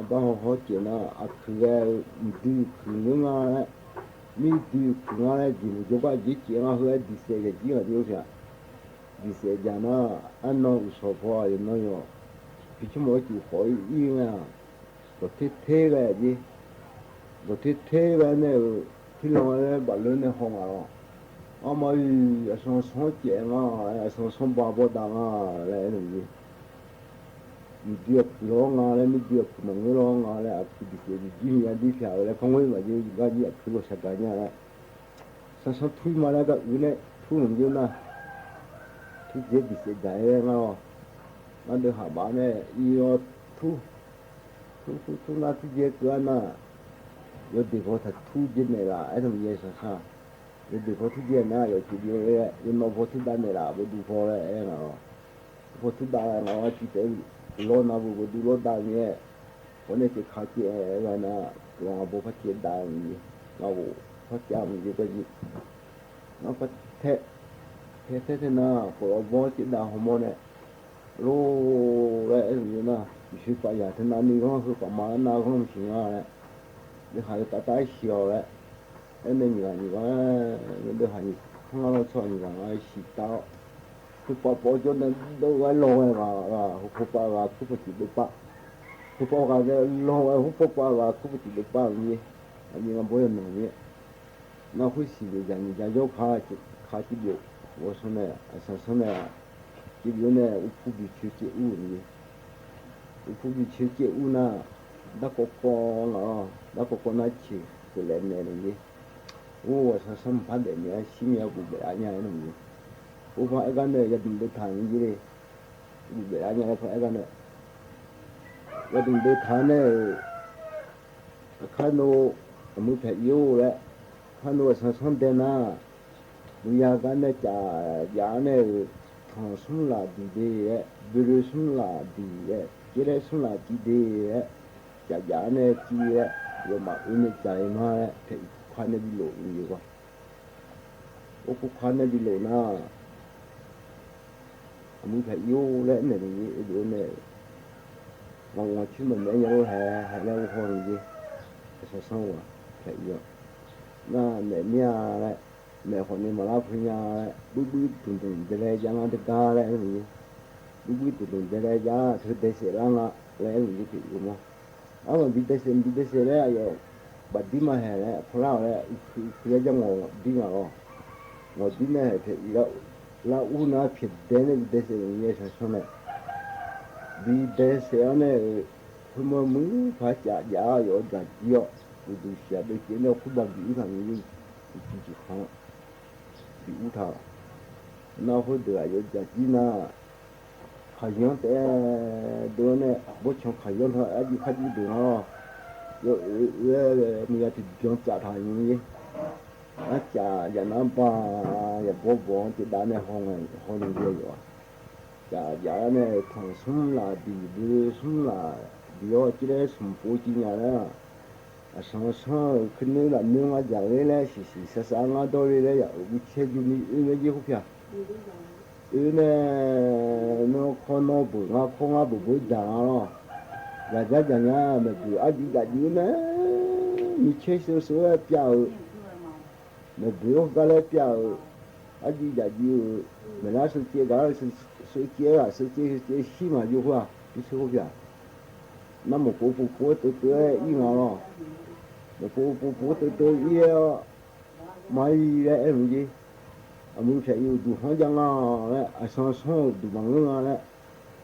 အဘါဟီၣ်ဟီၣ်ကဲးနၤ, အခုၣ်ဝဲ, မ့ၢ်ဒုးခုၣ်နုာ်နၤလဲၣ်, မ့ၢ်ဒုးခုၣ်နၤလဲၣ်, ယံၤမ့ၢ်ကဘၣ်ယဲၢ်ကဲးနၤ ဟုဒ်သိးကဲးနၤဒ်အိၣ်ဖဲ, ဒ်သိးယၤနၤ, အနီၢ်အုၣ်စီၤဖီအံၤနီၢ်ယီၤ, ဖံဆိကမိၣ်ဝဲကၠူၣ်ဃီအံၤအံၤနၤ, ဒီးထဲထဲဝဲယဲၢ်, ဒီးထဲထဲဝဲန့ၣ်, ထံလီၤဝဲလၢဘၣ်လၢန့ၣ်ဟီၣ်ဂၤလီၤ, အမါအံၤ အဆၣ်ဆီကဲးနၤ, အဆၣ်ဆီဘါဘီဒၣ်နၤလဲၣ်န့ၣ်ယဲၢ် မ့ၢ်ဒုးအခုၣ်လီၤနၤလဲၣ်, မ့ၢ်ဒုးအခုၣ်မၤငါလီၤနၤလဲၣ်, အခုၣ်ဒ်သိးဒ်ယဲၢ်ဒ်ဖဲဝဲလၢ ဖီမုၢ်ဘၣ်ယဲၢ် ယဘၣ်ယဲၢ်အခုၣ်လီၤစှၤကၤညါလဲၣ်, ဆၣ်ဆီထူမၤလၢကအုၣ်န့ၣ် ထူန့ၣ်ယဲၢ်နၤ, ထူကဲဒ်သိးဒၣ်ဝဲနၤလီၤ, နဒုးဟးဘၣ်န့ၣ် အံၤလီၤထူ ထူထူထူနၤ ထူကဲကၢနၤ, ယဒ့ၣ်ဖီထူကဲနဲၣ်လၢ အဲၣ်တမံၤယဲၢ်ဆၣ်ဆီ, ယဒ့ၣ်ဖီထူကဲနၤ ယက့ၤဒုးဝဲ, ယနီၢ်ဖီထူဒၣ်နဲၣ်လၢ ဘၣ်ဒုးဖီလၢအဲၣ်နၤလီၤ ဖိထူဒၣ်နၤဝဲကံတဲလီၤနၤဘၣ် ဘၣ်ဒုးလီၤဒၣ်မ့ၢ်, ဖိန့ၣ်က့ၤခးက့ၤဝဲနၤ, လီၤဘိဖးက့ၤဒၣ်မ့ၢ်, လီၤဘိဖးက့ၤမ့ၢ်က့ၤကဲက့ၤ, နဖးထဲ, ထဲထဲထဲနၤ, ပလီၤဘီက့ၤဒၣ်ဟီၣ်မီၢ်န့ၣ်, လိၣ်ဝဲအဲၣ်မ့ၢ်နၤ, မုၢ်ဆ့ပာ်ယၤထဲနၤနံၤဂီၢ် ဃုပာ်မၤနၤဂီၢ်မုၢ်ဆ့နၤလဲၣ်, ဒုးဟးလၢတၢ်တၢ်ဟံၣ်အီၤဝဲ အဲၣ်မ့ၢ်ညီဂၤညီဂၤ, မ့ၢ်ဒုးဟးန့ၣ် ဖးလီၤဆီညီဂၤညီဂၤဟံၣ်တၢ်အီၤ, ဃုပာ်ပီကၠီန့ၣ် ဒိၣ်ဝဲလီၤဝဲဂၤဂၤ ဃုဖိပာ်ဂၤ ဃုပစံးဒိၣ်ပာ်, ဃုဖိဂၤန့ၣ် လီၤဝဲဃုဖိပာ်ဂၤ ဃုပစံးဒိၣ်ပာ်မ့ၢ်, အမ့ၢ်ဘီယနီၢ်မ့ၢ်, နဃုစံးဒိၣ်ယၤန့ၣ် ယၤယီခါ, ခါကံဘျိး, ဝဲဆိန့ၣ် အဆၣ်ဆီန့ၣ်, ကံဘျိးန့ၣ် အိၣ်ဖှိၣ်ဘံၣ်ဆၢက့ၣ်အူမ့ၢ် အိၣ်ဖှိၣ်ဘံၣ်ဆၢက့ၣ်အူနၤ, ဒၣ်ကီကီနၤ, ဒၣ်ကီကီနၤဆံး, ကလဲၤနဲၣ်န့ၣ်ယဲၢ်, အိၣ်အဆၣ်ဆီမ့ၢ်ဖးဒဲးန့ၣ် အဆံမ့ၢ်အဘူးဘဲးအါညါန့ၣ်မ့ၢ်, အိၣ်ဖဲအဲၣ်ဂၤန့ၣ် ယဒုးဒိးထါန့ၣ်ယဲၢ်, ဘူးဘဲးအါညါလၢဖဲအဲၣ်ဂၤန့ၣ်, ယဒုးဒိးထါန့ၣ် အခါနအိၣ်, အမုၢ်ဖဲအံၤအိၣ်လဲၣ်, ခါနအိၣ်အဆၣ်ဆီဒဲးနၤ, မုၢ်ယၤကါန့ၣ် ကးယၤန့ၣ်, ထီၣ်ဆူလၢ်ဒံးဒဲး, ဘုရ့ဆူလၢ်ဒံးဒဲး, ကဲလဲဆူလၢ်ကံဒဲး, ကးယၤန့ၣ်ကံလဲၣ်, ယမၤအုၣ်န့ၣ်ကးအံၤမးလဲၣ်, ဖဲအံၤခိၣ်ခွါန့ၣ်ဘံလိာ်အံၤယဲၢ်ကွၢ်, အိၣ်ခိၣ်ခွါန့ၣ်ဘံလိာ်နၤ အမုၢ်ဖဲအံၤအိၣ်လဲၣ်န့ၣ်န့ၣ် အဒိန့ၣ်, မၤဝီၤဆူမဲာ်မဲာ်ညါအိၣ်ဟဲ, ဟဲလၢအဟီၣ်န့ၣ်ယဲၢ်, အဆၣ်ဆီဝဲ, ဖဲအံၤ, နမဲာ်မ့ၢ်လဲၣ်, မဲာ်ဃီန့ၣ်မၤလၢဖုညါလဲၣ်, ဘုဘုတူၢ်တူၢ်ဒဲးလဲၤယါနၤတဂၤလဲၣ်န့ၣ်, ဘုဘုတူၢ်တူၢ်ဒဲးလဲၤယါ, ထုးဒဲးစဲးလၢနၤလဲၣ်န့ၣ်ယဲၢ်ဖဲအံၤမး, အမ့ၢ်ဘံဒဲးစဲး ဘံဒဲးစဲးလဲၣ် အယီၤ ဘၣ်ဒ်မးဟဲလၢ ဖိလၢ်လၢ အုၣ်ခုၣ် အုၣ်ခုၣ်လၢယငိုၢ်ဒံးဂၤလီၤ. ငိုၢ်ဒံးန့ၣ် ဟဲဖဲအံၤလၢ လၢအူနၤဖဲဒဲန့ၣ် ဒဲစဲးအံၤ အဆၢဆၢန့ၣ် ဘံဒဲစဲးအီၤန့ၣ် ဖုမၢမုၢ်ဖးကၠးယါ ယအိၣ်ဒၣ်ကံအီၤ ဒူၣ်ဒူၣ်ဆံးဆံးဒိၣ်က့ၤန့ၣ် ဖုဘၣ်ဘံအူထၣ်မံၤ ကံကံခီ ဘံအူထၣ် နီၢ်ဖိဒၢးယအိၣ်ဒၣ်ကံနၤ ခးယီၤတဲဒိးန့ၣ် ဘိဆီခးယီၤထီၣ် အဒံခါဒံဒိၣ်နီၤ ယအိၣ်အၢ အၢ မုၢ်ယါတဘျီကၠးထီၣ်ယိၤယ့ အကၠးယၤနၤဘၣ် ယဘီဘီတဒၣ်န့ၣ် ဟီၣ် ဟီၣ်ယိၤယိၤယိၤ ကၠးယၤန့ၣ် ထီၣ်ဆူလၢ်ဒံးဘျုးဆူလၢ်ဒံးအီၤ ကၠီလၢဆူၣ်ဖိကၠံညါလၢ အဆၢဆၢ ခုနစ်လနွံ ငါးရက်လေးလဲၣ် ဆံးဆံးစါစါ ငါးဒီလေးလဲၣ် ယအိၣ်မူဆဲးယူၤ နံၣ်အုၣ်မ့ၢ်ယဲၢ်ဃုဖျၢၣ် အုၣ်န့ၣ် နီၢ်ခီနီၢ်ဘုၣ် ငါးခီငါးဘုၣ် ဘုၣ်ဒၣ်လီၤ ယၤယၤယၤညါ မ့ၢ်ဘုၣ်အဒံဒၣ်ဒံးန့ၣ် မုၢ်ဆ့ၣ်စိစိဝဲပျၢ်အုၣ် မ့ၢ်ဘုၣ်အိၣ်ကါလဲပျၢ်အုၣ် အဒံဒၣ်ဒံးအုၣ် မ့ၢ်လၢစိကဲဂၤ စိကဲဂၤ စိကဲဟံးမး ယိၤဃာ် ယဆိကမိၣ်ပျၢ် နမိၢ်ဖိပူၤဖိတၢတၢအံၤမးလီၤ. မိၢ်ဖိပူၤဖိတၢတၢအံၤ မၤအံၤလၢအဲၣ်မုၢ်က့ အမုၢ်ဖဲအံၤ ဒုးဟီၣ်ယါငါလၢ အဆၢဆၢ ဒုးမၤငါလၢ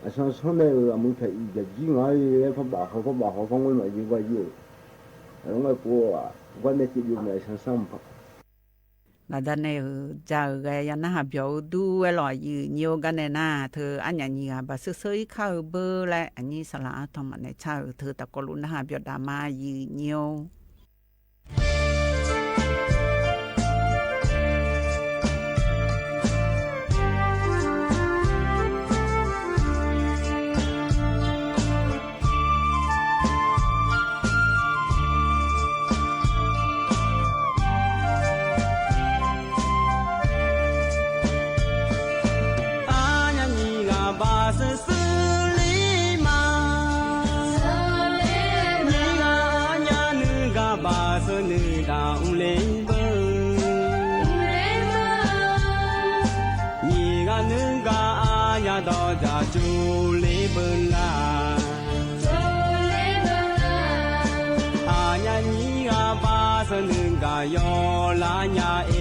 အဆၢဆၢန့ၣ် အမုၢ်ဖဲအံၤ ယကံငါလၢ ဖးဘၣ်ဟီၣ် ဖးဘၣ်ဟီၣ် ဖးငွေမးယိၤဘၣ်ယိၤ အလီၤငဲၢ်ဖိ ကွၢ်န့ၣ်စ့ယိၤမ့ၢ်အဆၢဆၢမး ဘၣ်ဒၣ်န့ၣ်ဧၢ ကၠးဧၢ ဂဲၤယၤနၢ်ဟးပျီၤအုၣ်ဒူဝဲလီၤ ယုၢ်ညိဂၤန့ၣ်နၤ ထၢအညၣ်နံၣ်ဂၤဘၣ်စၢၢ်ဆၢအံၤခါဧၢဘၢလဲၣ် အညၣ်စလၤအါထီၣ်မးန့ၣ် ဆၢဧၢ ထၢတၢ်ကီလူၤနၢ်ဟးပျီၤဒၣ်မး ယုၢ်ညိ အညၣ်နံၣ်ဂၤဘၣ်စၢၢ်ဆၢလံမး နံၣ်ဂၤအညၣ်နွံဂၤဘၣ်စၢၢ်နုၢ်တၢ်အူလ့ဘၢ နံၣ်ဂၤနွံဂၤအညၣ်ဒီးတၢ်ကၠိလ့ဘၢလၢ အညၣ်နံၣ်ဂၤဘၣ်စၢၢ်နုၢ်ဂၤယီၤလၢညါအ့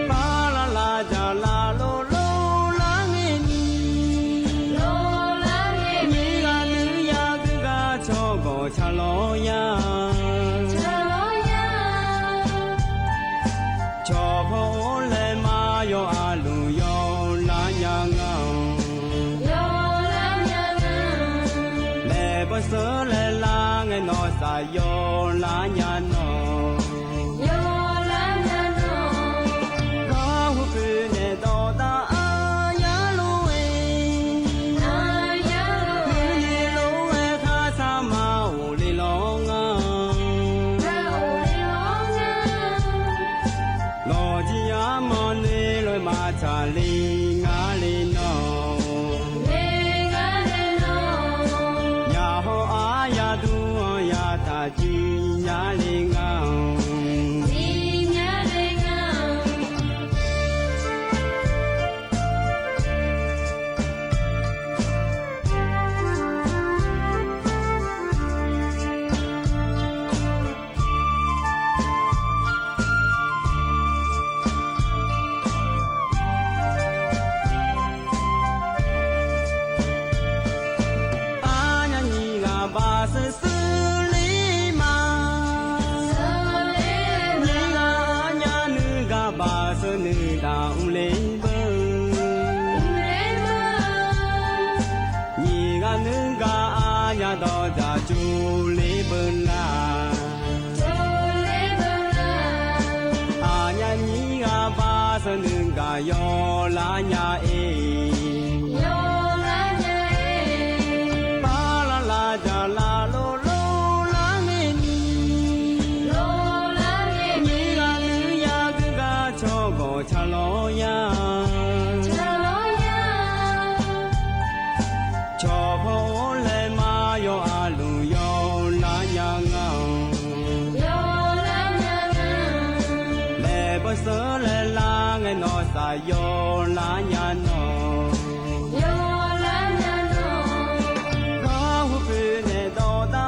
ပၢ်လၢ်လၢ်တၢ်လၢ်လိၤလိၤ လၢငဲၢ်နံၣ် နံၣ်ဂၤနွံဂၤ ကုၢ်ဂၤဆီၣ်ဂီၤဆၢလီၤယၤ ဆီၣ်ဖီအိၣ်လဲၣ်မး ယီၤအါလူၤယီၤလၢညါငါ လဲၤပၢၢ်ဆၢလဲၣ်လၢငဲၢ်နီၢ်သးယီၤလၢညါနီၢ် ကီၢ်ဟူးဖုးန့ၣ်ဒီးတၢ်အါ ယါလိၤဝဲ မုၢ်နံၤလိၤဝဲ ခါဆါမးအိၣ်လံလီၤငါ လီၤကံယါမီၤန့ၣ် လွဲမၤတၢ်လံ ငါလံနီၢ် ယဟီၣ်အါယၤဒူအါယၤ တၢ်ကံညါလံငါ အညၣ်နံၣ်ဂၤဘၣ်စၢၢ်လံမး နံၣ်ဂၤအညၣ်နွံဂၤဘၣ်စၢၢ်နုၢ်တၢ်အူလ့ဘၢ နံၣ်ဂၤနွံဂၤအညၣ်ဒီးတၢ်ကၠိလ့ဘၢလၢ အညၣ်နံၣ်ဂၤဘၣ်စၢၢ်နုၢ်ဂၤယီၤလၢညါအ့ ပၢ်လၢ်လၢ်တၢ်လၢ်လိၤလိၤလၢငဲၢ်နံၣ် နံၣ်ဂၤနွံဂၤ ကုၢ်ဂၤဆီၣ်ဂီၤဆၢလီၤယၤ ဆီၣ်ဖီအိၣ်လဲၣ်မး ယီၤအါလူၤယီၤလၢညါငါ လဲၤပၢၢ်ဆၢလဲၣ်လၢငဲၢ်နီၢ်သးယီၤလၢညါနီၢ် ကီၢ်ဟူးဖုးန့ၣ်ဒီးတၢ်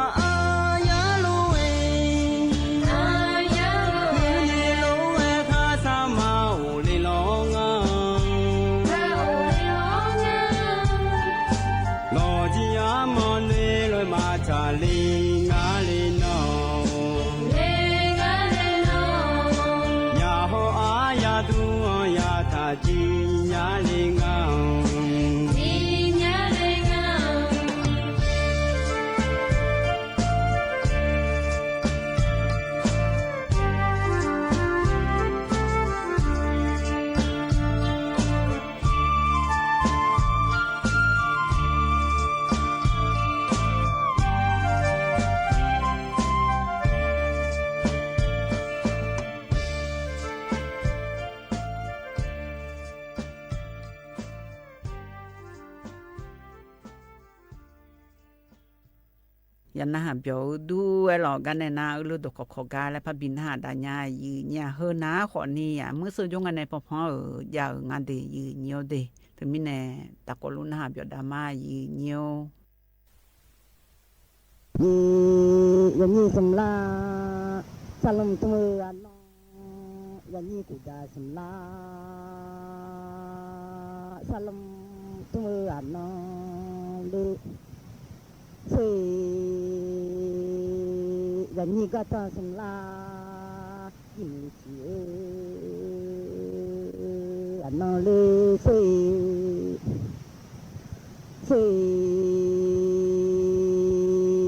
ယနဟးပျီၣ်အူဒူဝဲလီၤ ကါန့ၣ်နၤ အၢၣ်လၢဒိၣ်ခီၣ်ခီၣ်ကါလၢဖါဘံၣ်နဟးဒၣ်ညါ ယုၢ်ညါဟၢနၤဃိးနံၣ်ယၤ မုၢ်စူၣ်ယိၤဂၤန့ၣ် ဖီဖီအၢၣ် ယၢ်အၢၣ်ငါဒ့ၣ် ယုၢ်ညါဒ့ၣ် တမံၤန့ၣ် တၢ်ကိးလူနဟးပျီၣ်ဒၣ်မး ယုၢ်ညါ ယဲ ယနံၣ်သုးလါ စလမ်ထူၣ်မုၢ်အနီၢ် ယနံၣ်ကူၣ်ဒၢသုးလါ စလမ်ထူၣ်မုၢ်အနီၢ်လၢ သ့ ယနံၣ်ကီၢ်ထီၣ်သုးလါ ကံၢ်မုၢ်ထံးအၢ အနီၢ်လၢသ့ သ့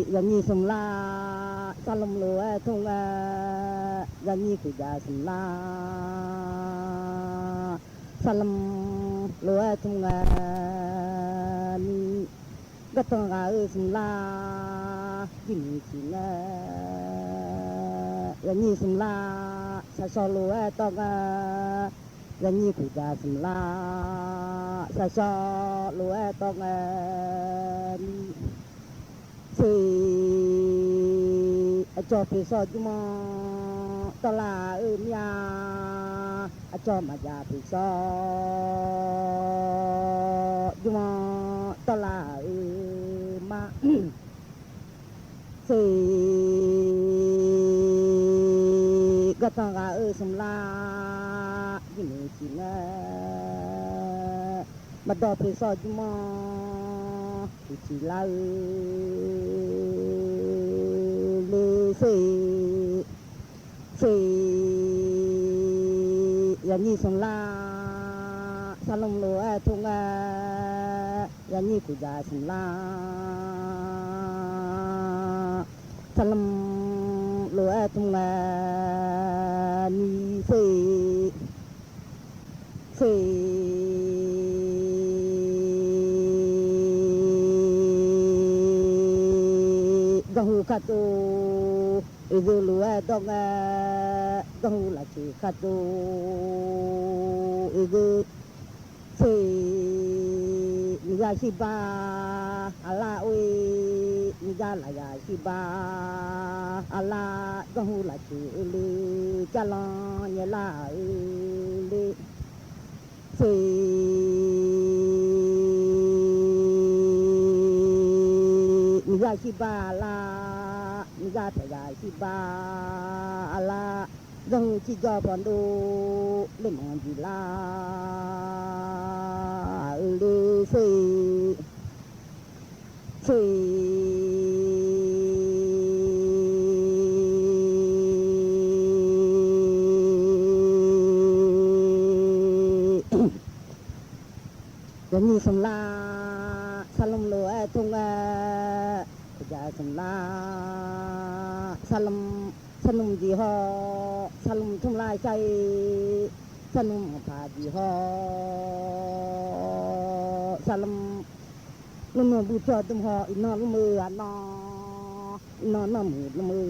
ယနံၣ်သုးလါ စလမ်လိၤဝဲထူၣ်မုၢ် ယနံၣ်ကူၣ်ဒၢသုးလါ စလမ်လိၤဝဲထူၣ်မုၢ် နံၣ် ကီၢ်ထီၣ်ဂၤအၢသုးလါ ကံၢ်မုၢ်ထံးနၢ ယနံၣ်သုးလါ စးစီလိၤဝဲထူၣ်မုၢ် ယနံၣ်ကူၣ်ဒၢသုးလါ စးစီလိၤဝဲထူၣ်မုၢ် နံၣ် သ့ အကၠီၣ်ဖ့ၣ်စီၣ် ယုၢ်မီၢ် တီလၢအအၢမး အကၠီၣ်မၤယၢ်ဖ့ၣ်စီၣ် ယုၢ်မီၢ် တီလၢအအၢမး သ့ ကီၢ်ထီၣ်ဂၤအၢသုးလါ ကံၢ်မုၢ်ထံးနၢ မၤဒီၣ်ဖ့ၣ်စီၣ် ယုၢ်မီၢ် ထံၣ်ထံၣ်လၢအၢ လၢသ့ သ့ ယနံၣ်သုးလါ စလမ်လိၤဝဲထူၣ်မုၢ် ယနံၣ်ကူၣ်ဒၢသုးလါ စလမ်လိၤဝဲထူၣ်မုၢ် နံၣ်သ့ သ့ ကီၢ်ဟူးခးတိၤ အဲၣ်ဒိးလိၤဝဲထူၣ်မုၢ် ကီၢ်ဟူးလၢ်ဆံခးတိၤ အဲၣ်ဒိး သ့ မုၢ်ဂၤဟံၣ်ဘါ အလါဝဲ မုၢ်ဂၤလၢ်ယၤဟံၣ်ဘါ အလါ ကီၢ်ဟူးလၢ်ဆံအၢလၢ ကၢ်လီၤညါလၢအအၢလၢ သ့ မုၢ်ဂၤဟံၣ်ဘါအလါ မုၢ်ဂၤဖဲယၤဟံၣ်ဘါအလါ ကၢ်ဟူးထံကၠီၣ်ဖီဒိၣ် လၢမုၢ်ဒံလါ အၢလၢသ့ သ့ ယနံၣ်သုးလါ စလမ်လိၤဝဲထူၣ်မုၢ် ကူၣ်ဒၢသုးလါ စလမ် စလမ်ဒံဟီ စလမ်ထူၣ်လါရှဲ စလမ်ဖးဒံဟီ စလမ် လၢနီၢ်ဘူၣ်ဖျီၣ်ဒိၣ်ဟီ အံၤနီၢ်လၢမုၢ်အနီၢ် အံၤနီၢ်နီၢ်မုၢ်လၢမုၢ်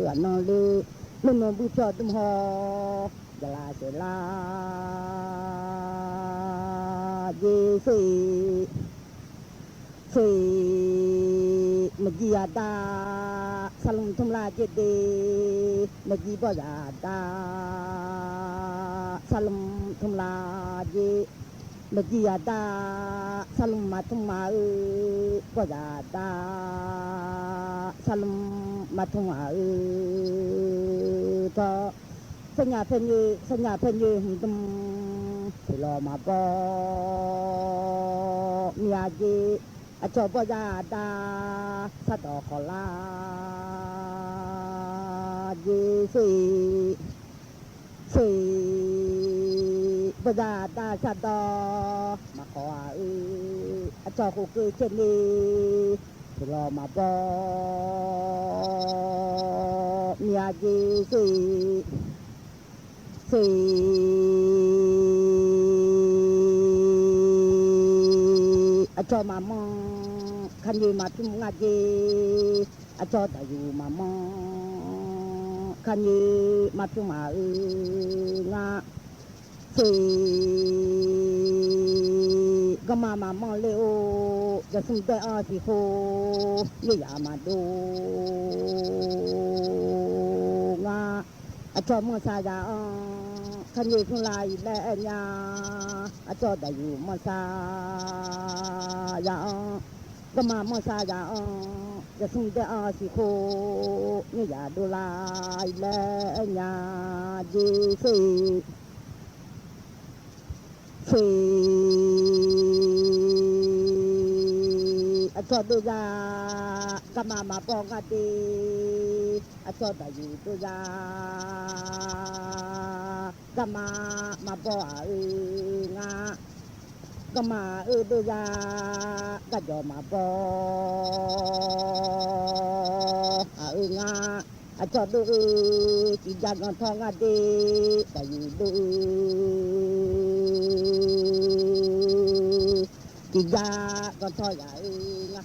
အနီၢ်လၢ လၢနီၢ်ဘူၣ်ဖျီၣ်ဒိၣ်ဟီ ယလါရှဲလါ ယဲသ့ သ့ မကံယၤဒါ စလမ်ထူၣ်လါယဲဒ့ မကံဘီၣ်ယၤဒါ စလမ်ထူၣ်လါယဲ မကံယၤဒါ စလမ်မၤထူၣ်မၤအၢ ဘီၣ်ယၤဒါ စလမ်မၤထူၣ်မၤအၢ ထီၣ် သညၣ်ဖဲညိ သညၣ်ဖဲညိ ဟူဒိၣ် ဖဲလီၤမၤဘီ မံယၤယဲ အကၠီၣ်ဘီၣ်ယၤဒါ ဆၣ်တီၣ်ခီၣ်လါ ယဲသ့ သ့ ဘီၣ်ယၤဒါဆၣ်တီၣ် မၤခီအအၢ အကၠီၣ်ဃိးကၢဆဲန့ၣ် ဖဲလီၤမၤဘီ မံယၤယဲသ့ သ့ အကၠီၣ်မၤမီၢ် ခါညိမၤထူၣ်မၤအၢယဲ အကၠီၣ်တၢ်ယူၢ်မၤမီၢ် ခါညိမၤထူၣ်မၤအၢ ငါ သ့ ကမၣ်မၣ်မီၢ်လ့အိၣ် ယသုးဒဲအီၣ်သံၣ်ဃိ ယယၤမၤဒိၣ်ငါ အကၠီမီၢ်ဆါယၤအီၣ် ခါန့ၣ်သုးလၢအံၤလၢအဲၣ်ညါ အကၠီဒၣ်ယူၣ်မီၢ်ဆါယၤအီၣ် ကမၣ်မီၢ်ဆါယၤအီၣ် ယသုးဒဲအီၣ်သံၣ်ဃိ ယယၤဒိၣ်လၢအံၤလၢအဲၣ်ညါ ယ့ၣ်ၡူး အကၠီဒိၣ်ယၤ ကမၣ်မၤဘီၣ်ငါဒ့ အကၠီဒၣ်ယူၣ်ဒိၣ်ယၤ ကမၣ်မၤဘီၣ်အအၢငါ ကမၣ်အၢဒိၣ်ယၤ ကၠီမၤဘီၣ် အအၢငါ အကၠီဒိၣ်အၢ ကံၣ်ယါကီၢ်ထီၣ်ငါဒ့ ဒၣ်ယူၣ်ဒိၣ်အၢ ကံၣ်ယါကီၢ်ထီၣ်ယၤအၢငါ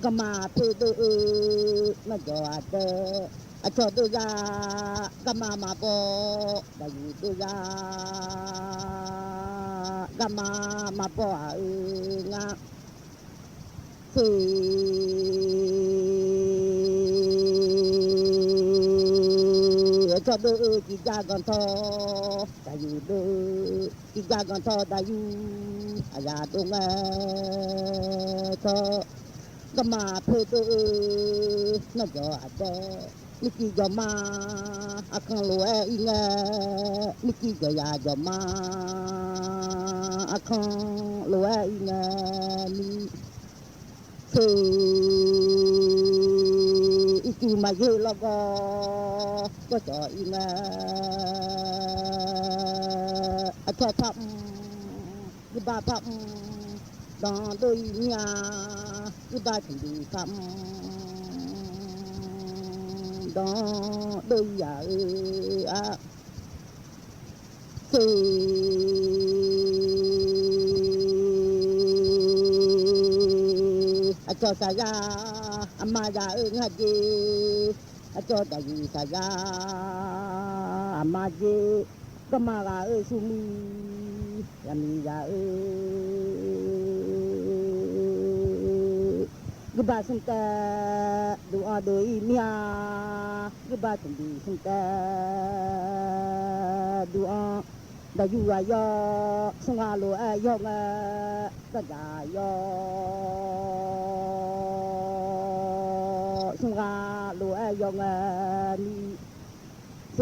ကမၣ်ဖ့ဒိၣ်အၢ နီၢ်ကၠီအဒဲ အကၠီဒိၣ်ယၤ ကမၣ်မၤဘီၣ် ဒၣ်ယူၣ်ဒိၣ်ယၤ ကမၣ်မၤဘီၣ်အအၢငါ အကၠီဒိၣ်အၢ ကံၣ်ယါကီၢ်ထီၣ် ဒၣ်ယူၣ်ဒိၣ်အၢ ကံၣ်ယါကီၢ်ထီၣ် ဒၣ်ယူၣ် အယၤဒိၣ်ငါ ကၠီ ကမၣ်ဖ့ဒိၣ်အၢ နီၢ်ကၠီအဒဲ မ့ၢ်ကံၣ်ကၠီမါ အခီၣ်လိာ်အဲၣ်အံၤငါ မ့ၢ်ကံၣ်ကၠီယၤကၠီမါ အခီၣ်လိာ်အဲၣ်အံၤငါ မ့ၢ် ဆ့ အံၤတုၤမၤယ့ၢ်လီၤကီး ကၠီအံၤငါ အကၠီဖး ဂံၢ်ဘါဖး ဒီဒိၣ်အံၤမ့ၢ်ဧါ ဂံၢ်ဘါတံၢ်ဒံၣ်ဖး ဒီဒိၣ်အံၤယၤအၢ အ ဆ့ အကၠီစၢ်ယါ အမါယၤအၢငါဒ့ အကၠီဒၣ်ယူၣ်စၢ်ယါ အမါဒ့ ကမၣ်ဂၤအၢ ဆူမုၢ် ယမံၤယၤအၢ ဂံၢ်ဘါဆူၣ်တဲ ဒုးအီၣ်ဒိၣ်အံၤမ့ၢ်ဧါ ဂံၢ်ဘါတံၢ်ဒံၣ်ဆူၣ်တဲ ဒုးအီၣ် ဒၣ်ယူၣ်ဂၤယီၢ် ဆူၣ်ဂၤလိာ်အဲၣ်ယီၢ်ငါ တၢ်ယၤယီၢ် ဆူၣ်ဂၤလိာ်အဲၣ်ယီၢ်ငါ မံၤ ဆ့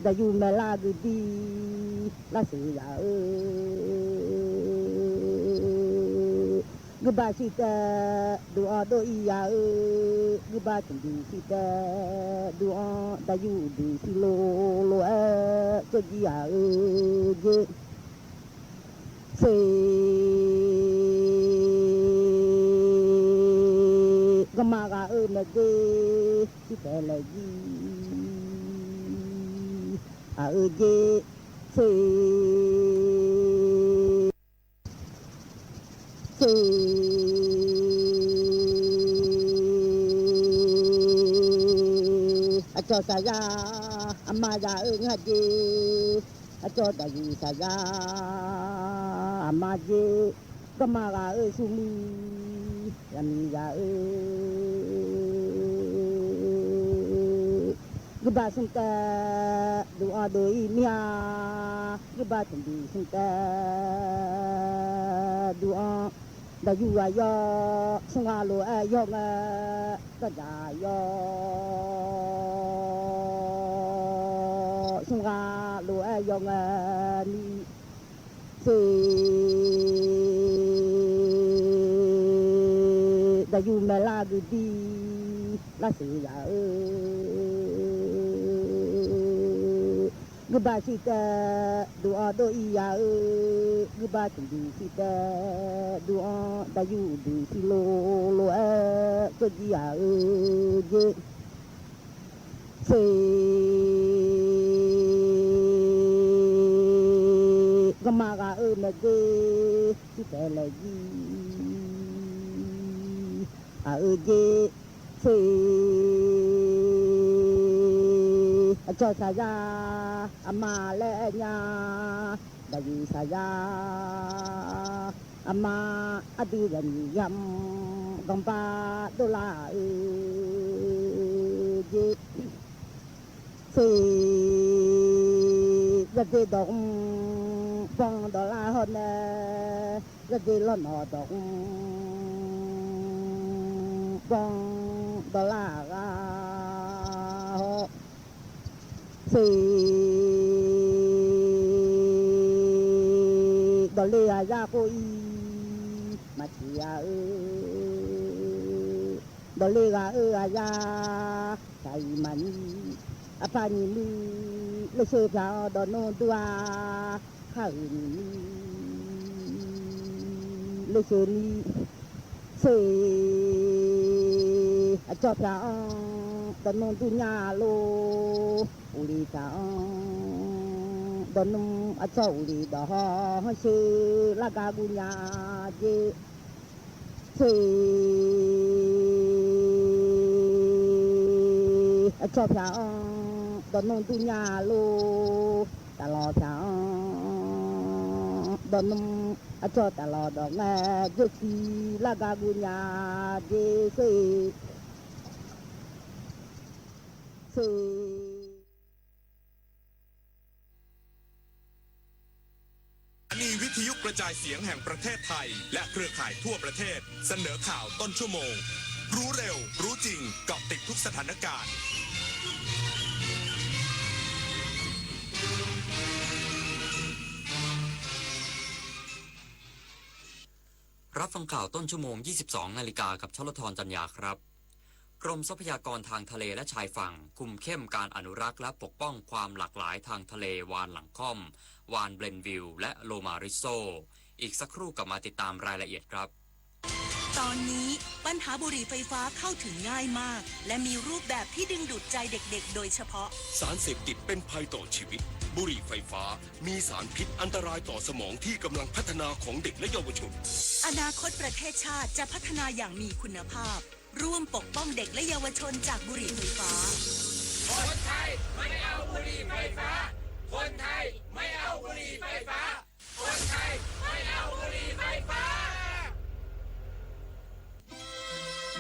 ဒၣ်ယူၣ်မဲာ်လၢအဂုာ်ဒံး လၢစ့ယၤအၢ ဂံၢ်ဘါဆူၣ်တဲ ဒုးအီၣ်ဒိၣ်အံၤယၤအၢ ဂံၢ်ဘါတံၢ်ဒံၣ်ဆူၣ်တဲ ဒုးအီၣ် ဒၣ်ယူၣ်ဒံၣ်ဆူၣ်လိာ်လိာ်အဲၣ် ကၠီဒံယၤအၢ ယ့ၣ် ဆ့ ကမၣ်ဂၤအၢမဲာ်ဒ့ ဆူၣ်တဲလဲၣ်ယံၤ အအၢယ့ၣ် ဆ့ ဆ့ အကၠီစၢ်ယါ အမါယၤအၢ ငါဒ့ အကၠီဒၣ်ယုၢ်စၢ်ယါ အမါယ့ၣ် ကမၣ်ဂၤအၢ ဆူၣ်မုၢ် ယမံၤယၤအၢ ဂံၢ်ဘါဆူၣ်တဲ ဒုးအီၣ်ဒိၣ်အံၤမ့ၢ်ဧါ ဂံၢ်ဘါတံၢ်ဒံၣ်ဆူၣ်တဲ ဒုးအီၣ် ဒၣ်ယုၢ်ဂၤယီၢ် ဆူၣ်ဂၤလိာ်အဲၣ်ယီၢ်ငါ တၢ်ယၤယီၢ် ဆူၣ်ဂၤလိာ်အဲၣ်ယီၢ်ငါ မံၤ ဆ့ ဒၣ်ယုၢ်မဲာ်လၢအဂုာ်ဒံး လၢစ့ယၤအၢ ဂံၢ်ဘါဆူၣ်တဲ ဒုးအီၣ်ဒိၣ်အံၤယၤအၢ ဂံၢ်ဘါတံၢ်ဒံၣ်ဆူၣ်တဲ ဒုးအီၣ် ဒၣ်ယုၢ်ဒံၣ်ဆူၣ်လိာ်လိာ်အဲၣ် ကၠီၣ်ကံယၤအၢ ယ့ၣ် ဆ့ ကမၣ်ဂၤအၢ မဲာ်ဒ့ ဆူၣ်တဲလဲၣ်ယံၤ เออเย เส อาจ้อสายา อาม่าและอาญา ดาวีสายา อาม่า อดียำยำ กำปา โดลา เออเย เส ยะเดดอก ปองดอลลาร์ฮอดแน่ ยะเดลอนอดอก ปองดอลลาร์ฮอด เส ดอลเลอาญาโกอี มาเจียเออ ดอลเลอาเอออาญา ใส่มัน อาปานีมือ เลเชอพระดอนโนดัว ข้าอื่นนี้ เลเชอนี้ เส อาจ้อพระดอนโนดุญาโล อุลีพระดอนโน อาจ้ออุลีดอเชอ ลากากุญญาเจ เส อาจ้อพระดอนโนดุญาโล ตลอดพระดอนโน อาจ้อตลอดดอกแง่ เจสี ลากากุญญาเจ เส เส สถานีวิทยุกระจายเสียงแห่งประเทศไทย และเครือข่ายทั่วประเทศ เสนอข่าวต้นชั่วโมง รู้เร็ว รู้จริง เกาะติดทุกสถานการณ์ รับฟังข่าวต้นชั่วโมง ยี่สิบสองนาฬิกา กับชลธร จันยาครับ กรมทรัพยากรทางทะเลและชายฝั่ง คุมเข้มการอนุรักษ์และปกป้องความหลากหลายทางทะเล วาฬหลังค่อม วาฬเบรนวิล และโลมาริสโซ อีกสักครู่กลับมาติดตามรายละเอียดครับ ตอนนี้ปัญหาบุหรี่ไฟฟ้าเข้าถึงง่ายมาก และมีรูปแบบที่ดึงดูดใจเด็กๆ โดยเฉพาะ สารเสพติดเป็นภัยต่อชีวิต บุหรี่ไฟฟ้า มีสารพิษอันตรายต่อสมองที่กำลังพัฒนาของเด็กและเยาวชน อนาคตประเทศชาติจะพัฒนาอย่างมีคุณภาพ ร่วมปกป้องเด็กและเยาวชนจากบุหรี่ไฟฟ้า คนไทยไม่เอาบุหรี่ไฟฟ้า คนไทยไม่เอาบุหรี่ไฟฟ้า คนไทยไม่เอาบุหรี่ไฟฟ้า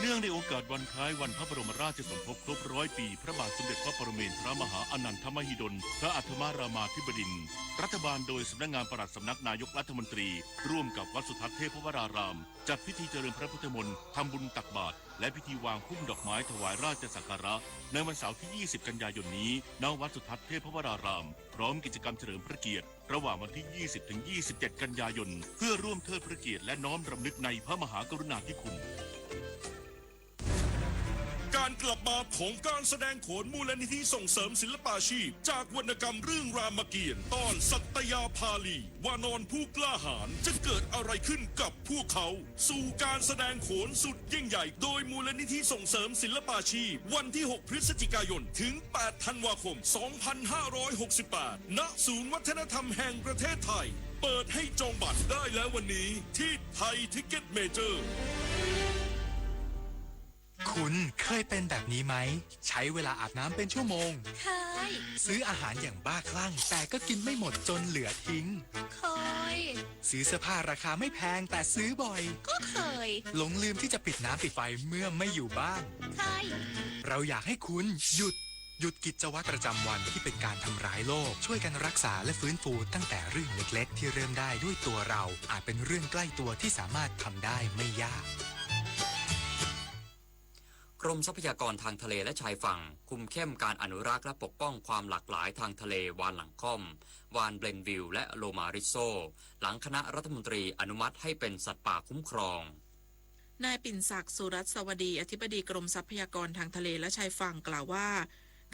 เนื่องในโอกาสวันคล้ายวันพระบรมราชสมภพครบร้อยปี พระบาทสมเด็จพระปรเมนทรมหาอานันทมหิดล พระอัฏฐมรามาธิบดินทร์ รัฐบาลโดยสำนักงานปลัดสำนักนายกรัฐมนตรี ร่วมกับวัดสุทัศน์เทพวราราม จัดพิธีเจริญพระพุทธมนต์ ทำบุญตักบาตร และพิธีวางพุ่มดอกไม้ถวายราชสักการะ ในวันเสาร์ที่ ยี่สิบ กันยายนนี้ ณ วัดสุทัศน์เทพวราราม พร้อมกิจกรรมเฉลิมพระเกียรติ ระหว่างวันที่ ยี่สิบ ถึง ยี่สิบเจ็ด กันยายน เพื่อร่วมเทิดพระเกียรติและน้อมรำลึกในพระมหากรุณาธิคุณ การกลับมาของการแสดงโขนมูลนิธิส่งเสริมศิลปาชีพ จากวรรณกรรมเรื่องรามเกียรติ์ ตอนสัตยาภาลี วานรผู้กล้าหาญ จะเกิดอะไรขึ้นกับพวกเขา สู่การแสดงโขนสุดยิ่งใหญ่ โดยมูลนิธิส่งเสริมศิลปาชีพ วันที่ หก พฤศจิกายน ถึง แปด ธันวาคม สองพันห้าร้อยหกสิบแปด ณ ศูนย์วัฒนธรรมแห่งประเทศไทย เปิดให้จองบัตรได้แล้ววันนี้ที่ไทยทิกเก็ตเมเจอร์ คุณเคยเป็นแบบนี้ไหม ใช้เวลาอาบน้ำเป็นชั่วโมง เคย ซื้ออาหารอย่างบ้าคลั่ง แต่ก็กินไม่หมดจนเหลือทิ้ง เคย ซื้อเสื้อผ้าราคาไม่แพงแต่ซื้อบ่อย ก็เคย หลงลืมที่จะปิดน้ำปิดไฟเมื่อไม่อยู่บ้าน เคย เราอยากให้คุณหยุด หยุดกิจวัตรประจำวันที่เป็นการทำร้ายโลก ช่วยกันรักษาและฟื้นฟูตั้งแต่เรื่องเล็กๆ ที่เริ่มได้ด้วยตัวเรา อาจเป็นเรื่องใกล้ตัวที่สามารถทำได้ไม่ยาก กรมทรัพยากรทางทะเลและชายฝั่ง คุมเข้มการอนุรักษ์และปกป้องความหลากหลายทางทะเล วาฬหลังค่อม วาฬเบรนวิล และโลมาริสโซ หลังคณะรัฐมนตรีอนุมัติให้เป็นสัตว์ป่าคุ้มครอง นายปิ่นศักดิ์ สุรัตน์สวัสดี อธิบดีกรมทรัพยากรทางทะเลและชายฝั่งกล่าวว่า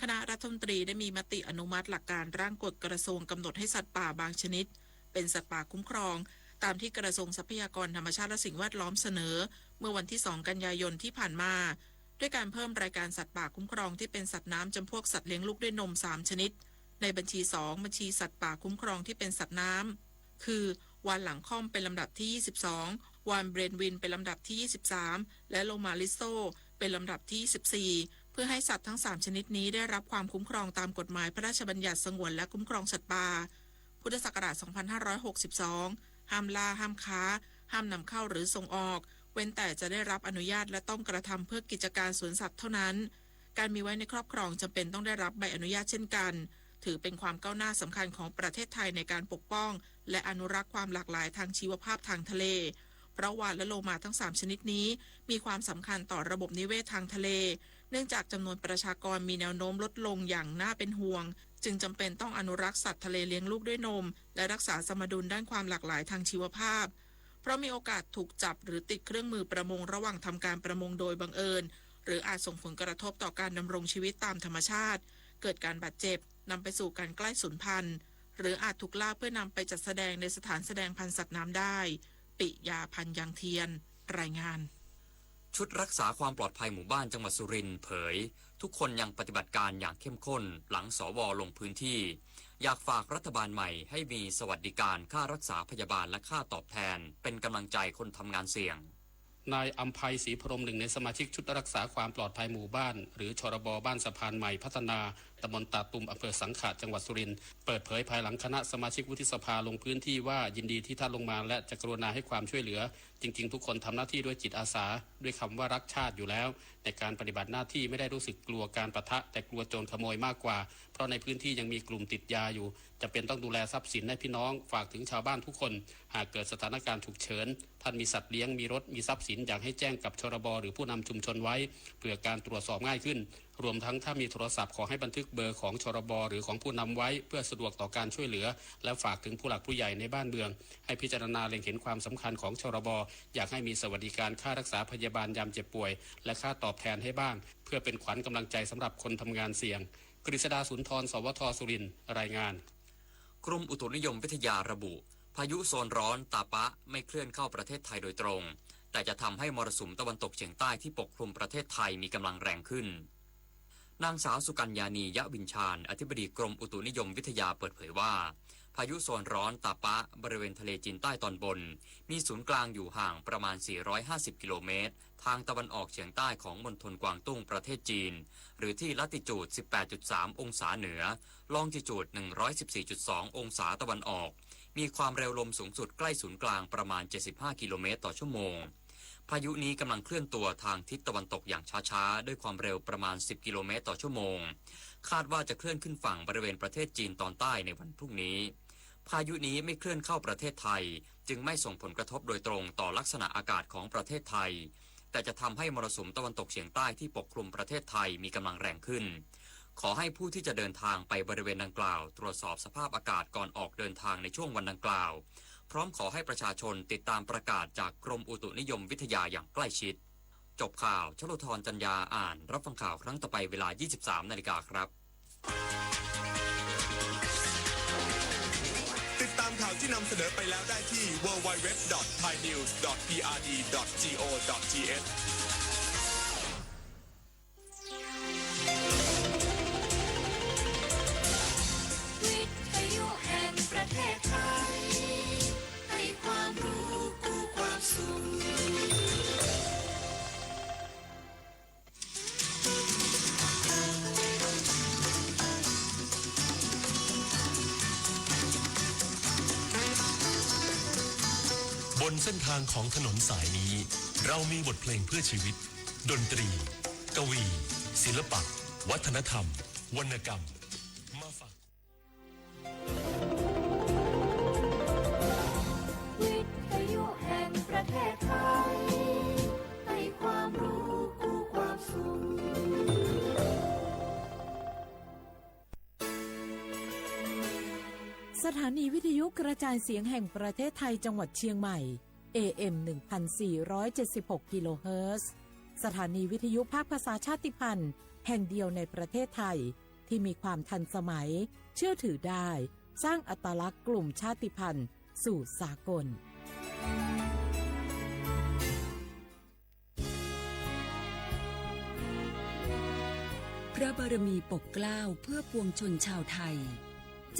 คณะรัฐมนตรีได้มีมติอนุมัติหลักการร่างกฎกระทรวงกำหนดให้สัตว์ป่าบางชนิด เป็นสัตว์ป่าคุ้มครอง ตามที่กระทรวงทรัพยากรธรรมชาติและสิ่งแวดล้อมเสนอ เมื่อวันที่ สอง กันยายนที่ผ่านมา ด้วยการเพิ่มรายการสัตว์ป่าคุ้มครองที่เป็นสัตว์น้ำจำพวกสัตว์เลี้ยงลูกด้วยนม สาม ชนิด ในบัญชี สอง บัญชีสัตว์ป่าคุ้มครองที่เป็นสัตว์น้ำ คือ วาฬหลังค่อมเป็นลำดับที่ ยี่สิบสอง วานเบรนวินเป็นลำดับที่ ยี่สิบสาม และโลมาริโซเป็นลำดับที่ ยี่สิบสี่ เพื่อให้สัตว์ทั้งสามชนิดนี้ได้รับความคุ้มครองตามกฎหมายพระราชบัญญัติสงวนและคุ้มครองสัตว์ป่า พุทธศักราช สองพันห้าร้อยหกสิบสอง ห้ามล่า ห้ามค้า ห้ามนำเข้าหรือส่งออก เว้นแต่จะได้รับอนุญาตและต้องกระทำเพื่อกิจการสวนสัตว์เท่านั้น การมีไว้ในครอบครองจำเป็นต้องได้รับใบอนุญาตเช่นกัน ถือเป็นความก้าวหน้าสำคัญของประเทศไทยในการปกป้อง และอนุรักษ์ความหลากหลายทางชีวภาพทางทะเล เพราะวาฬและโลมาทั้งสามชนิดนี้ มีความสำคัญต่อระบบนิเวศทางทะเล เนื่องจากจำนวนประชากรมีแนวโน้มลดลงอย่างน่าเป็นห่วง จึงจำเป็นต้องอนุรักษ์สัตว์ทะเลเลี้ยงลูกด้วยนม และรักษาสมดุลด้านความหลากหลายทางชีวภาพ เพราะมีโอกาสถูกจับหรือติดเครื่องมือประมงระหว่างทำการประมงโดยบังเอิญ หรืออาจส่งผลกระทบต่อการดำรงชีวิตตามธรรมชาติ เกิดการบาดเจ็บ นำไปสู่การใกล้สูญพันธุ์ หรืออาจถูกล่าเพื่อนำไปจัดแสดงในสถานแสดงพันธุ์สัตว์น้ำได้ ปิยา พันยังเทียน รายงาน ชุดรักษาความปลอดภัยหมู่บ้านจังหวัดสุรินทร์เผย ทุกคนยังปฏิบัติการอย่างเข้มข้น หลัง สว ลงพื้นที่ อยากฝากรัฐบาลใหม่ให้มีสวัสดิการค่ารักษาพยาบาลและค่าตอบแทน เป็นกำลังใจคนทำงานเสี่ยง นายอำไพ ศรีพรหม หนึ่งในสมาชิกชุดรักษาความปลอดภัยหมู่บ้าน หรือ ชรบ บ้านสะพานใหม่พัฒนา ตำบลตาตุม อำเภอสังขะ จังหวัดสุรินทร์ เปิดเผยภายหลังคณะสมาชิกวุฒิสภาลงพื้นที่ว่ายินดีที่ท่านลงมา และจะกรุณาให้ความช่วยเหลือ จริงๆ ทุกคนทำหน้าที่ด้วยจิตอาสา ด้วยคำว่ารักชาติอยู่แล้ว ในการปฏิบัติหน้าที่ไม่ได้รู้สึกกลัวการปะทะ แต่กลัวโจรขโมยมากกว่า เพราะในพื้นที่ยังมีกลุ่มติดยาอยู่ จำเป็นต้องดูแลทรัพย์สินให้พี่น้อง ฝากถึงชาวบ้านทุกคน หากเกิดสถานการณ์ฉุกเฉิน ท่านมีสัตว์เลี้ยง มีรถ มีทรัพย์สิน อยากให้แจ้งกับ ชรบ หรือผู้นำชุมชนไว้ เพื่อการตรวจสอบง่ายขึ้น รวมทั้งถ้ามีโทรศัพท์ขอให้บันทึกเบอร์ของ ชรบ หรือของผู้นำไว้ เพื่อสะดวกต่อการช่วยเหลือ และฝากถึงผู้หลักผู้ใหญ่ในบ้านเมือง ให้พิจารณาเล็งเห็นความสำคัญของ ชรบ อยากให้มีสวัสดิการค่ารักษาพยาบาลยามเจ็บป่วย และค่าตอบแทนให้บ้าง เพื่อเป็นขวัญกำลังใจสำหรับคนทำงานเสี่ยง กฤษดา สุนทร สวท สุรินทร์ รายงาน กรมอุตุนิยมวิทยาระบุ พายุโซนร้อนตาปะไม่เคลื่อนเข้าประเทศไทยโดยตรง แต่จะทำให้มรสุมตะวันตกเฉียงใต้ที่ปกคลุมประเทศไทยมีกำลังแรงขึ้น นางสาวสุกัญญานี ยะวิญชาญ อธิบดีกรมอุตุนิยมวิทยาเปิดเผยว่า พายุโซนร้อนตาปะบริเวณทะเลจีนใต้ตอนบน มีศูนย์กลางอยู่ห่างประมาณ สี่ร้อยห้าสิบ กิโลเมตร ทางตะวันออกเฉียงใต้ของมณฑลกวางตุ้งประเทศจีน หรือที่ลัติจูด สิบแปดจุดสาม องศาเหนือ ลองจิจูด หนึ่งร้อยสิบสี่จุดสอง องศาตะวันออก มีความเร็วลมสูงสุดใกล้ศูนย์กลางประมาณ เจ็ดสิบห้า กิโลเมตรต่อชั่วโมง พายุนี้กำลังเคลื่อนตัวทางทิศตะวันตกอย่างช้าๆ ด้วยความเร็วประมาณ สิบ กิโลเมตรต่อชั่วโมง คาดว่าจะเคลื่อนขึ้นฝั่งบริเวณประเทศจีนตอนใต้ในวันพรุ่งนี้ พายุนี้ไม่เคลื่อนเข้าประเทศไทย จึงไม่ส่งผลกระทบโดยตรงต่อลักษณะอากาศของประเทศไทย แต่จะทำให้มรสุมตะวันตกเฉียงใต้ที่ปกคลุมประเทศไทยมีกำลังแรงขึ้น ขอให้ผู้ที่จะเดินทางไปบริเวณดังกล่าว ตรวจสอบสภาพอากาศก่อนออกเดินทางในช่วงวันดังกล่าว พร้อมขอให้ประชาชนติดตามประกาศจากกรมอุตุนิยมวิทยาอย่างใกล้ชิด จบข่าว ชโลธร จันยา อ่าน รับฟังข่าวครั้งต่อไปเวลา ยี่สิบสาม นาฬิกาครับ ติดตามข่าวที่นำเสนอไปแล้วได้ที่ ดับเบิลยู ดับเบิลยู ดับเบิลยู ดอท ไทยนิวส์ ดอท พีอาร์ดี ดอท จีโอ ดอท ทีเอช วิทยุแห่งประเทศไทย ให้ความรู้คู่ความสุข บนเส้นทางของถนนสายนี้ เรามีบทเพลงเพื่อชีวิต ดนตรี กวี ศิลปะ วัฒนธรรม วรรณกรรม มาฝาก วิทยุแห่งประเทศไทย ให้ความรู้คู่ความสุข สถานีวิทยุกระจายเสียงแห่งประเทศไทยจังหวัดเชียงใหม่ เอเอ็ม หนึ่งพันสี่ร้อยเจ็ดสิบหก กิโลเฮิรตซ์ สถานีวิทยุภาคภาษาชาติพันธุ์แห่งเดียวในประเทศไทย ที่มีความทันสมัย เชื่อถือได้ สร้างอัตลักษณ์กลุ่มชาติพันธุ์สู่สากล พระบารมีปกเกล้าเพื่อปวงชนชาวไทย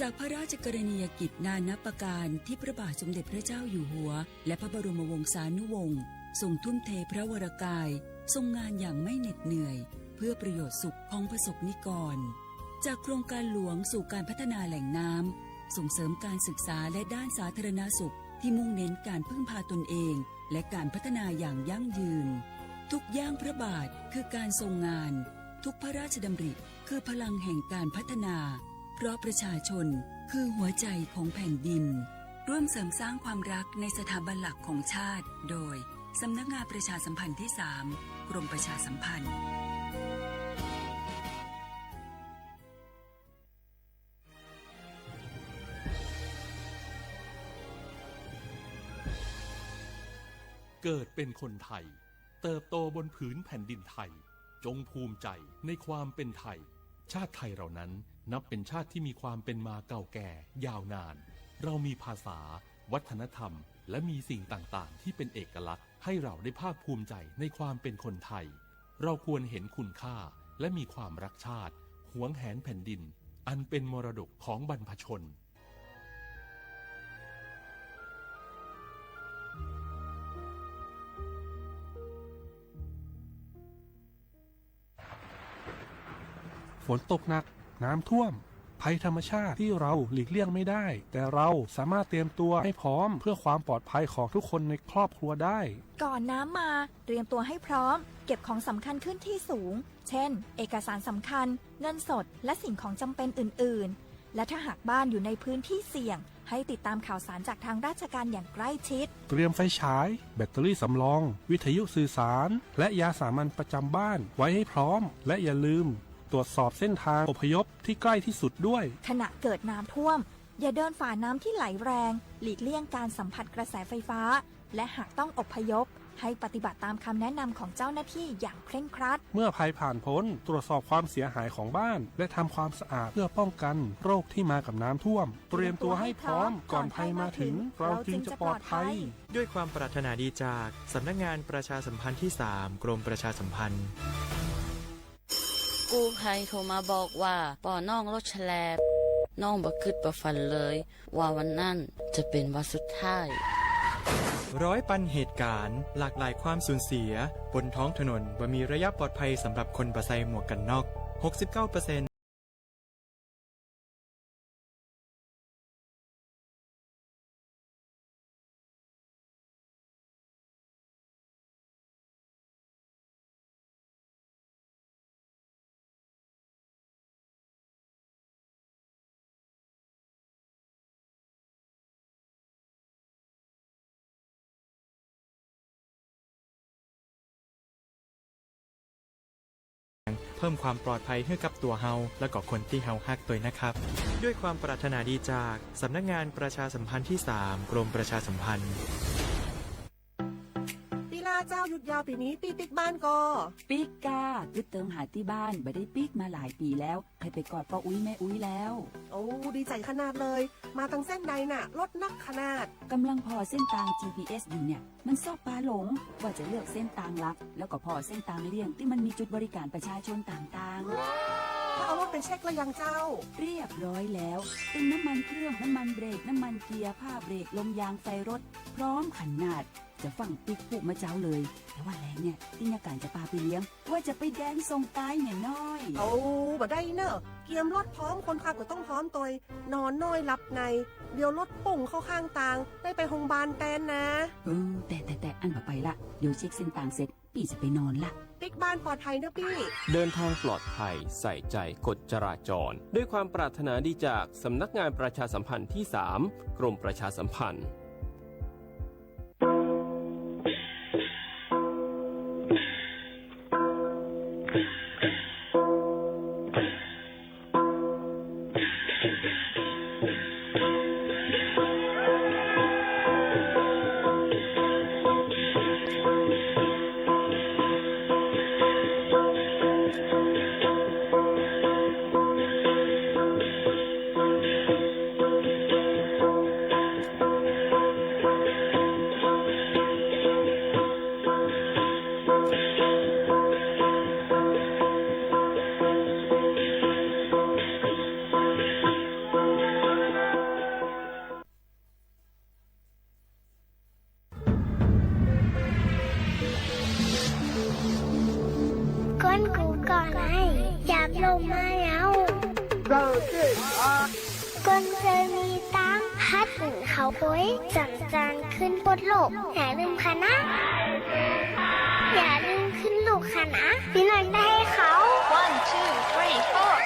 จากพระราชกรณียกิจนานับประการที่พระบาทสมเด็จพระเจ้าอยู่หัว และพระบรมวงศานุวงศ์ทรงทุ่มเทพระวรกาย ทรงงานอย่างไม่เหน็ดเหนื่อย เพื่อประโยชน์สุขของประสบนิกร จากโครงการหลวงสู่การพัฒนาแหล่งน้ำ ส่งเสริมการศึกษาและด้านสาธารณสุขที่มุ่งเน้นการพึ่งพาตนเอง และการพัฒนาอย่างยั่งยืน ทุกย่างพระบาทคือการทรงงาน ทุกพระราชดำริคือพลังแห่งการพัฒนา เพราะประชาชนคือหัวใจของแผ่นดิน ร่วมเสริมสร้างความรักในสถาบันหลักของชาติ โดย สำนักงานประชาสัมพันธ์ที่สาม กรมประชาสัมพันธ์ เกิดเป็นคนไทย เติบโตบนผืนแผ่นดินไทย จงภูมิใจในความเป็นไทย ชาติไทยเรานั้นนับเป็นชาติที่มีความเป็นมาเก่าแก่ยาวนาน เรามีภาษา วัฒนธรรม และมีสิ่งต่างๆ ที่เป็นเอกลักษณ์ ให้เราได้ภาคภูมิใจในความเป็นคนไทย เราควรเห็นคุณค่า และมีความรักชาติ หวงแหนแผ่นดิน อันเป็นมรดกของบรรพชน ฝนตกหนัก น้ำท่วม ภัยธรรมชาติที่เราหลีกเลี่ยงไม่ได้ แต่เราสามารถเตรียมตัวให้พร้อมเพื่อความปลอดภัยของทุกคนในครอบครัวได้ ก่อนน้ำมา เตรียมตัวให้พร้อม เก็บของสำคัญขึ้นที่สูง เช่น เอกสารสำคัญ เงินสด และสิ่งของจำเป็นอื่นๆ และถ้าหากบ้านอยู่ในพื้นที่เสี่ยง ให้ติดตามข่าวสารจากทางราชการอย่างใกล้ชิด เตรียมไฟฉาย แบตเตอรี่สำรอง วิทยุสื่อสาร และยาสามัญประจำบ้านไว้ให้พร้อม และอย่าลืมตรวจสอบเส้นทางอพยพที่ใกล้ที่สุดด้วย ขณะเกิดน้ำท่วม อย่าเดินฝ่าน้ำที่ไหลแรง หลีกเลี่ยงการสัมผัสกระแสไฟฟ้า และหากต้องอพยพ ให้ปฏิบัติตามคำแนะนำของเจ้าหน้าที่อย่างเคร่งครัด เมื่อภัยผ่านพ้น ตรวจสอบความเสียหายของบ้าน และทำความสะอาดเพื่อป้องกันโรคที่มากับน้ำท่วม เตรียมตัวให้พร้อม ก่อนภัยมาถึง เราจึงจะปลอดภัย ด้วยความปรารถนาดีจากสำนักงานประชาสัมพันธ์ที่สาม กรมประชาสัมพันธ์ กู้ภัยโทรมาบอกว่าป้อน้องรถแฉลบ น้องบ่คิดบ่ฝันเลย ว่าวันนั้นจะเป็นวันสุดท้าย ร้อยปันเหตุการณ์ หลากหลายความสูญเสีย บนท้องถนนบ่มีระยะปลอดภัยสำหรับคนบ่ใส่หมวกกันน็อก หกสิบเก้าเปอร์เซ็นต์ เพิ่มความปลอดภัยหื้อกับตั๋วเฮา และก็คนตี้เฮาฮักตวยนะครับ ด้วยความปรารถนาดีจากสำนักงานประชาสัมพันธ์ที่สาม กรมประชาสัมพันธ์ ตี้ลาเจ้า หยุดยาวปี๋นี้ ปี้ปิ๊กบ้านก่อ ปิ๊กก้า กึ๊ดเติงหาตี้บ้าน บ่ได้ปิ๊กมาหลายปี๋แล้ว ใค่ไปกอดป้ออุ๊ยแม่อุ๊ยแล้ว โอ้ ดีใจ๋ขนาดเลย มาตังเส้นใดน่ะ รถนักขนาด ก่ำลังผ่อเส้นตาง จีพีเอส อยู่เนี่ย มันซอกปาหลง ว่าจะเลือกเส้นตางหลัก แล้วก็ผ่อเส้นตางเลี่ยงตี้มันมีจุดบริการประชาชนต่างๆ แล้วเอารถไปเช็คแล้วยังเจ้า เรียบร้อยแล้ว ตึงน้ำมันเครื่อง น้ำมันเบรก น้ำมันเกียร์ ผ้าเบรก ลมยาง ไฟรถ พร้อมขนาด จะฟั่งปิ๊กพูดเมื่อเจ๊าเลย แต่ว่าแลงเนี่ย ตี้เยียะก๋านจะปาไปเลี้ยง ว่าจะไปแดนส่งตายเนี่ยน้อย เอา บ่ได้เน่อ เกียมรถพร้อม คนขับก็ต้องพร้อมตวย นอนน้อยหลับใน เดี๋ยวรถปุ้งเข้าข้างตาง ได้ไปโฮงบาลแตนนะ เออ แต่ แต่ แต่ อั้นบ่ไปละ เดี๋ยวเช็คเส้นตางเสร็จ ปี้จะไปนอนละ ปิ๊กบ้านปลอดภัยเน่อปี้ เดินทางปลอดภัย ใส่ใจกฎจราจร ด้วยความปรารถนาดีจากสำนักงานประชาสัมพันธ์ที่สาม กรมประชาสัมพันธ์ เ คนเจอมีตังค์ ฮัดหื้อเขาโกย จ๋ำจานขึ้นปดโลก อย่าลืมค่ะนะ อย่าลืมขึ้นลูกค่ะนะ พี่น้องได้เขา One, two, three, four.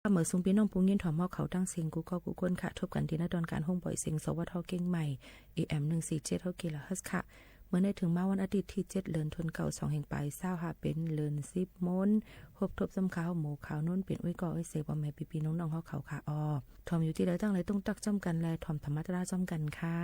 ค่ะ เมิดสูงปี้น้องผู้ยินถ่อมเฮาเขาตังสิ้นกู้ก้อกู้คนค่ะ ทบกั๋นตี้ในตอนก๋านโฮงบ่อยเสียง สวท เจียงใหม่ เอเอ็ม หนึ่งสี่เจ็ด กิโลเฮิรตซ์ค่ะ เมิดเถิงมาวันอาทิตย์ตี้เจ็ด เดือนธันวาคม สองพันยี่สิบห้า เป๋นเดือนสิบมน พบทบซ้ำข่าวหมู่ข่าวนนท์ เป๋นอุ้ยก้ออุ้ยเสียง ป้อแม่ปี้ๆ น้องๆ เฮาเขาค่ะ อ้อ ถ่อมอยู่ตี้ใดตังหลาย ตรงตักจ้ำกั๋น และถ่อมธรรมะตราจ้ำกั๋นค่ะ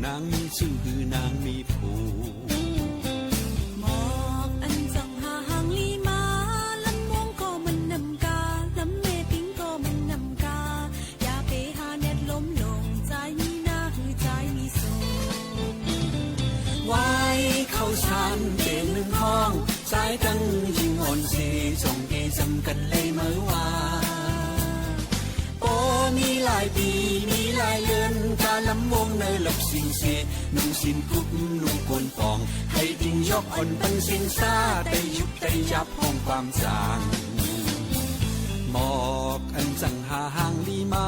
นางมีสู้หื้อนางมีผัว หมอกอันจั้งหาหางลีมา ลำวงก็มันนำกา ลำแม่ปิงก็มันนำกา อย่าไปหาแนดลมลง จายมีหน้าหื้อจายมีโศก ไหว้เข้าสารเป๋นนึ่งห้อง จายตังญิงอ่อนเส จ้องเต๋จำกั๋นเลยเมอว่า ปอมีหลายปี๋ มีหลายเดือน กาลำวงเนอหลับสิงเส นุ่งสิ้นกุ๊บ นุ่งโกนป่อง ใค่ติงยอกอ่อนปันเสียงสา ไตหยุบไตหยับฮ้องความจ๋าง หมอกอันจั้งหาหางลีมา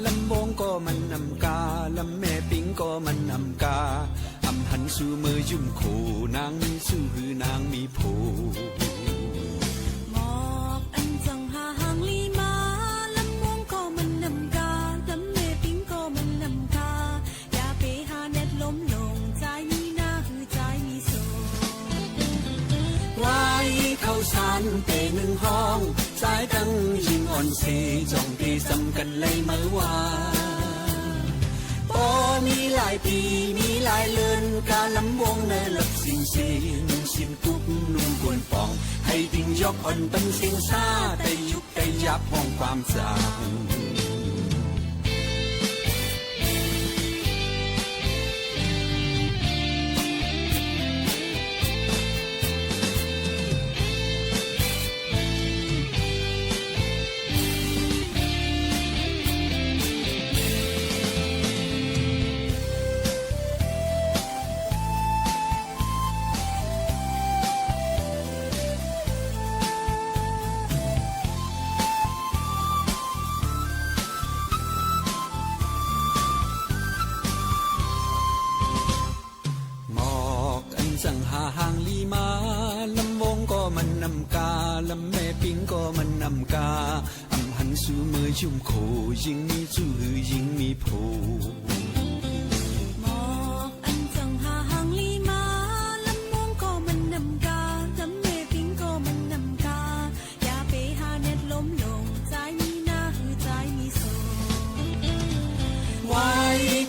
ลำวงก็มันนำกา ลำแม่ปิงก็มันนำกา อำหันสู้เมอยุมโข นางมีสู้หื้อนางมีผัว หมอกอันจั้งหาหางลีมา ลำวงก็มันนำกา ลำแม่ปิงก็มันนำกา อย่าไปหาแนดลมลง จายมีหน้าหื้อจายมีโศก ไหว้เข้าสารเป๋นนึ่งห้อง จายตังญิงอ่อนเส จ้องเต๋จำกั๋นเลยเมอว่า ปอมีหลายปี๋ มีหลายเดือน กาลำวงเนอหลับสิงเส นุ่งสิ้นกุ๊บ นุ่งโกนป่อง ใค่ติงยอกอ่อนปันเสียงสา ไตหยุบไตหยับฮ้องความจ๋าง หมอกอันจั้งหาหางลีมา ลำวงก็มันนำกา ลำแม่ปิงก็มันนำกา อำหันสู้เมอยุมโข ยิ่งมีสู้หื้อยิ่งมีผัว หมอกอันจั้งหาหางลีมา ลำวงก็มันนำกา ลำแม่ปิงก็มันนำกา อย่าไปหาแนดลมลง จายมีหน้าหื้อจายมีโศก ไหว้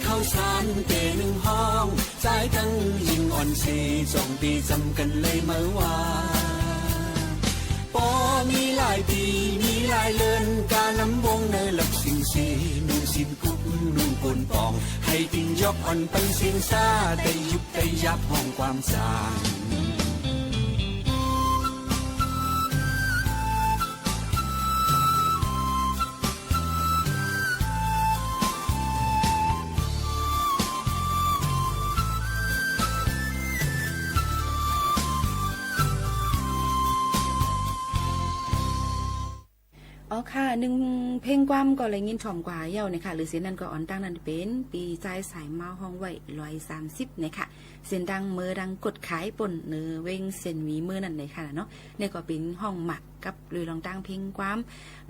เข้าสารเป๋นนึ่งห้อง จายตังญิงอ่อนเส จ้องเต๋จำกั๋นเลยเมอว่า ปอมีหลายปี๋ มีหลายเดือน กาลำวงเนอหลับสิงเส นุ่งสิ้นกุ๊บ นุ่งโกนป่อง ใค่ติงยอกอ่อนปันเสียงสา ไตหยุบไตหยับฮ้องความจ๋าง อ๋อค่ะ นึ่งเพลงความก็ได้ยินถ่อมกว่าเย้าเน่ยค่ะ หรือเสียงนั้นก็อ่อนตั้งนั้นเป๋น ปี้จายสายเมาฮ้องไว้ ร้อยสามสิบ เน่ยค่ะ เส้นตางเมอดังกดขายป่นเนอเว็งเส้นหวีเมอนั่นเน่ยค่ะเนาะ เนี่ยก็เป๋นฮ้องหมากกับลุยลองตางเพลงความ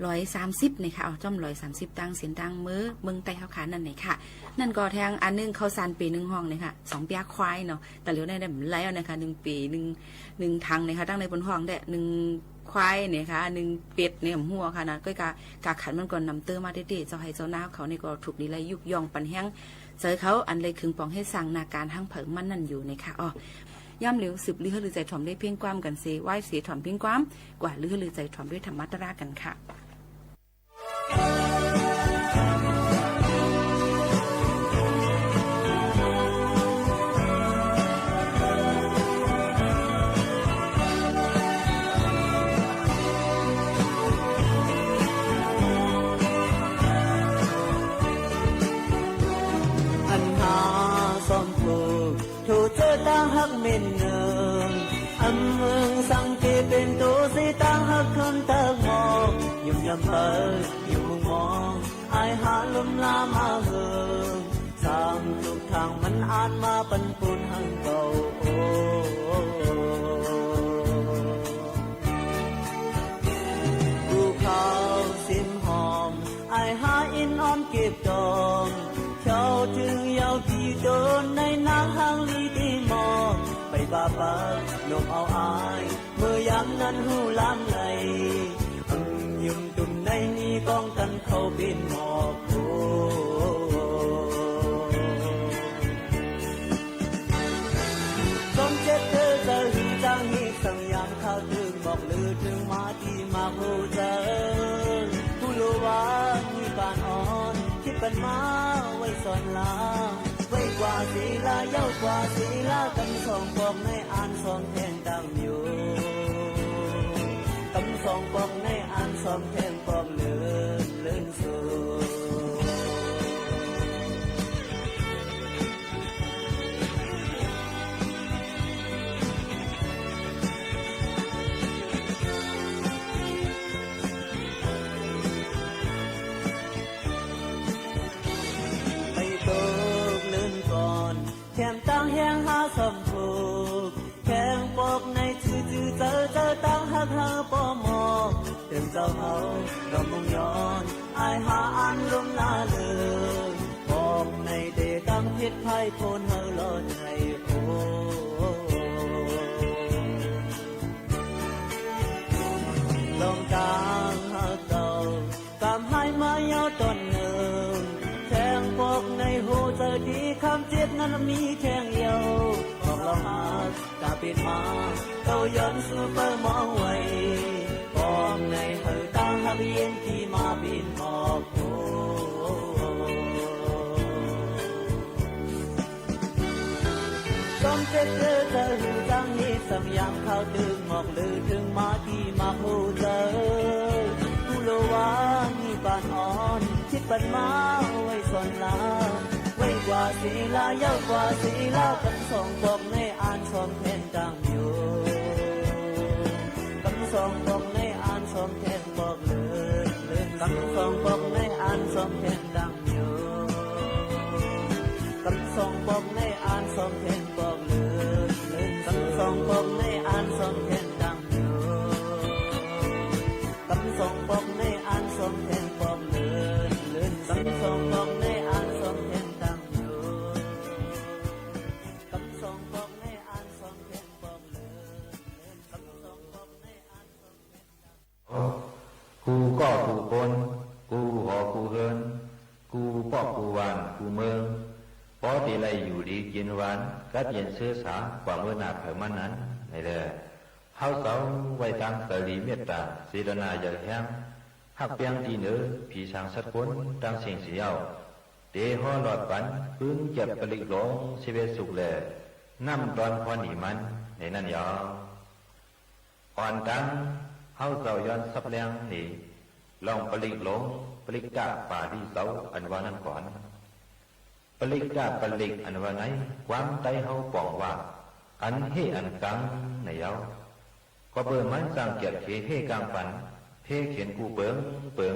ร้อยสามสิบ เน่ยค่ะ เอาจ้อม ร้อยสามสิบ ตางเส้นตางเมอเมืองใต้เฮาค่ะนั่นเน่ยค่ะ นั่นก็แทงอันนึ่งเข้าสารเป๋นนึ่งห้องเน่ยค่ะ สองเปียะควายเนาะ แต่เหลียวได้ได้บ่แล้วนะคะ นึ่งเป๋นนึ่ง นึ่งถังเน่ยค่ะ ตังในเปิ้นฮ้องได้นึ่งควายเน่ยค่ะ นึ่งเป็ดเน่ย บ่ฮู้ค่ะนะ ก็กา กาขันมันก็นำเตื้อมาเต๊ๆ เจ้าไฮ่เจ้านาเขาเนี่ยก็ถูกดีไล่ยุกย่องปันแฮง ใจ๋เขาอันไล่ขึงป๋องเฮ็ดสร้างนาก๋านหั้งเผิงมันนั่นอยู่เน่ยค่ะ อ้อ ยามเหลียวสืบลือหื้อลือใจ๋ถ่อมได้เพลงความกั๋นเส ไหว้เสถ่อมเพลงความ กว่าลือหื้อลือใจ๋ถ่อมด้วยธรรมะตรากั๋นค่ะ อันหาซ่อมถูก ถูกเจอตาฮักเม่นเนิง อำเมืองสังเกตเป๋นโต สีตาฮักคนตากหมอก ยุ่มยำไป ยุ่มมุงมอง อ้ายหาลมลามาเหิง สามทุกทางมันอาจมาปันปูนหั้งเก่า โอ้ ผู้เขาสิมหอม อ้ายหาอินอ้อมเก็บตอง เจ้าถึงยาวกี่ตนในนักฮังลีตี้หมอก ไปบ่าปักลมเอาอ้าย เมื่อยามนั้นฮู้ลามไหล อืม ยุ่มตุ่มในนี้ก้องตันเขาเป๋นหมอก โอ้ โอ้ ตึงมาตี้หมากหัวใจ๋ ฮู้โลว่ามีปานอ่อน คิดปันมาไว้สอนลา ไว้กว่าสีลา เย้ากว่าสีลา กำสองปอกในอันสองแท่งตั้งอยู่ กำสองปอกในอันสองแท่งปอกเลินเลิน ไปตกเนินก่อน แถมตั้งแฮงหาซ่อมถูก แท่งปอกในจื้อๆ เจ้า เจ้าตั้งฮักเฮาป้อมอ เติมเจ้าเฮาดอกม่วงย้อน อ้ายหาอันลุ่มหน้าเลิง ปอกในเตตั้งผิดไพ่โพนเฮาลอดใจโอ ลองตางฮักเก่า กำหายมาเย้าต๋อนเนิน แท่งปอกในหัวใจ๋ตี้คำเจ็บนั้นมีแท่งเดียว ปอกลองฮัก ตาปิดมา เต้าย้อนสู่เปิ้มองไว้ ปอกในหื้อตาฮักเย็นตี้มาปิ่นปอกโอ ซ่อมเจ็บเจอเจอหื้อจางนี้ สังยามข้าวตึงหมอกลือ ตึงมาตี้หมากหัวใจ๋ ฮู้โลว่ามีปานอ่อน คิดปันมาไว้สอนลา ไว้กว่าสีลา เย้ากว่าสีลา กำสองปอกในอันสองแท่งตั้งอยู่ กำสองปอกในอันสองแท่งปอกเลินเลิน กำสองปอกในอันสองแท่งตั้งอยู่ กำสองปอกในอันสองแท่งปอกเลินเลิน กำสองปอกในอันสองแท่งตั้งอยู่ กำสองปอกในอันสองแท่งปอกเลินเลิน กำสองปอกในอันสองแท่งตั้งอยู่ กำสองปอกในอันสองแท่งปอกเลินเลิน กำสองปอกในอันสองแท่งตั้งอยู่ กู้ก้อกู้คน กู้หอกู้เฮือน กู้ป๊อกกู้บ้านกู้เมือง ปอตี้ได้อยู่ดีกิ๋นหวาน กั๊ดเย็นเสื้อสากว่าเมื่อหน้าเผอมันนั้น นี่แหละ เฮาเซาไว้ตางใจ๋ดีเมตต๋า เจตนาใหญ่แฮง ฮักเปียงตี้เหนือ ผีสางสัตว์คน ตังสิ่งเสี้ยว เตฮอลอดปัน ปื๊นเกียรติปริกหลง สิบเอ็ดสุขแล น้ำตอนพอหนีมัน ในนั้นยาว อ่อนตัง เฮาเซาย้อนสับแลงหนี ลองปริกหลง ปริกตะปาลีเซา อันว่านั้นก่อน ปริกตะปริก อันว่าไง ความใต้เฮาป๋องว่า อันเฮ่อันกัง ในยาว ก็เปื้อมันสังเกียรติเขเฮ่กังปัน เพ่เข็ญกู้เปิงเปิง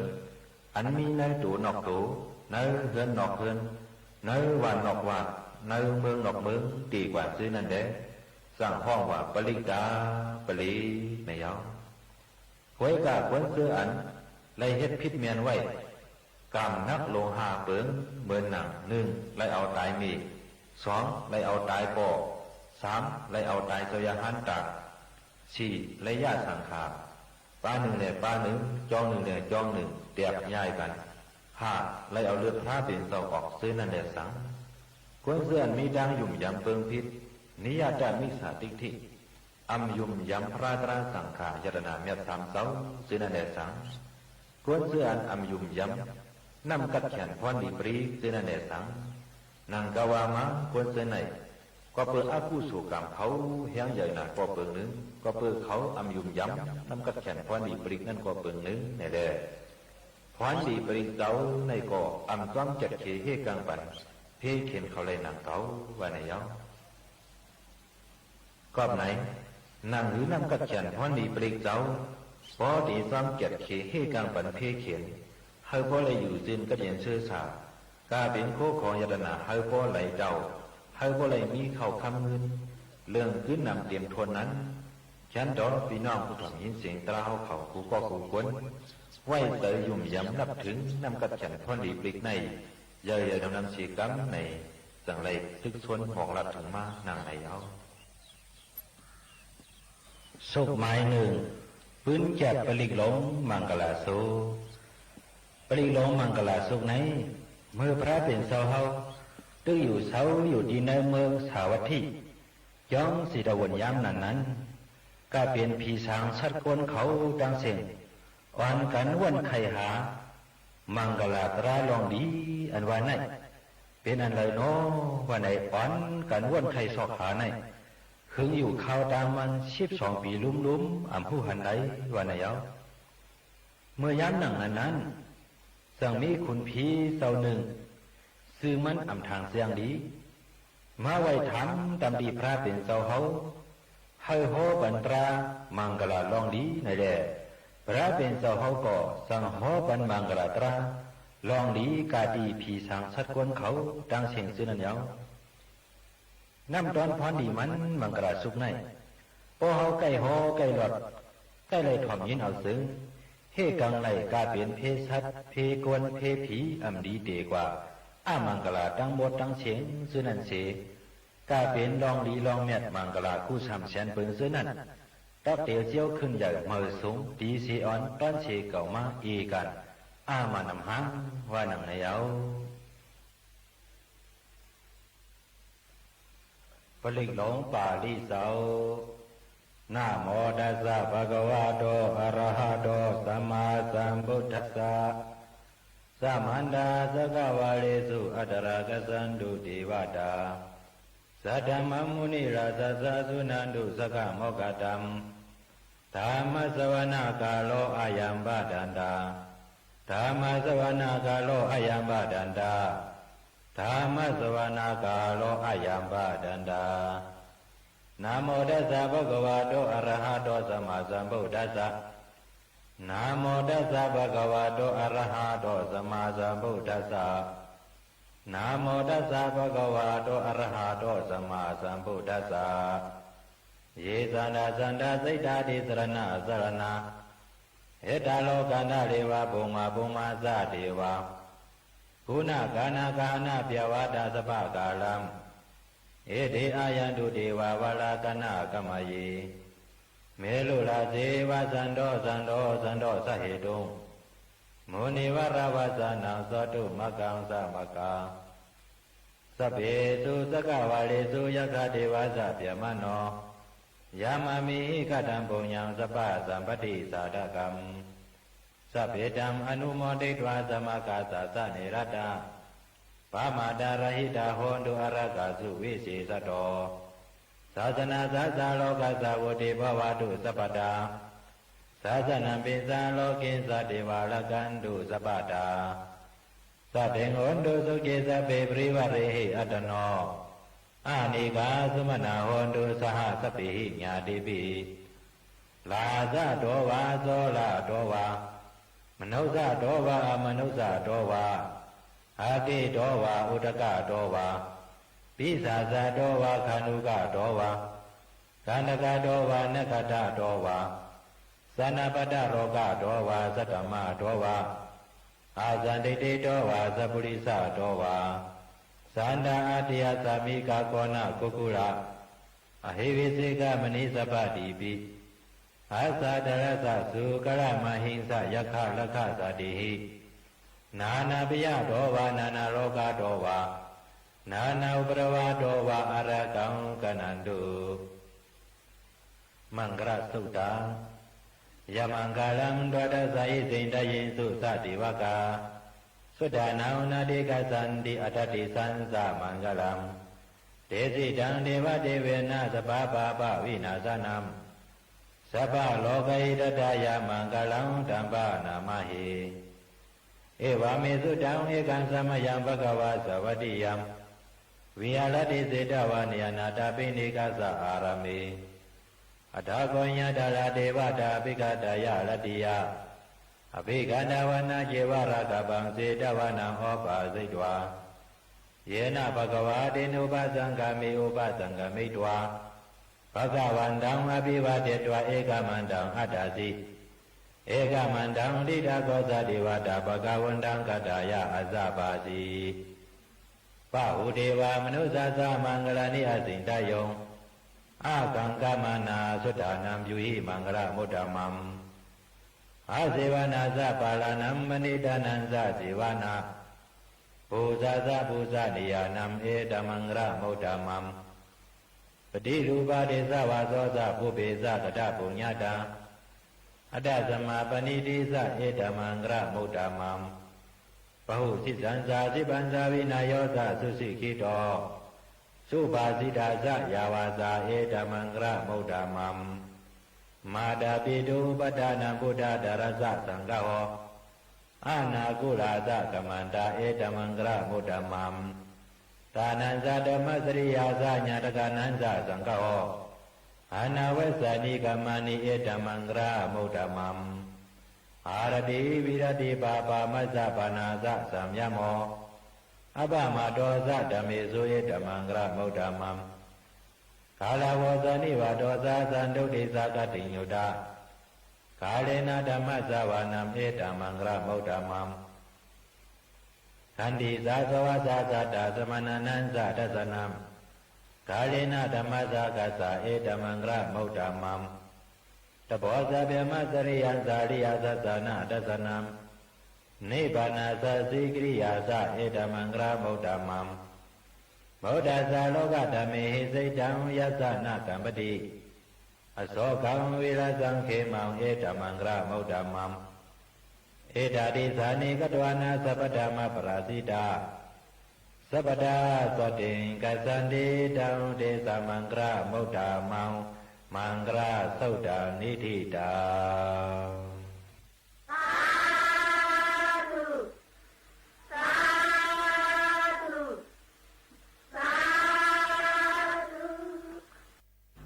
อันมีในตั๋วนอกตั๋ว ในเฮือนนอกเฮือน ในบ้านนอกบ้าน ในเมืองนอกเมือง ตี้กว่าจื้อนั้นแล สังฮ้องว่าปริกตะปริก ในยาว หวยก้าคนเสื้ออัน ได้เฮ็ดผิดแม่นไว้ ก๋ามหนักลงห้าเปิง เหมือนหนัง นึ่ง ได้เอาต๋ายเมย์ สอง ได้เอาต๋ายป้อ สาม ได้เอาต๋ายเจ้ายาฮันตา สี่ ได้ย่าสังขา ปานึ่งแลปานึ่ง จองนึ่งแลจองนึ่ง แตกย้ายกั๋น ห้า ได้เอาเลือดพระเป๋นเจ้าออก จื้อนั้นแลสัง คนเสื้ออันมีตางหยุ่มหยำเปิงผิด นิยตมิจฉาทิฏฐิ อ่ำหยุ่มหยำพระตราสังฆายตนาแมบสามเซา จื้อนั้นแลสัง คนเสื้ออันอ่ำหยุ่มหยำ น้ำกั๊ดแขนพรดีปริก จื้อนั้นแลสัง นังกาว่ามา คนเสื้อไหน ก็เปื้ออกุศลก๋รรมเขาแฮงใหญ่หนาก็เปิงนึ่ง ก็เปื้อเขาอ่ำหยุ่มหยำ น้ำกั๊ดแขนพรดีปริกนั้นก็เปิงนึ่ง ในแล พรดีปริกเซาในก็อ่ำจ้อมเกียรติเขเฮ่กังปัน เพ่เข็ญเขาแลนังเก่า ว่าในยาว กอบไหน หนังหื้อน้ำกั๊ดแขนพรดีปริกเซา ปอตี้จ้อมเกียรติเขเฮ่กังปันเพ่เข็ญ หื้อปอได้อยู่จื้นกั๊ดเย็นเสื้อสาก ก้าเป๋นโคของยตนา หื้อปอได้เต้า หื้อปอได้มีข้าวค่ำเงิน เรื่องกื้นนำเตียมถ้วนนั้น ฉันต่อปี้น้องผู้ถ่อมยินเสียงต๋าเฮาเขากู้ก้อกู้คน ไว้ใจ๋หยุ่มหยำนับเถิงน้ำกั๊ดแขนพรดีปริกใน ใหญ่ๆ นำๆ เสียกำใน จังได้ตึกชวนบอกลาเถิงมานังในยาว สุขหมายนึ่ง ปื๊นเกียรติปริกหลงมังกลาสุข ปริกหลงมังกลาสุขใน เมื่อพระเป๋นเจ้าเฮา ตึกอยู่เซาอยู่ตี้ในเมืองสาวัตถี จ๋องสีตะวันยามนั้นนั้น ก็เป๋นผีสางสัตว์คนเขาตังเสี้ยง อ่อนกั๋นว่นใค่หา มังคลาตราลองดีอันว่าไน้ เป๋นอันใดน้อว่าไน้ อ่อนกั๋นว่นใค่ซอกหาไน้ หึงอยู่คาวตางมันสิบสองปี๋ลุ่มๆ อ่ำฮู้หันใดว่าไน้เยาว์ เมื่อยามหนังอันนั้น จั่งมีขุนผีเจ้านึ่ง จื้อมันอ่ำถางเสี้ยงดี มาไหว้ถามตำดีพระเป๋นเจ้าเฮา หื้อฮ้อปันตรามังคลาลองดีไน้แล พระเป๋นเจ้าเฮาก็สั่งฮ้อปันมังคลาตราลองดี ก๋าตี้ผีสางสัตว์คนเขาตังเสี้ยงจื้อนั้นเยาว์ น้ำต้อนพรดีมันมังคลาสุขไน้ ป้อเฮาใก้ฮ้อใก้หลอด ใก้ได้ถ่อมยินเอาเสิง เฮกังไน้ก๋าเป๋นเพศสัตว์ เพศคน เพศผี อ่ำดีเต๋กว่า อ้ามังคลาตังหมดตังเสี้ยงจื้อนั้นเส ก๋าเป๋นลองดีลองแมดมังคลาคู่สามแสนเปิงจื้อนั้น ตั๊กเตียวเสี้ยวขึ้นใหญ่เหมาะสม ตี๋เสอ่อนต้อนเสเก่ามาเอกั๋น อ้ามานำฮ้างว่าหนังไน้เยาว์ ปริตรหลวงปาลีเจ้า Namo tassa bhagavato arahato sammāsambuddhassa. Samantā cakkavāḷesu atrāgacchantu devatā. Saddhammaṃ munirājassa suṇantu saggamokkhadaṃ. Dhammassavanakālo ayambhadantā. Dhammassavanakālo ayambhadantā. Dhammassavanakālo ayambhadantā. Namo tassa bhagavato arahato sammāsambuddhassa. Namo tassa bhagavato arahato sammāsambuddhassa. Namo tassa bhagavato arahato sammāsambuddhassa. Ye santasaṅghā tisaraṇaṃ saraṇaṃ, ettālokantare va bhummā bhummā ca devā, guṇagaṇagahānābhyavatā sabbakālaṃ, ete āyantu devā valāgaṇagahamaye. Meruḷāse va santo santo santo sahetuṃ, munivaravacanaṃ sādhumaggaṃ sāmaggā. Sabbesu cakkavāḷesu yakkhā devā ca brahmano, yam amhi kataṃ puññaṃ sabbasampattidhāyakaṃ, sabbe taṃ anumoditvā sāvakā sāsane ratā, pamādarahitā hontu ārāgā suvisesāto. Sāsanassa sārogassa vuḍḍhī bhavatu sabbadā. Sāsanampi sārogī ca devā rakkhantu sabbadā. Sabbing hontu sukhī sabbe parivārehi attano. Anīghā sumanā hontu saha sabbehi ñātibhi. Rājato vā corato vā, manussato vā amanussato vā, aggito vā udakato vā, pisācato vā khāṇukato vā, kaṇṭakato vā nakkhattato vā, janapadarogato vā saddhammato vā, asandiṭṭhito vā sappurisato vā, sattā ariyasamīkakona kukkura, ahi vicchikamaṇisappadī pi, assā tarassa sūkaramahiṃsayakkharakkhasādīhi, nānābhayato vā nānārogato vā, nānāupaddavato vā ārakkhaṃ gaṇhantu. Maṅgalasuttaṃ. Yamaṅgalaṃ dvādasāhi siṅgāyesu sadevakā, suddhānaṃ nānādikassanti atthadissaṃ samaṅgalaṃ. Desitaṃ devadevena sabbapāpavināsanaṃ, sabbarogahitatthāya maṅgalaṃ taṃ paṇamāhi. Evaṃ me sutaṃ ekaṃ samayaṃ bhagavā sāvatthiyaṃ viharati jetavane anāthapiṇḍikassa ārāme. Atha kho āyasmato bhagavā bhagavato bhikkhū āyasmato devatā bhikkhatiyāraddhiyā abhikkantavana ceva rakkhappaṃ jetavanaṃ upassitā. Yena bhagavā tenupasaṅkami upasaṅkamitvā bhagavantaṃ abhivādetvā ekamantaṃ aṭṭhāsi. Ekamantaṃ ṭhitā kho sā devatā bhagavantaṃ gathāya āsabhāsi. Bahū devā manussā ca maṅgalāni acintayuṃ, ākaṅkhamānā suddhānaṃ brūhi maṅgalamuttamaṃ. Asevanā ca bālānaṃ paṇḍitānañca sevanā, pūjā ca pūjanīyānaṃ etammaṅgalamuttamaṃ. ပတိရူပဒေသဝါသောစ ပုပ္ပေသကတပုညတံ အတ္တသမပ္ပဏိထိသ ဧတမင်္ဂလမုတ္တမံ ပဟုစံသံသ စိပ္ပံသ ဝိနယောသ သုစိက္ခိတော သုဘာષိတံသ ယဝါသံ ဧတမင်္ဂလမုတ္တမံ မာတာပိတု ပတ္တာနံ ပုတ္တာဒရသ သင်္ဃဟော အနကုလသ ကမ္မန္တံ ဧတမင်္ဂလမုတ္တမံ ဒါနံသ ဓမ္မစရိယာသ ညါတကါနံသ သင်္ဃဟော အနဝဿာနိ ကမ္မာနိ ဧတမင်္ဂလမုတ္တမံ အာရတိ ဝိရတိ ပႃႇပႃႇမဇ္ဇပါဏာသ သံယမော အပ္ပမာဒေါသ ဓမ္မေသု ဧတမင်္ဂလမုတ္တမံ ဂါရဝေါသ နိဝါဒေါသ သန္တုဋ္ဌိသ ကတ္တိညုတ ဂါရေဏ ဓမ္မသဝ္ဝါနံ ဧတမင်္ဂလမုတ္တမံ ခန္တီသ သဝသ သတ္တသမဏာနံသ ဒဿနံ ဂါရေဏ ဓမ္မသဂ္ဂသ ဧတမင်္ဂလမုတ္တမံ တပေႃးသ ဗြဟ္မစရိယံသ အရိယသဿာနဒဿနံ နိဗ္ဗာနသ သီကိရိယာသ ဧတမင်္ဂလမုတ္တမံ မုဒ္ဒသ လောကဓမ္မေဟိ စိတံ ယသ နကမ္ပတိ အသောကံ ဝိရသံ ခေမံ ဧတမင်္ဂလမုတ္တမံ ဧတာဒိသ္စာနိ ကတွဏ္ဏ သဗ္ဗဓမ္မပရာဇိတံ သဗ္ဗဒါ သဒ္ဒံ ဂচ্ছন্তি တံ ဒေသမင်္ဂလမုတ္တမံ မင်္ဂလသုတ်တံ နိဋ္ဌိတံ။ သာဓု သာဓု သာဓု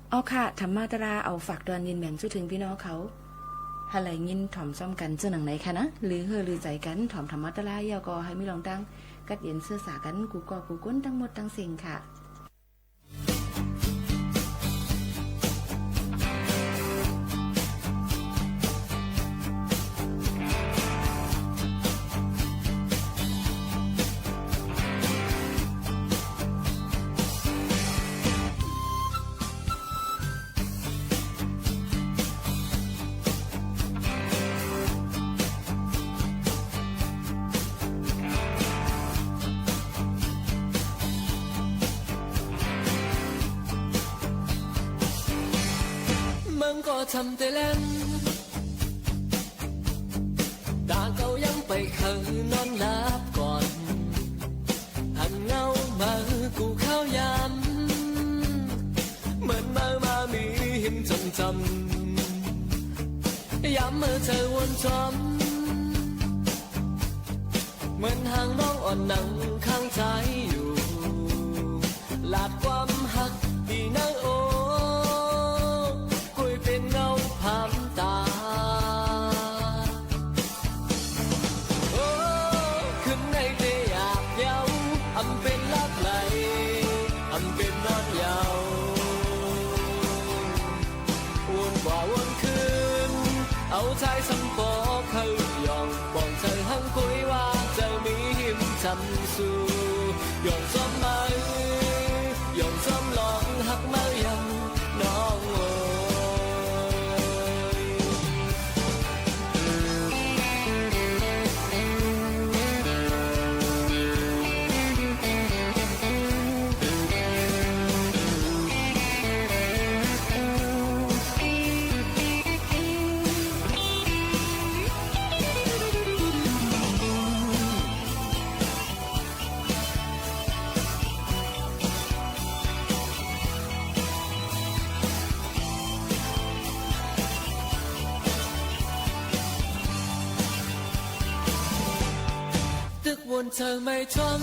။ เอาค่ะ ธรรมะตราเอาฝากตอนยินแหม่มสู่เถิงพี่น้องเขา หื้อได้ยินถ่อมซ้อมกั๋นเจ้าหนังไหนคะนะ หรือเฮอลือใจ๋กั๋นถ่อมธรรมะตรา แล้วก็หื้อมีรองตั้ง กั๊ดเย็นเสื้อสากั๋น กู้ก้อกู้คนตังหมดตังเส้นค่ะ มึงก็ทำแต่เล่น ต๋าเก่ายังไปเคินนอนหลับก่อน อันเหงาเมื่อกู้เข้ายาม เหมือนเมื่อมามีหิมจำจำ ยามเมื่อเธอวนจอม เหมือนห่างน้องอ่อนหนังข้างใจ๋อยู่ หลาดความฮักตี้ในอก กุยเป๋นเงาผามต๋า โอ้ คืนไหนเตอยากเย้า อำเป๋นหลับไหล อำเป๋นนอนเย้า วนกว่าวนคืน เอาใจ๋ซ้ำปอเคิยย่อง ป้องใจ๋หังกุยว่าเจ้ามีหิมจำสู่ ย่องซ้อมไหม ย่องซ้อมลองฮักไหมยัง น้องเอ๋ย ตึกวนเธอไม่ทน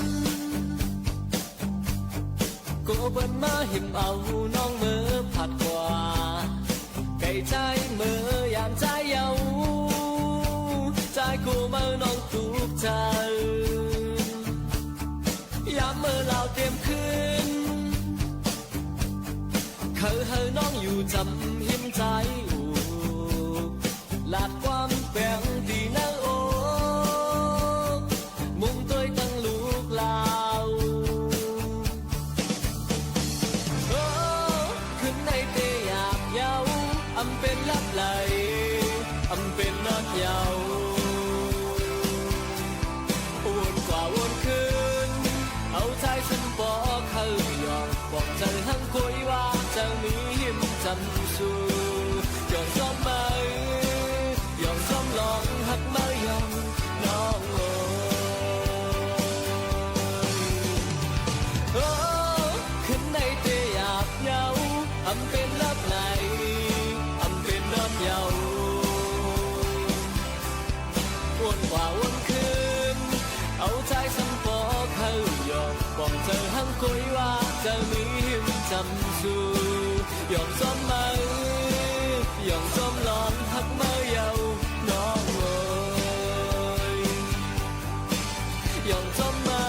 โกเปิ้นมาหิมเอาน้องเมอผัดกว่า ไก่ใจ๋เมอยามใจ๋เย้า ใจ๋โกเมอน้องตุ๊กใจ๋ ยามเมอลาวเตียมคืน เคิยหื้อน้องอยู่จำหิมใจ๋อู่ หลาดความแป๋งตี้ในอก มุ่งตวยตังลูกลาว โอ้ คืนไหนเตอยากเย้า อำเป๋นหลับไหล อำเป๋นนอนเย้า วนกว่าวนคืน เอาใจ๋ซ้ำปอเคิยย่อง ป้องใจ๋หังกุยว่าเจ้า จำสู ย้อนจอมเมอ ย้อนจอมหลองฮักเมอเยาว์ น้องเอ๋ย โอ้ คืนไหนเตหยาบเหย้า อำเป๋นลับไหล อำเป๋นนอนเยาว์ วนกว่าวนคืน เอาใจ๋ส่ำปอเขยหยอก ป๋องเจอหังก๊วยว่า เจ้ามีหื้มจำสู ย้อนจอมเมอ ย้อนจอมหลองฮักเมอเยาว์ น้องเอ๋ย ย้อนจอมเมอ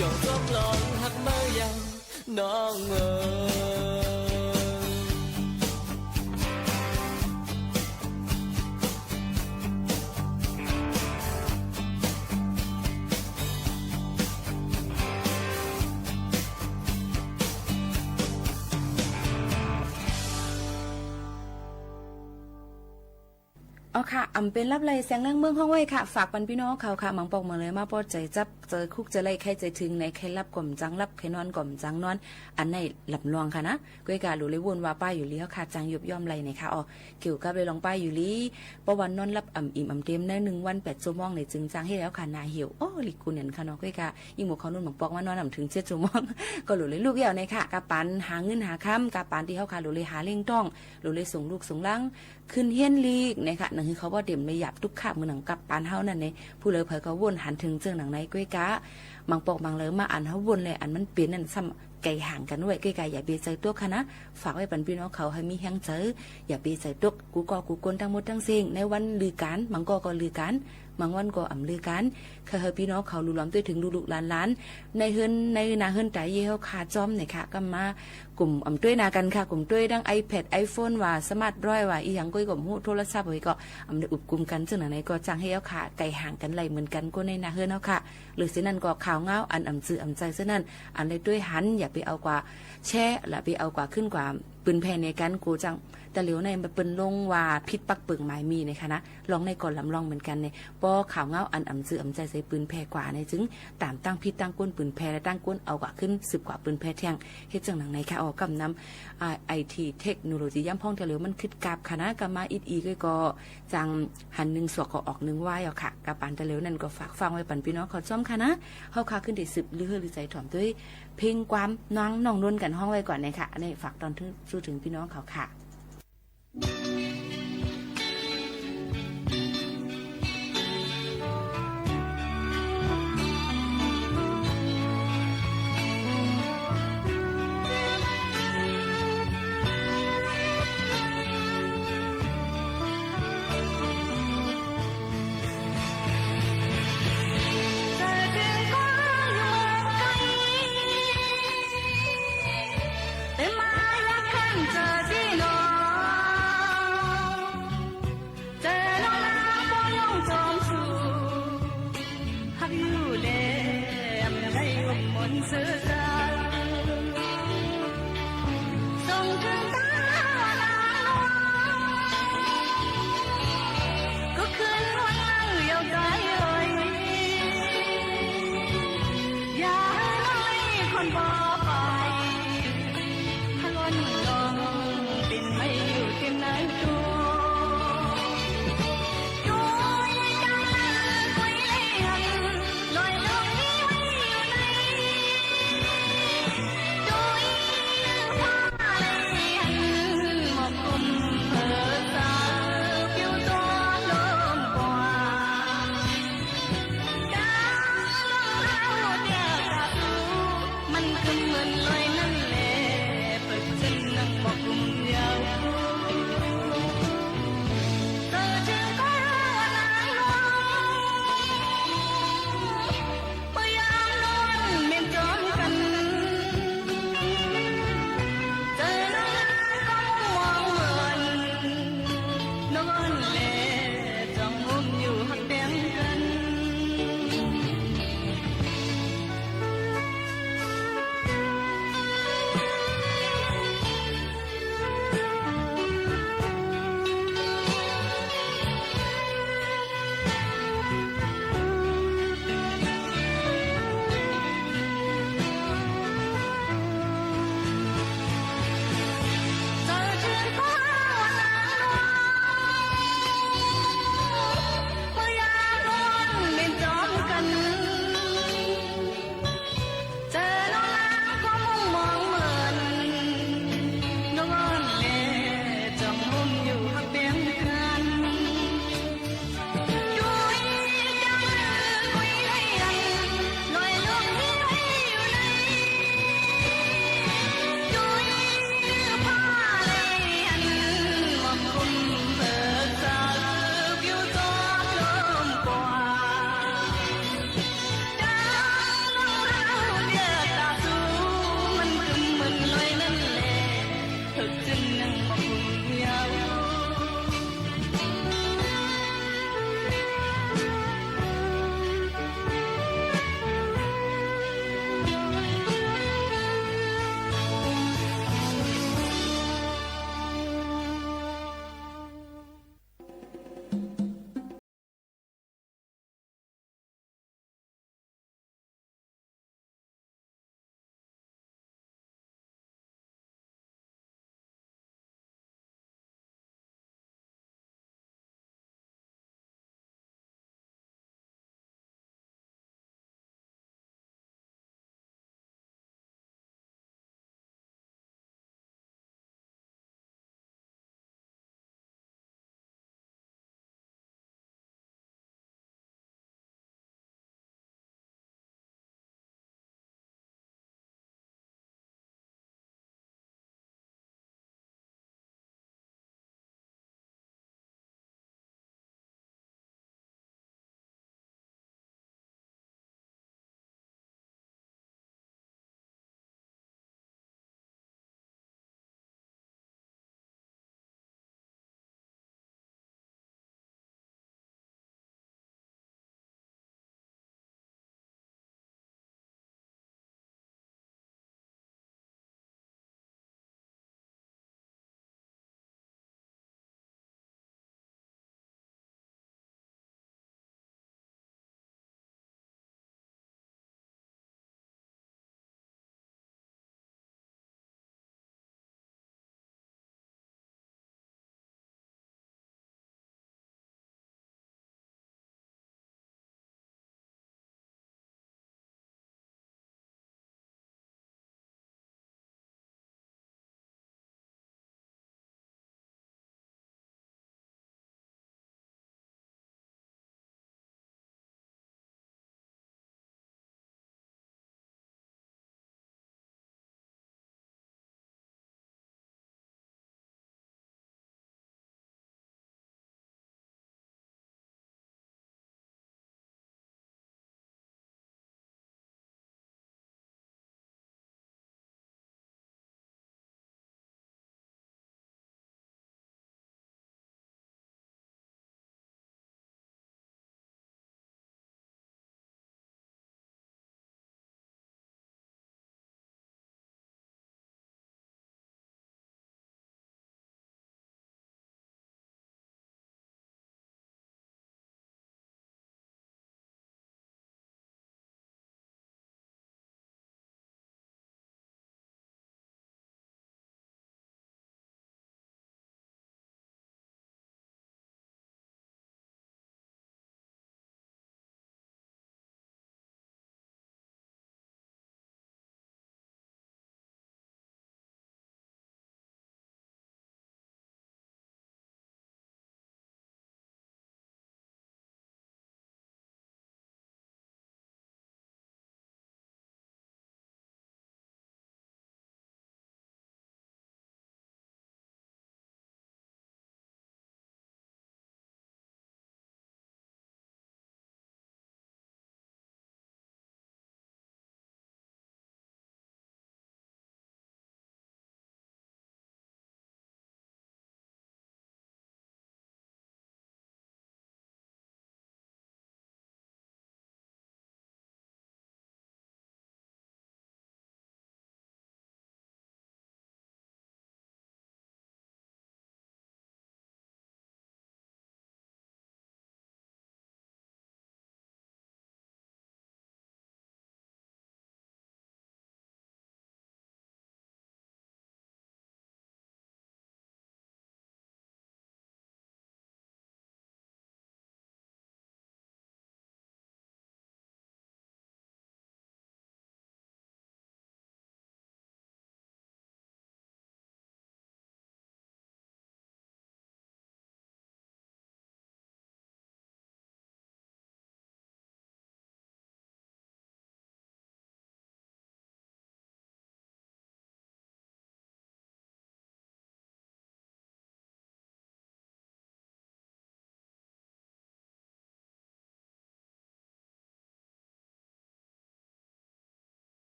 ย้อนจอมหลองฮักเมอเยาว์ น้องเอ๋ย อ๋อค่ะ อำเป๋นลับไหล แสงเรืองเมืองฮ้องไว้ค่ะ ฝากปันปี้น้องเขาค่ะ หมางปอกหมางเลยมาปอดใจ๋จับ เจอคุกเจอไหล่ ใค่ใจ๋เถิงไหน ใค่หลับก่อมจั้งหลับ ใค่นอนก่อมจั้งนอน อันไหนหลับลวงค่ะนะ ก้วยกาหลูเลยวนว่าป้าหยูหลีเฮาค่ะ จั้งยบย่องไหลไหนค่ะ อ๋อ เกี่ยวกับเรื่องป้าหยูหลี เพราะว่านอนหลับอ่ำอิ่มอ่ำเตมในนึ่งวันแปดจั่วโมงไหน จึงจั้งเฮาค่ะ หน้าเหี่ยว โอ้ ลิกุนเนียนค่ะเนาะ ก้วยกา ยิ่งหมู่เขานุ่นหมางปอกว่านอนอ่ำเถิงเจ็ดจั่วโมง ก็หลูเลยลุกเยียะไหนค่ะ กาปานหาเงินหาคำ กาปานตี้เฮาค่ะ หลูเลยหาเลี้ยงต๊อง หลูเลยส่งลูกส่งหลาน ขึ้นเฮียนลีกนะคะ หนังหื้อเขาบ่เต็มเลย หยาบตุ๊กข์ยากเหมือนหนังกับปานเฮานั่นเน่ ผู้ใดเผยก็วนหันเถิงเจิ่งหนังใน ก้วยกา หมางปอกหมางเลยมาอันเฮาวนเลย อันมันเป๋นนั่นซ้ำไก๋ห่างกั๋นไว้ ก้วยกาอย่าเบใจ๋ตกค่ะนะ ฝากไว้ปันปี้น้องเขาหื้อมีแฮงใจ๋ อย่าเบใจ๋ตก กู้ก่อกู้คนตังหมดตังเส้ง ในวันลือก๋าน หมางก่อก็ลือก๋าน หมางวันก็อ่ำลือก๋าน ขอหื้อปี้น้องเขาหลุมๆ ตวยเถิงลูกๆ หลานๆ ในเฮือน ในนาเฮือนต๋าเย่เฮาค่ะ จ้อมไหนค่ะ ก็มา กุ่มอ่ำตวยหน้ากั๋นค่ะ กุ่มตวยดั้งไอแพด ไอโฟน ว่า สมาร์ทดรอยว่า อีหยังก้วยก็บ่ฮู้ โทรศัพท์ไว้ก็ อ่ำได้อุบกุมกั๋น เจิ่งหนังในก็จั้งเฮาค่ะ ไก๋ห่างกั๋นไหลเหมือนกั๋น คนในนาเฮือนเฮาค่ะ หรือเสียนั้นก็ข่าวเหง้าอันอ่ำจื้ออ่ำใจ๋เสียนั้น อันได้ตวยหัน อย่าไปเอากว่าแชร์ ละไปเอากว่าขึ้นกว่าเปิยแผ่ในกั๋น กั๋วจั้ง ตะเหลียวในมันเปิ้นลงว่าผิดปักเปิงหมายมีนะคะนะ ลองในก็ลำลองเหมือนกั๋นเน่ ปอข่าวเหง้าอันอ่ำจื้ออ่ำใจ๋ใส่เปิยแผ่กว่าใน จึงต๋ามตั้งผิดตั้งคนเปิยแผ่ และตั้งคนเอากว่าขึ้นสืบกว่าเปิยแผ่แท่ง เฮ็ดเจิ่งหนังในค่ะ อ๋อ กำนำ ไอที เทคโนโลยี ยามพ่องตะเหลียวมันขึดกาบค่ะนะ กำมาอิดอีกก็จั้งหันนึ่งสวกก็ออกนึ่งวายเอาค่ะ กาปานตะเหลียวนั่นก็ฝากฟังไว้ปันปี้น้องเขาจ้อมค่ะนะ เฮาค่ะขึ้นได้สืบลือเฮือลือใจ๋ถ่อมตวยเพลงความนางน้องนวลกั๋นฮ้องไว้ก่อนนะคะ อันนี้ฝากตอนสู่เถิงปี้น้องเขาค่ะ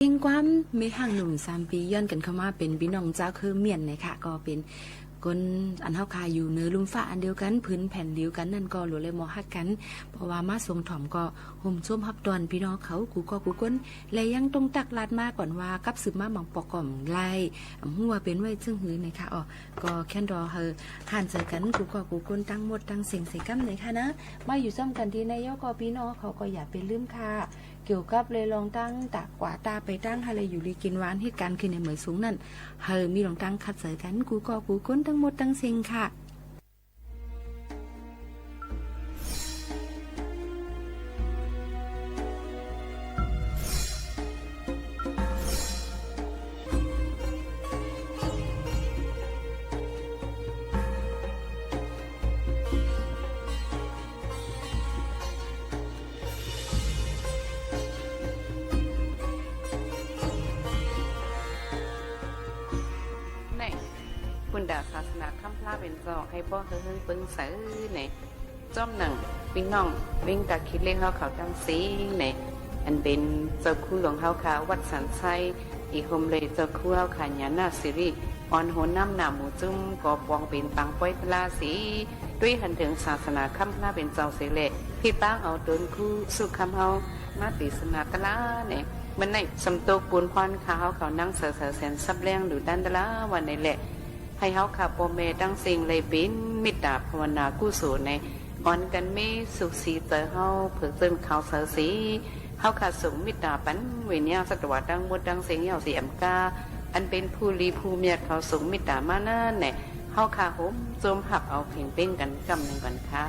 เพลงความเมห้างหนุ่มสามปี ย้อนกั๋นเข้ามาเป๋นปี้น้องจาวเค้อเมียนนะคะ ก็เป๋นคนอันเฮาข้าอยู่เหนือลุ่มฟ้าอันเดียวกั๋น ผืนแผ่นเดียวกั๋นนั่นก็หลัวและหมอฮักกั๋น เพราะว่ามาส่งถ่อมก็โฮมโฮมฮับต้อนปี้น้องเขากู้ก้อกู้คน และยังต้องตักลาดมาก่อนว่ากับสืบมาบางปอกก่อมไล่ อำหัวเป๋นไว้เจิ่งหื้อนะคะ อ๋อ ก็แค่นรอหื้อหันเจอกั๋นกู้ก้อกู้คนตังหมดตังเสี้ยงเสียกำเลยค่ะนะ มาอยู่ซ่อมกั๋นตี้ไหนก็ปี้น้องเขาก็อย่าไปลืมค่ะ เกี่ยวกับเรื่องรองตั้งตากว่าตาไปตั้งหื้อได้อยู่ดีกิ๋นหวาน เหตุก๋ารณ์ขึ้นในเหมยสูงนั่น หื้อมีรองตั้งขัดเจอกั๋นกู้ก้อกู้คนตังหมดตังเสี้ยงค่ะ ใน บุญตาศาสนาคำพระเป๋นเจ้า หื้อป้อหื้อเปิ้งใสใน จ้อมหนัง ปี้น้อง เบ้งตาคิดเล่งเฮาเขาตังเสี้ยงใน อันเป๋นเจ้าครูหลวงเฮาข้า วัดสันชัย อีกโฮมเลยเจ้าครูเฮาข้า ญาณสิริ อ่อนโหนน้ำหน้าหมู่จุ้ม ก็ปองเป๋นปางป้อยตะลาเสีย ด้วยหันเถิงศาสนาคำพระเป๋นเจ้าเสียแหละ ตี้ปางเอาต๋นครูสุขคำเฮา มาเตสนาตะลาใน เมื่อในสำตกปูนพรข้าเฮาเขานังเสริญเสริญแสนสับแรงดูดันตะลาวันในแหละ หื้อเฮาข้าป้อแม่ตังเสี้ยงเลยเป๋นเมตตาภาวนากุศลใน อ่อนกั๋นเมตสุขสีเจอเฮา เผิกเจิ่นขาวใสสี เฮาข้าส่งเมตตาปันเวเนียสัตวาตังหมดตังเสี้ยงเย้าเสียมกา อันเป๋นผู้หลีผู้เมียดเขาส่งเมตตามานั้นแหละ เฮาข้าโฮมโฮมฮับเอาเพ่งเป้งกั๋นกำนึ่งก่อนค่ะ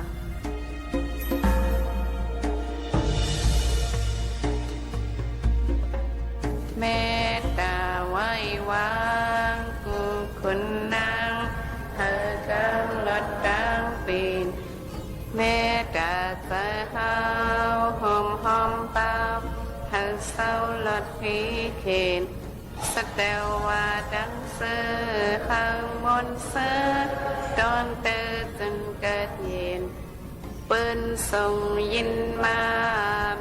เมตตาไหว้วางกู้คนนาง หื้อกังหลอดตางเป๋น เมตตาใจ๋เฮาโฮมฮอมปา หื้อเศร้าหลอดผีเข็ญ สัตวาตังเสอ หื้อมนต์เสอ ต๋อนเต๊อะเจิ่นเกิดเย็น เปิ้นส่งยินมา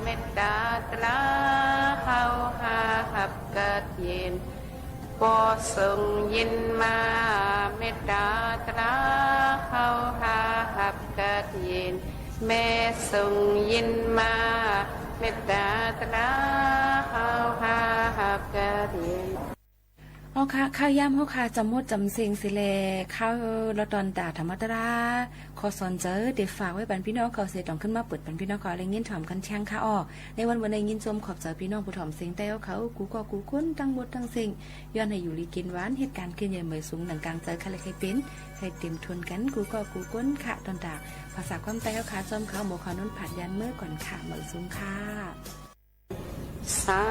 เมตตาตะลา เฮาหาฮับเกิดเย็น ป้อส่งยินมา เมตตาตะลา เฮาหาฮับเกิดเย็น แม่ส่งยินมา เมตตาตะลา เฮาหาฮับเกิดเย็น เอาค่ะ ข้าวยามเฮาข้าจ๋ำหมดจ๋ำเส้งเสียแล ข้าวลอตอนตาธรรมะตะลา ข้อสอนเจอ เตียฝากไว้ปันปี้น้องเขาเสีย ต้องขึ้นมาเปิดปันปี้น้องเขาได้ยินถ่อมกั๋นแจ้งค่ะ อ้อ ในวันเมื่อในยินจมขอบใจ๋ปี้น้องผู้ถ่อมเสียงใต้เฮาเขากู้ก้อกู้คนตังหมดตังเส้ง ย้อนหื้ออยู่หลีกิ๋นหวาน เหตุก๋ารณ์ขึ้นใหญ่เหมยสูงดังก๋างใจ๋ ใค่ละใค่เป๋น ใค่เต๋มถ้วนกั๋นกู้ก้อกู้คนค่ะ ตอนตาภาษาความใต้เฮาข้า จ้อมข้าวหมอข้าวนุ่นผาดยานเมื่อก่อนค่ะ เหมยสูงค่ะ สา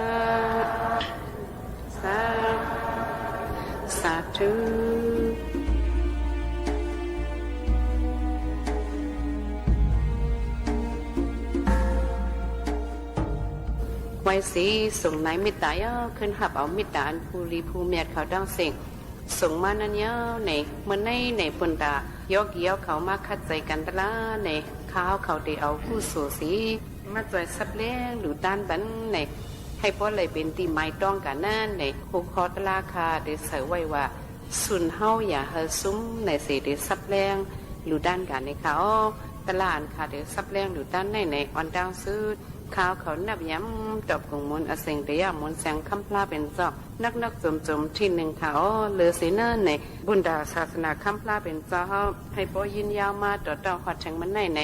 สา สาธุ ไหว้สีส่งในเมตตาเย้า ขึ้นฮับเอาเมตตาอันผู้หลีผู้เมียดเขาตังเส้ง ส่งมานั้นเย้าใน เมื่อในในปุณตายกเย้าเขามาขัดใจ๋กั๋นตะลาใน ข้าเขาเตียเอากู้สูสี มาจ่อยสับแรงดูดันปันใน หื้อป้อไหลเป๋นตี้หมายต้องกั๋นนั้นใน หัวข้อตะลาข้าเตียใส่ไว้ว่า สุนเฮาอย่าหื้อซุมในเสเตียสับแรงดูดันกั๋นในค่ะ อ้อ ตะลาอันข้าเตียสับแรงดูดันในใน อ่อนตางสุด ข้าเขานับย้ำตอบกุงมนต์อาเสงเตียมนต์แสงคำพระเป๋นเจ้า นักนักจมจมตี้นึ่งค่ะ อ้อ เลือเสนั้นใน บุญตาศาสนาคำพระเป๋นเจ้า หื้อป้อยินยาวมาต่อเต้าฮอดเถิงมันในใน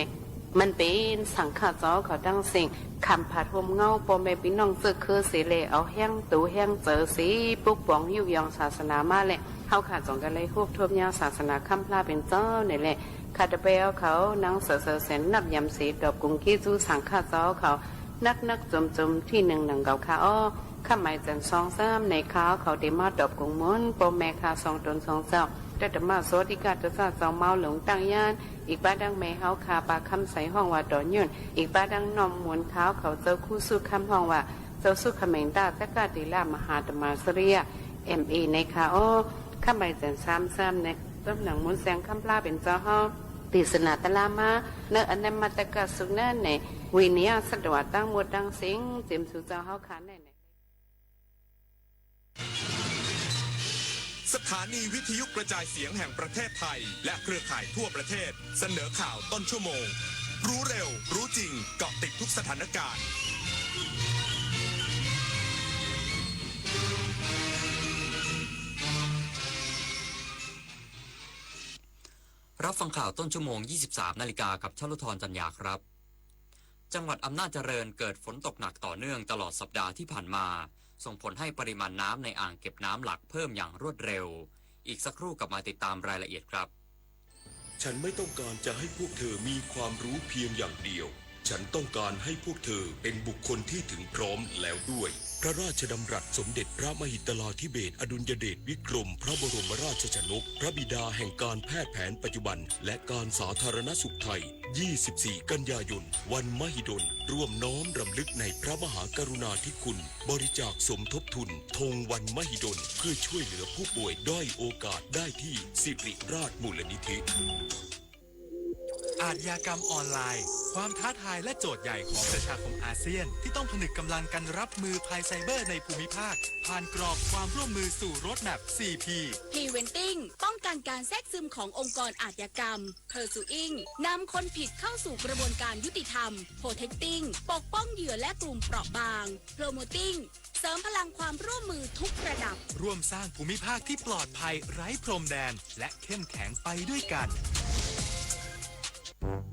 มันเป๋นสังฆะเจ้าเขาตังเส้ง ขำผาดโฮมเงาป้อแม่ปี้น้องเจ้าเค้อเสียแล เอาแฮงตั๋วแฮงเจอเสีย ปกป้องยุกยงศาสนามาแล เฮาข้าจ๋องกั๋นเลยฮวบทบยาวศาสนาคำพระเป๋นเจ้าในแหละ ข้าตะแปวเขานังเสอเสอแสนนับย้ำเสีย ตอบกุงเกจูสังฆะเจ้าเขา นักนักจมจมตี้นึ่งหนังเก่าค่ะ อ้อ ค่ำไหมจั๋นทร์สองสามใน ข้าเขาเตียมาตอบกุงมนต์ป้อแม่ข้าสองต๋นสองเจ้า เต๊อะตะมาโสติกาตะเจ้า เจ้าเมาหลงตั้งยาน อีกป้าดังแม่เฮาข้าปาคำใสฮ้องว่าต่อยุ่น อีกป้าดังน้อมมนต์ข้าเขาเจ้าครูสุขคำฮ้องว่า เจ้าสุขเขมรตาตะกาติลามหาธรรมาสริยะ เอ็มเอ ในค่ะ อ้อ ค่ำไหมจั๋นทร์สามสามใน จ้อมหนังมนต์แสงคำพระเป๋นเจ้าเฮา เตสนาตะลามา เนอะ อันนั้นมาตะกาสุขนั้นใน วิเนียสัตวาตังหมดตังเส้ง เจียมสู่เจ้าเฮาข้าแน่ใน สถานีวิทยุกระจายเสียงแห่งประเทศไทย และเครือข่ายทั่วประเทศ เสนอข่าวต้นชั่วโมง รู้เร็ว รู้จริง เกาะติดทุกสถานการณ์ รับฟังข่าวต้นชั่วโมง ยี่สิบสามนาฬิกา กับชลุธร จันยาครับ จังหวัดอำนาจเจริญเกิดฝนตกหนักต่อเนื่องตลอดสัปดาห์ที่ผ่านมา ส่งผลให้ปริมาณน้ำในอ่างเก็บน้ำหลักเพิ่มอย่างรวดเร็ว อีกสักครู่กลับมาติดตามรายละเอียดครับ ฉันไม่ต้องการจะให้พวกเธอมีความรู้เพียงอย่างเดียว ฉันต้องการให้พวกเธอเป็นบุคคลที่ถึงพร้อมแล้วด้วย พระราชดำรัสสมเด็จพระมหิดลาธิเบศรอดุลยเดชวิกรมพระบรมราชชนก พระบิดาแห่งการแพทย์แผนปัจจุบัน และการสาธารณสุขไทย ยี่สิบสี่กันยายน วันมหิดล ร่วมน้อมรำลึกในพระมหากรุณาธิคุณ บริจาคสมทบทุน ธงวันมหิดล เพื่อช่วยเหลือผู้ป่วยด้อยโอกาสได้ที่สิริราชมูลนิธิ อาชญากรรมออนไลน์ ความท้าทายและโจทย์ใหญ่ของประชาคมอาเซียน ที่ต้องผนึกกำลังกันรับมือภัยไซเบอร์ในภูมิภาค ผ่านกรอบความร่วมมือสู่ Roadmap สี่ P Preventing ป้องกันการแทรกซึมขององค์กรอาชญากรรม Pursuing นำคนผิดเข้าสู่กระบวนการยุติธรรม Protecting ปกป้องเหยื่อและกลุ่มเปราะบาง Promoting เสริมพลังความร่วมมือทุกระดับ ร่วมสร้างภูมิภาคที่ปลอดภัยไร้พรมแดน และเข้มแข็งไปด้วยกัน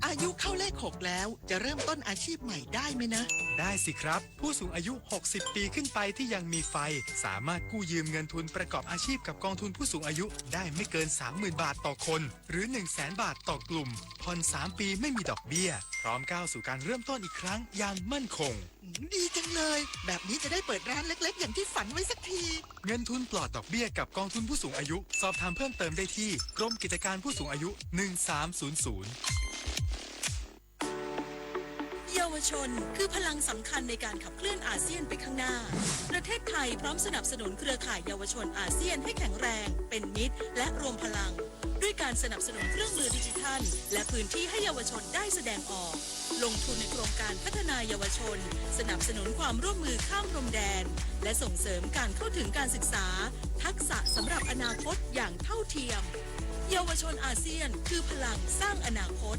อายุเข้าเลขหกแล้ว จะเริ่มต้นอาชีพใหม่ได้ไหมนะ ได้สิครับ ผู้สูงอายุ หกสิบ ปีขึ้นไปที่ยังมีไฟ สามารถกู้ยืมเงินทุนประกอบอาชีพกับกองทุนผู้สูงอายุได้ไม่เกิน สามหมื่น บาทต่อคน หรือ หนึ่งแสน บาทต่อกลุ่ม ผ่อน สาม ปีไม่มีดอกเบี้ย พร้อมก้าวสู่การเริ่มต้นอีกครั้งอย่างมั่นคง ดีจังเลย แบบนี้จะได้เปิดร้านเล็กๆ อย่างที่ฝันไว้สักที เงินทุนปลอดดอกเบี้ยกับกองทุนผู้สูงอายุ สอบถามเพิ่มเติมได้ที่กรมกิจการผู้สูงอายุ หนึ่งสามศูนย์ศูนย์ เยาวชนคือพลังสำคัญในการขับเคลื่อนอาเซียนไปข้างหน้า ประเทศไทยพร้อมสนับสนุนเครือข่ายเยาวชนอาเซียนให้แข็งแรง เป็นมิตร และรวมพลัง ด้วยการสนับสนุนเครื่องมือดิจิทัล และพื้นที่ให้เยาวชนได้แสดงออก ลงทุนในโครงการพัฒนาเยาวชน สนับสนุนความร่วมมือข้ามพรมแดน และส่งเสริมการเข้าถึงการศึกษา ทักษะสำหรับอนาคตอย่างเท่าเทียม เยาวชนอาเซียนคือพลังสร้างอนาคต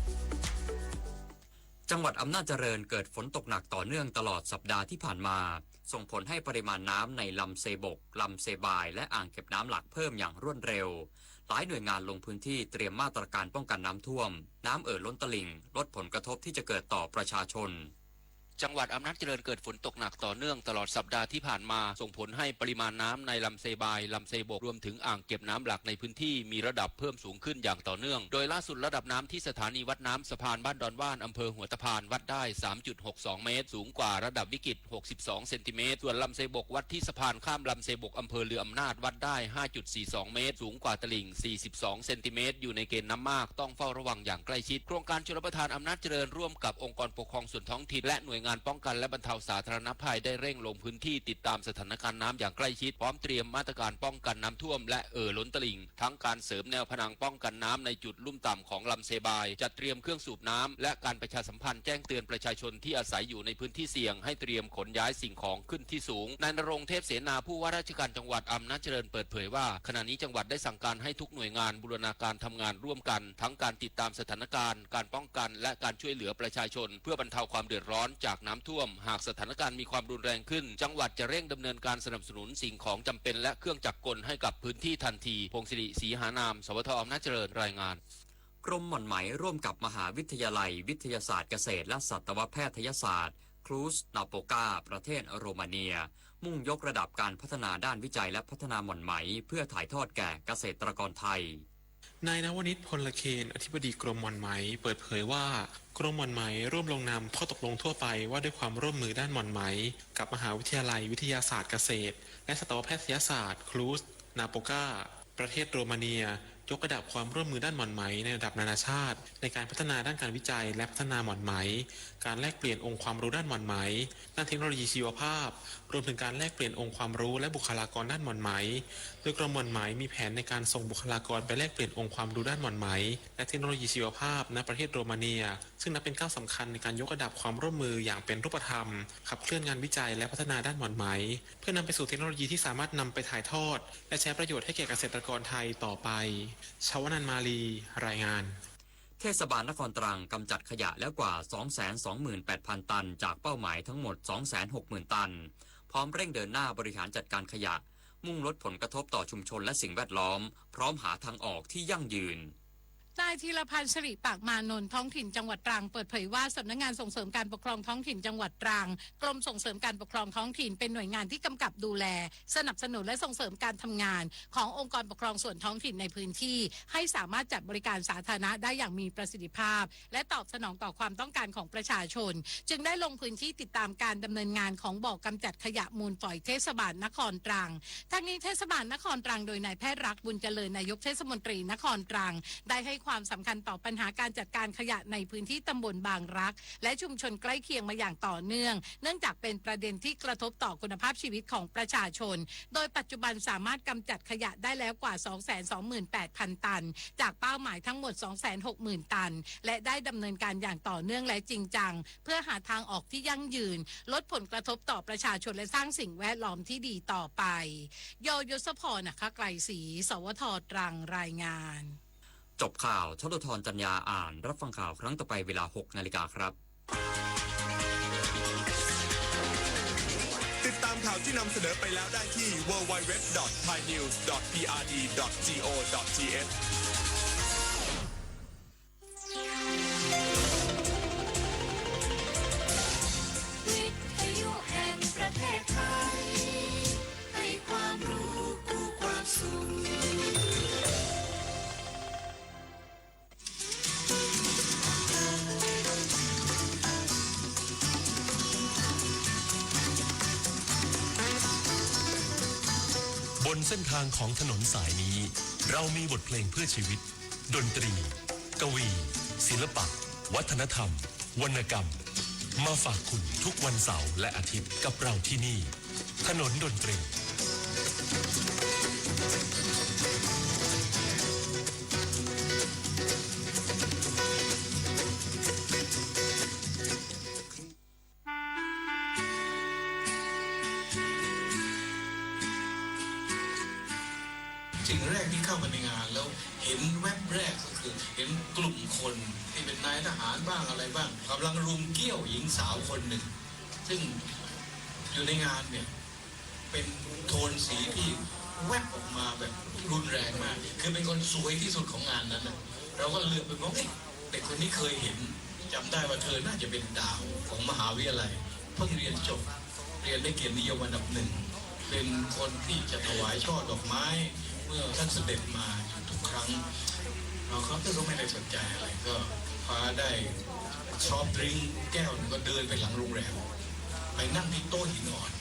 จังหวัดอำนาจเจริญเกิดฝนตกหนักต่อเนื่องตลอดสัปดาห์ที่ผ่านมา ส่งผลให้ปริมาณน้ำในลำเซบก ลำเซบาย และอ่างเก็บน้ำหลักเพิ่มอย่างรวดเร็ว หลายหน่วยงานลงพื้นที่เตรียมมาตรการป้องกันน้ำท่วม น้ำเอ่อล้นตลิ่ง ลดผลกระทบที่จะเกิดต่อประชาชน จังหวัดอำนาจเจริญเกิดฝนตกหนักต่อเนื่องตลอดสัปดาห์ที่ผ่านมา ส่งผลให้ปริมาณน้ำในลำเซบาย ลำเซบก รวมถึงอ่างเก็บน้ำหลักในพื้นที่มีระดับเพิ่มสูงขึ้นอย่างต่อเนื่อง โดยล่าสุดระดับน้ำที่สถานีวัดน้ำสะพานบ้านดอนว่าน อำเภอหัวตะพาน วัดได้ สามจุดหกสอง เมตร สูงกว่าระดับวิกฤต หกสิบสอง เซนติเมตร ส่วนลำเซบกวัดที่สะพานข้ามลำเซบก อำเภอลืออำนาจ วัดได้ ห้าจุดสี่สอง เมตร สูงกว่าตลิ่ง สี่สิบสอง เซนติเมตร อยู่ในเกณฑ์น้ำมาก ต้องเฝ้าระวังอย่างใกล้ชิด โครงการชลประทานอำนาจเจริญร่วมกับองค์กรปกครองส่วนท้องถิ่น และหน่วยงานป้องกันและบรรเทาสาธารณภัยได้เร่งลงพื้นที่ติดตามสถานการณ์น้ำอย่างใกล้ชิด พร้อมเตรียมมาตรการป้องกันน้ำท่วม และเอ่อล้นตลิ่ง ทั้งการเสริมแนวผนังป้องกันน้ำในจุดลุ่มต่ำของลำเซบาย จัดเตรียมเครื่องสูบน้ำ และการประชาสัมพันธ์แจ้งเตือนประชาชนที่อาศัยอยู่ในพื้นที่เสี่ยง ให้เตรียมขนย้ายสิ่งของขึ้นที่สูง นายณรงค์ เทพเสนา ผู้ว่าราชการจังหวัดอำนาจเจริญเปิดเผยว่า ขณะนี้จังหวัดได้สั่งการให้ทุกหน่วยงานบูรณาการทำงานร่วมกัน ทั้งการติดตามสถานการณ์ การป้องกัน และการช่วยเหลือประชาชน เพื่อบรรเทาความเดือดร้อนจากน้ำท่วม หากสถานการณ์มีความรุนแรงขึ้น จังหวัดจะเร่งดำเนินการสนับสนุนสิ่งของจำเป็นและเครื่องจักรกลให้กับพื้นที่ทันที พงศิริ ศรีหานาม สวท อำนาจเจริญ รายงาน กรมหม่อนไหมร่วมกับมหาวิทยาลัยวิทยาศาสตร์เกษตรและสัตวแพทยศาสตร์ คลูส นาโปกา ประเทศโรมาเนีย มุ่งยกระดับการพัฒนาด้านวิจัยและพัฒนาหม่อนไหม เพื่อถ่ายทอดแก่เกษตรกรไทย นายนวนิช พลเคน อธิบดีกรมหม่อนไหม เปิดเผยว่า กรมหม่อนไหมร่วมลงนามข้อตกลงทั่วไปว่าด้วยความร่วมมือด้านหม่อนไหม กับมหาวิทยาลัยวิทยาศาสตร์เกษตร และสัตวแพทยศาสตร์ คลูส นาโปกา ประเทศโรมาเนีย ยกระดับความร่วมมือด้านหม่อนไหมในระดับนานาชาติ ในการพัฒนาด้านการวิจัยและพัฒนาหม่อนไหม การแลกเปลี่ยนองค์ความรู้ด้านหม่อนไหม ด้านเทคโนโลยีชีวภาพ รวมถึงการแลกเปลี่ยนองค์ความรู้และบุคลากรด้านหม่อนไหม โดยกรมหม่อนไหมมีแผนในการส่งบุคลากรไปแลกเปลี่ยนองค์ความรู้ด้านหม่อนไหม และเทคโนโลยีชีวภาพ ณ ประเทศโรมาเนีย ซึ่งนับเป็นก้าวสำคัญในการยกระดับความร่วมมืออย่างเป็นรูปธรรม ขับเคลื่อนงานวิจัยและพัฒนาด้านหม่อนไหม เพื่อนำไปสู่เทคโนโลยีที่สามารถนำไปถ่ายทอด และใช้ประโยชน์ให้แก่เกษตรกรไทยต่อไป ชวนันท์ มาลี รายงาน เทศบาลนครตรังกำจัดขยะแล้วกว่า สองแสนสองหมื่นแปดพัน ตัน จากเป้าหมายทั้งหมด สองแสนหกหมื่น ตัน พร้อมเร่งเดินหน้าบริหารจัดการขยะ มุ่งลดผลกระทบต่อชุมชนและสิ่งแวดล้อม พร้อมหาทางออกที่ยั่งยืน นายธีรพันธ์ สิริปากมานนท์ ท้องถิ่นจังหวัดตรัง เปิดเผยว่า สำนักงานส่งเสริมการปกครองท้องถิ่นจังหวัดตรัง กรมส่งเสริมการปกครองท้องถิ่น เป็นหน่วยงานที่กำกับดูแล สนับสนุนและส่งเสริมการทำงานขององค์กรปกครองส่วนท้องถิ่นในพื้นที่ ให้สามารถจัดบริการสาธารณะได้อย่างมีประสิทธิภาพ และตอบสนองต่อความต้องการของประชาชน จึงได้ลงพื้นที่ติดตามการดำเนินงานของบ่อกำจัดขยะมูลฝอยเทศบาลนครตรัง ทั้งนี้เทศบาลนครตรังโดยนายแพทย์รัก บุญเจริญ นายกเทศมนตรีนครตรัง ได้ให้ความสำคัญต่อปัญหาการจัดการขยะในพื้นที่ตำบลบางรัก และชุมชนใกล้เคียงมาอย่างต่อเนื่อง เนื่องจากเป็นประเด็นที่กระทบต่อคุณภาพชีวิตของประชาชน โดยปัจจุบันสามารถกำจัดขยะได้แล้วกว่า สองแสนสองหมื่นแปดพัน ตัน จากเป้าหมายทั้งหมด สองแสนหกหมื่น ตัน และได้ดำเนินการอย่างต่อเนื่องและจริงจัง เพื่อหาทางออกที่ยั่งยืน ลดผลกระทบต่อประชาชนและสร้างสิ่งแวดล้อมที่ดีต่อไป ย ยศพร อัครไกรศรี สวท ตรัง รายงาน จบข่าว ทศธร จันยาอ่าน รับฟังข่าวครั้งต่อไปเวลา หกนาฬิกาครับ ติดตามข่าวที่นำเสนอไปแล้วได้ที่ ดับเบิลยู ดับเบิลยู ดับเบิลยู ดอท ไทยนิวส์ ดอท พีอาร์ดี ดอท จี โอ ดอท ที เอช วิทยุแห่งประเทศไทย ให้ความรู้คู่ความสุข บนเส้นทางของถนนสายนี้ เรามีบทเพลงเพื่อชีวิต ดนตรี กวี ศิลปะ วัฒนธรรม วรรณกรรม มาฝากคุณทุกวันเสาร์และอาทิตย์กับเราที่นี่ ถนนดนตรี สิ่งแรกที่เข้ามาในงานแล้วเห็นแวบแรกก็คือเห็นกลุ่มคนที่เป็นนายทหารบ้างอะไรบ้าง กำลังรุมเกี้ยวหญิงสาวคนหนึ่ง ซึ่งอยู่ในงานเนี่ย เป็นโทนสีที่แวบออกมาแบบรุนแรงมาก คือเป็นคนสวยที่สุดของงานนั้นน่ะ เราก็เหลือบไปมอง เอ๊ะ เด็กคนนี้เคยเห็น จำได้ว่าเธอน่าจะเป็นดาวของมหาวิทยาลัย เพิ่งเรียนจบ เรียนได้เกียรตินิยมอันดับหนึ่ง เป็นคนที่จะถวายช่อดอกไม้เมื่อท่านเสด็จมาทุกครั้ง เราก็ไม่ได้สนใจอะไร ก็คว้าได้ซอฟต์ดริงก์แก้วหนึ่ง ก็เดินไปหลังโรงแรม ไปนั่งที่โต๊ะหินอ่อน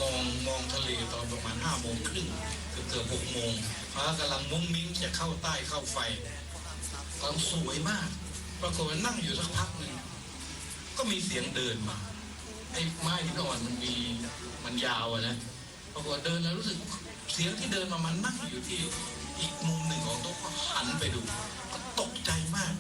มอง มองทะเลตอนประมาณห้าโมงครึ่ง เกือบๆ หกโมง ฟ้ากำลังมุ้งมิ้งจะเข้าใต้เข้าไฟ กำลังสวยมาก ปรากฏว่านั่งอยู่สักพักหนึ่ง ก็มีเสียงเดินมา ไอ้ไม้หินอ่อนมันมี มันยาวอะนะ ปรากฏเดินแล้วรู้สึกเสียงที่เดินมา มันนั่งอยู่ที่อีกมุมหนึ่งของโต๊ะ ก็หันไปดู ก็ตกใจมาก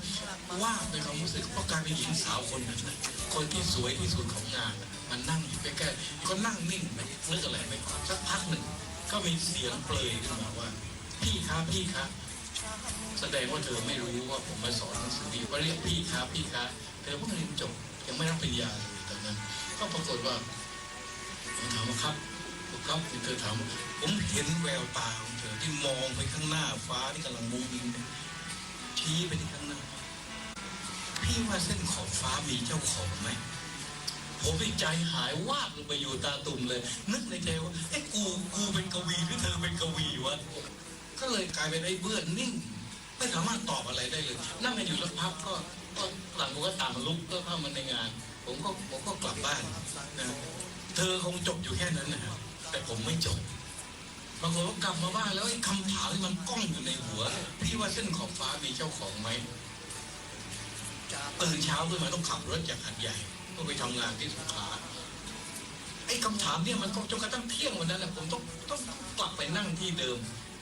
ว่าในความรู้สึก เพราะกลายเป็นหญิงสาวคนนั้นนะ คนที่สวยที่สุดของงานน่ะ มันนั่งอยู่ใกล้ๆ ก็นั่งนิ่ง ไม่นึกอะไรไม่ออก สักพักหนึ่ง ก็มีเสียงเปลยขึ้นมาว่า "พี่คะ พี่คะ" แสดงว่าเธอไม่รู้ว่าผมมาสอนหนังสือดี ก็เรียก "พี่คะ พี่คะ" เธอเพิ่งเรียนจบ ยังไม่รับปริญญาเลยตอนนั้น ก็ปรากฏว่า ผมถามว่า "ครับ ครับ" เธอถามว่า ผมเห็นแววตาของเธอที่มองไปข้างหน้า ฟ้าที่กำลังมุ้งมิ้งเนี่ย ชี้ไปที่ข้างหน้า "พี่ว่าเส้นขอบฟ้ามีเจ้าของไหม?" ผมนี่ใจหายวาบลงไปอยู่ตาตุ่มเลย นึกในใจว่า "เอ๊ะ กู กูเป็นกวีหรือเธอเป็นกวีวะ?" ก็เลยกลายเป็นไอ้เบื้อนนิ่ง ไม่สามารถตอบอะไรได้เลย นั่งกันอยู่สักพักก็ ก็ต่างคนก็ต่างลุก ก็เข้ามาในงาน ผมก็ ผมก็กลับบ้านนะ เธอคงจบอยู่แค่นั้นนะ แต่ผมไม่จบ บางคนก็กลับมาบ้านแล้ว ไอ้คำถามที่มันก้องอยู่ในหัว พี่ว่าเส้นขอบฟ้ามีเจ้าของไหม? ตื่นเช้าขึ้นมาต้องขับรถจากหาดใหญ่ เพื่อไปทำงานที่สงขลา ไอ้คำถามเนี่ยมันก็จนกระทั่งเที่ยงวันนั้นน่ะ ผมต้อง ต้องกลับไปนั่งที่เดิม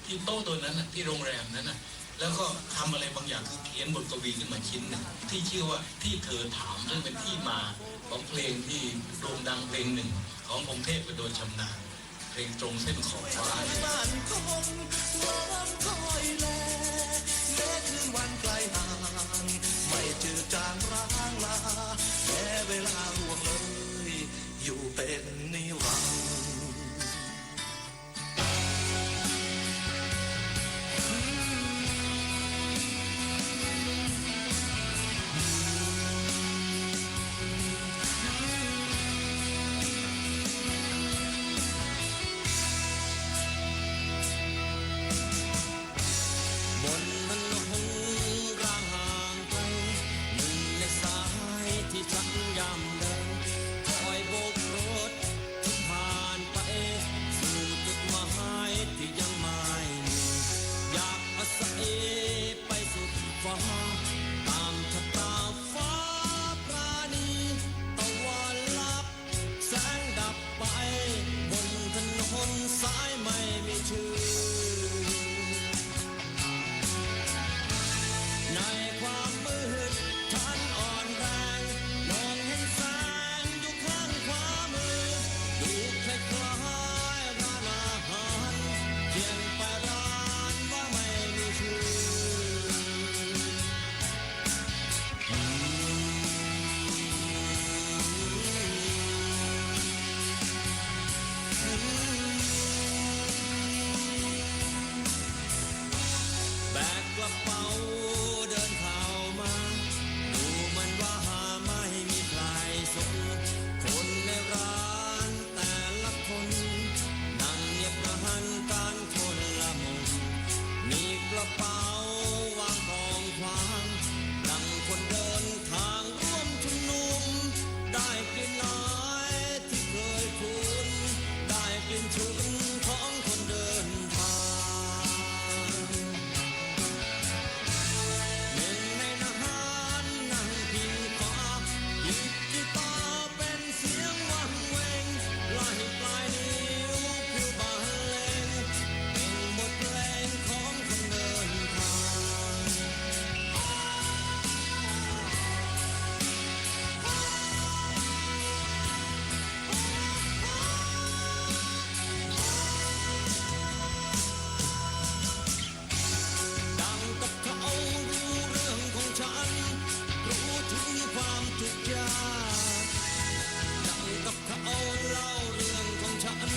ที่โต๊ะตัวนั้นน่ะ ที่โรงแรมนั้นน่ะ แล้วก็ทำอะไรบางอย่าง คือเขียนบทกวีขึ้นมาชิ้นหนึ่ง ที่ชื่อว่าที่เธอถาม ซึ่งเป็นที่มาของเพลงที่โด่งดังเพลงหนึ่งของพงษ์เทพ กระโดนชำนาญ เพลงตรงเส้นขอบฟ้า บ้านคงลมคอยแล แม้คืนวันไกลห่าง ไม่จืดจางร้างลา แม้เวลาล่วงเลย อยู่เป็นนิรันดร์ บนถนนร้างห่างไกล หนึ่งในสายที่ฉันยามเดิน คอยโบกรถที่ผ่านไป สู่จุดหมายที่ยังไม่มี อยากอาศัยไปสุดฟ้า ตามชะตาฟ้าปราณี ตะวันลับ แสงดับไป บนถนนสายไม่มีชื่อ ในความมืดฉันอ่อนแรง มองเห็นแสงอยู่ข้างขวามือ ดูคล้ายๆร้านอาหาร เขียนป้ายร้านว่าไม่มีชื่อ แบกกระเป๋าเดินเข้ามา ดูเหมือนว่าไม่มีใครสน คนในร้าน แต่ละคนนั่งเงียบกระหันกันคนละมุม มีกระเป๋าวางกองขวาง ดังคนเดินทางร่วมชุมนุม ได้กลิ่นอายที่เคยคุ้น ได้กลิ่นฉุนของคนเดินทาง หนึ่งในนั้นนั่งพิงฝา หยิบกีตาร์เป็นเสียงวังเวง ไล่ปลายนิ้วผิวบรรเลง เป็นบทเพลงของคนเดินทาง ดังกับเขารู้เรื่องของฉัน รู้ถึงความทุกข์ยาก ดังกับเขาเล่าเรื่องของฉัน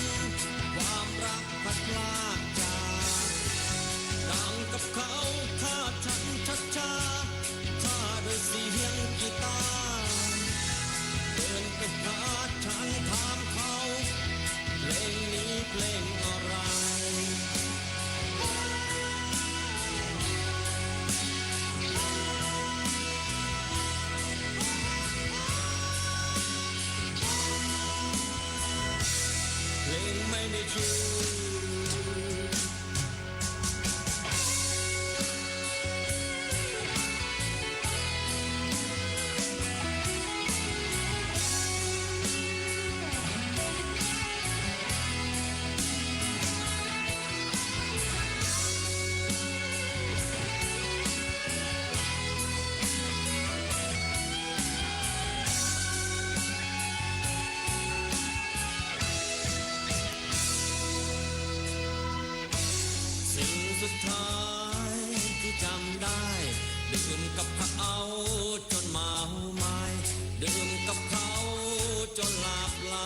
ความรักพลัดพรากจาก ดังกับเขาคาดฉันชักช้า ข้าด้วยเสียงกีตาร์ เดินไปหาฉันถามเขา เพลงนี้เพลงอะไร เพลงไม่มีชื่อ สิ่งสุดท้ายที่จำได้ ดื่มกับเขาจนเมาไม้ ดื่มกับเขาจนหลับไหล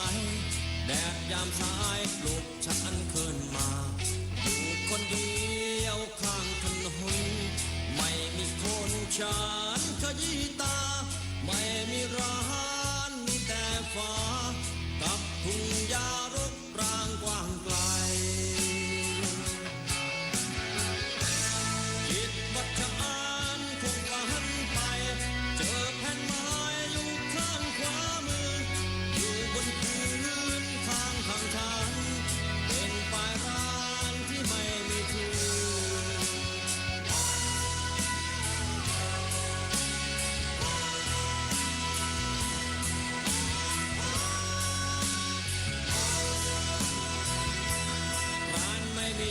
แดดยามสายปลุกฉันขึ้นมา อยู่คนเดียวข้างถนน ไม่มีคนฉันขยี้ตา ไม่มีร้าน มีแต่ฟ้า กับทุ่งหญ้ารกร้างกว้างไกล คิดว่าฉันคงฝันไป เจอแผ่นไม้อยู่ข้างขวามือ อยู่บนพื้นข้างทางฉัน เป็นป้ายร้าน ก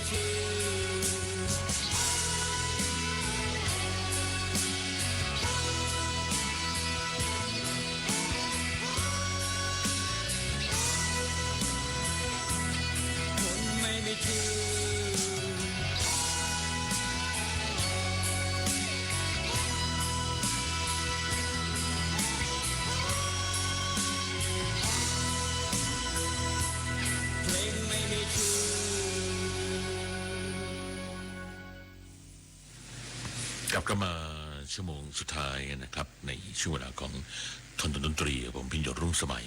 ลับเข้ามาชั่วโมงสุดท้ายนะครับ ในช่วงเวลาของทนทนดนตรี ผมพิญโย รุ่งสมัย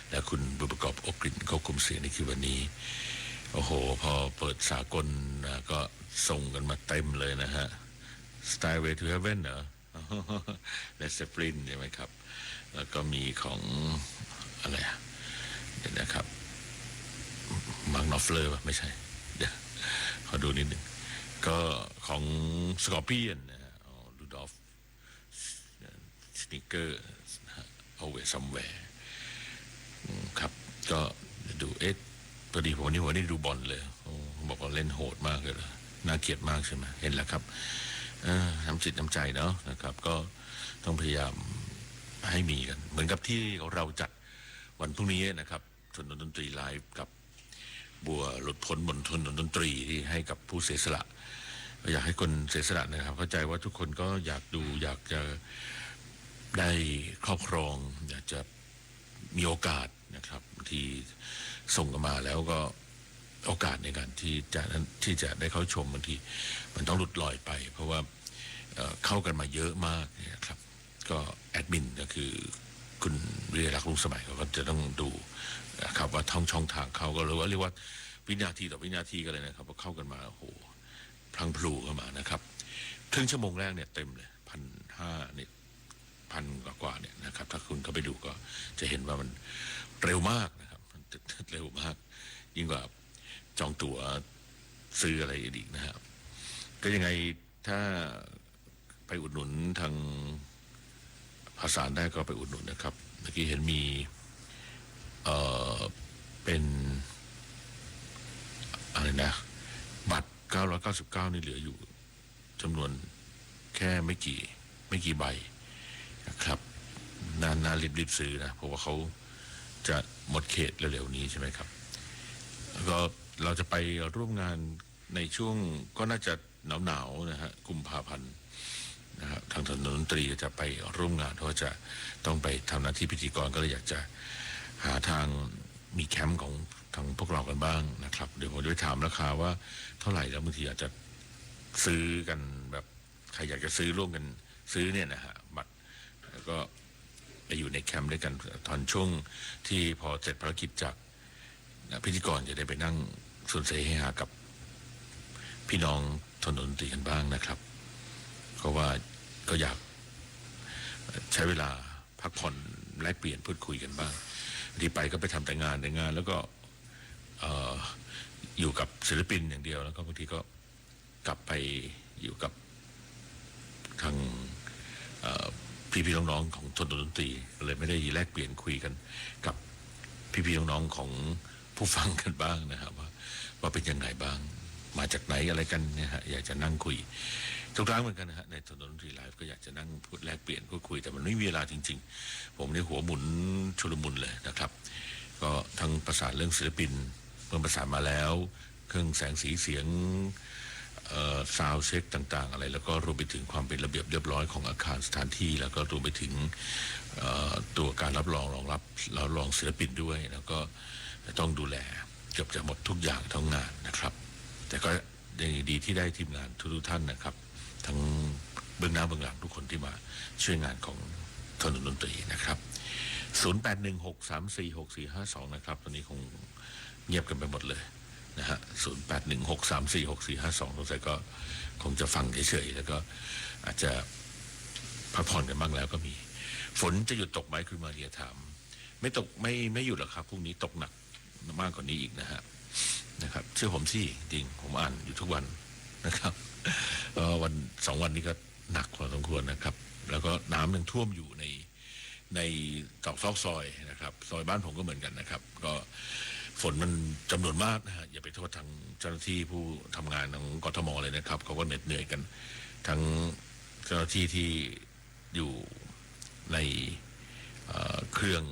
และคุณบุญประกอบ อบกลิ่น ควบคุมเสียงในคืนวันนี้ โอ้โห พอเปิดสากลนะ ก็ส่งกันมาเต็มเลยนะฮะ Stairway to Heaven เหรอ Led Zeppelin ใช่ไหมครับ แล้วก็มีของอะไรอะ เดี๋ยวนะครับ Mark Knopfler ป่ะ ไม่ใช่ เดี๋ยว ขอดูนิดหนึ่ง ก็ของ Scorpion นะฮะ อ๋อ Rudolf Schnitger นะฮะ Always Somewhere อืม ครับ ก็ดู เอ๊ะ พอดีผมวันนี้ วันนี้ดูบอลเลย โอ้ บอกว่าเล่นโหดมากเลยเหรอ น่าเกลียดมากใช่ไหม เห็นแล้วครับ เออ น้ำจิตน้ำใจเนาะนะครับ ก็ต้องพยายามให้มีกัน เหมือนกับที่เราจัดวันพรุ่งนี้นะครับ ทนทนดนตรีไลฟ์กับบัวหลุดพ้นบนทนทนดนตรีที่ให้กับผู้เสียสละ ก็อยากให้คนเสียสละนะครับ เข้าใจว่าทุกคนก็อยากดู อยากจะได้ครอบครอง อยากจะมีโอกาสนะครับ บางทีส่งกันมาแล้วก็โอกาสในการที่จะ ที่จะได้เข้าชม บางทีมันต้องหลุดลอยไป เพราะว่า เอ่อ เข้ากันมาเยอะมากเนี่ยครับ ก็แอดมินก็คือคุณวิริยลักษณ์ รุ่งสมัย เขาก็จะต้องดูนะครับ ว่าท่อง ช่องทางเข้า ก็เรียกว่า เรียกว่าวินาทีต่อวินาทีกันเลยนะครับ พอเข้ากันมา โอ้โห พลังพลูเข้ามานะครับ ครึ่งชั่วโมงแรกเนี่ยเต็มเลย พันห้าเนี่ย พันกว่าๆเนี่ยนะครับ ถ้าคุณเข้าไปดูก็จะเห็นว่ามันเร็วมากนะครับ มันเร็วมาก ยิ่งกว่าจองตั๋วซื้ออะไรอีกนะฮะ ก็ยังไง ถ้าไปอุดหนุนทางผาสารได้ก็ไปอุดหนุนนะครับ เมื่อกี้เห็นมี เอ่อ เป็น อะไรนะ บัตร เก้าร้อยเก้าสิบเก้า นี่เหลืออยู่จำนวนแค่ไม่กี่ ไม่กี่ใบนะครับ น่า น่ารีบๆซื้อนะ เพราะว่าเขาจะหมดเขตเร็วๆนี้ใช่ไหมครับ ก็เราจะไปร่วมงาน ในช่วงก็น่าจะหนาวๆนะฮะ กุมภาพันธ์นะฮะ ทางทนทนดนตรีจะไปร่วมงาน เพราะว่าจะต้องไปทำหน้าที่พิธีกร ก็เลยอยากจะหาทางมีแคมป์ของทางพวกเรากันบ้างนะครับ เดี๋ยวผมจะไปถามราคาว่าเท่าไหร่ แล้วบางทีอาจจะซื้อกันแบบ ใครอยากจะซื้อร่วมกันซื้อเนี่ยนะฮะ บัตร แล้วก็ไปอยู่ในแคมป์ด้วยกัน ตอนช่วงที่พอเสร็จภารกิจจาก นะ พิธีกรจะได้ไปนั่งสนทนาเฮฮากับพี่น้องทนทนดนตรีกันบ้างนะครับ เพราะว่าก็อยากใช้เวลาพักผ่อนแลกเปลี่ยนพูดคุยกันบ้าง บางทีไปก็ไปทำแต่งาน แต่งาน แล้วก็ เอ่อ อยู่กับศิลปินอย่างเดียว แล้วก็บางทีก็ กลับไปอยู่กับทาง เอ่อ พี่ๆน้องๆของทนทนดนตรี เลยไม่ได้แลกเปลี่ยนคุยกันกับพี่ๆน้องๆของผู้ฟังกันบ้างนะครับ ว่า ว่าเป็นยังไงบ้าง มาจากไหนอะไรกันเนี่ยฮะ อยากจะนั่งคุย ทุกครั้งเหมือนกันนะฮะ ในทนทนดนตรีไลฟ์ก็อยากจะนั่งพูดแลกเปลี่ยนพูดคุย แต่มันไม่มีเวลาจริงๆ ผมนี่หัวหมุนชุลมุนเลยนะครับ ก็ทั้งประสานเรื่องศิลปิน เมื่อประสานมาแล้ว เครื่องแสงสีเสียง เอ่อ ซาวด์เช็คต่างๆ อะไร แล้วก็รวมไปถึงความเป็นระเบียบเรียบร้อยของอาคารสถานที่ แล้วก็รวมไปถึง เอ่อ ตัวการรับรองรองรับ รับรองศิลปินด้วย แล้วก็ต้องดูแลเกือบจะหมดทุกอย่างทั้งงานนะครับ แต่ก็ยังดีที่ได้ทีมงานทุกๆท่านนะครับ ทั้งเบื้องหน้าเบื้องหลังทุกคนที่มาช่วยงานของทนทนดนตรีนะครับ ศูนย์แปดหนึ่งหกสามสี่หกสี่ห้าสอง นะครับ ตอนนี้คงเงียบกันไปหมดเลย นะฮะ ศูนย์แปดหนึ่งหกสามสี่หกสี่ห้าสอง สงสัยก็คงจะฟังเฉยๆ แล้วก็อาจจะพักผ่อนกันบ้างแล้วก็มี ฝนจะหยุดตกไหม คุณมาเรียถาม ไม่ตก ไม่ ไม่หยุดหรอกครับ พรุ่งนี้ตกหนักมากกว่านี้อีกนะฮะ นะครับ เชื่อผมสิ จริง ผมอ่านอยู่ทุกวันนะครับ เอ่อ วันสองวันนี้ก็หนักพอสมควรนะครับ แล้วก็น้ำยังท่วมอยู่ใน ในตอกซอกซอยนะครับ ซอยบ้านผมก็เหมือนกันนะครับ ก็ ฝนมันจ๋ำนวนมากนะฮะ อย่าไปโต้ษตางเจ้าหน้าตี้ผู้ทำงานของ กทม เลยนะครับ เขาก็เหน็ดเหนื่อยกั๋น ตังเจ้าหน้าตี้ตี้อยู่ใน เอ่อ เครื่อง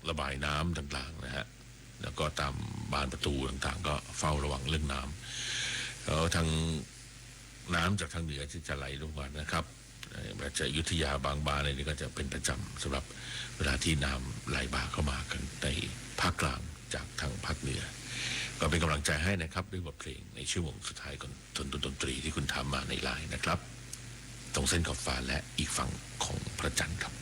ระบายน้ำต่างๆ นะฮะ แล้วก็ต๋ามบานประตู๋ต่างๆ ก็เฝ้าระวังเรื่องน้ำ แล้วตังน้ำจากตางเหนือตี้จะไหลลงมานะครับ เอ่อ มาจากอยุธยาบางบานอะไรนี่ก็จะเป๋นประจ๋ำสำหรับเวลาตี้น้ำไหลบ่าเข้ามากั๋นในภาคกลางจากตางภาคเหนือ ก็เป๋นก๋ำลังใจ๋หื้อนะครับ ด้วยบทเพลงในชั่วโมงสุดท้ายของ ทนดนตรีตี้คุณถามมาในไลน์นะครับ ตรงเส้นขอบฟ้าและอีกฝั่งของพระจันทร์ครับ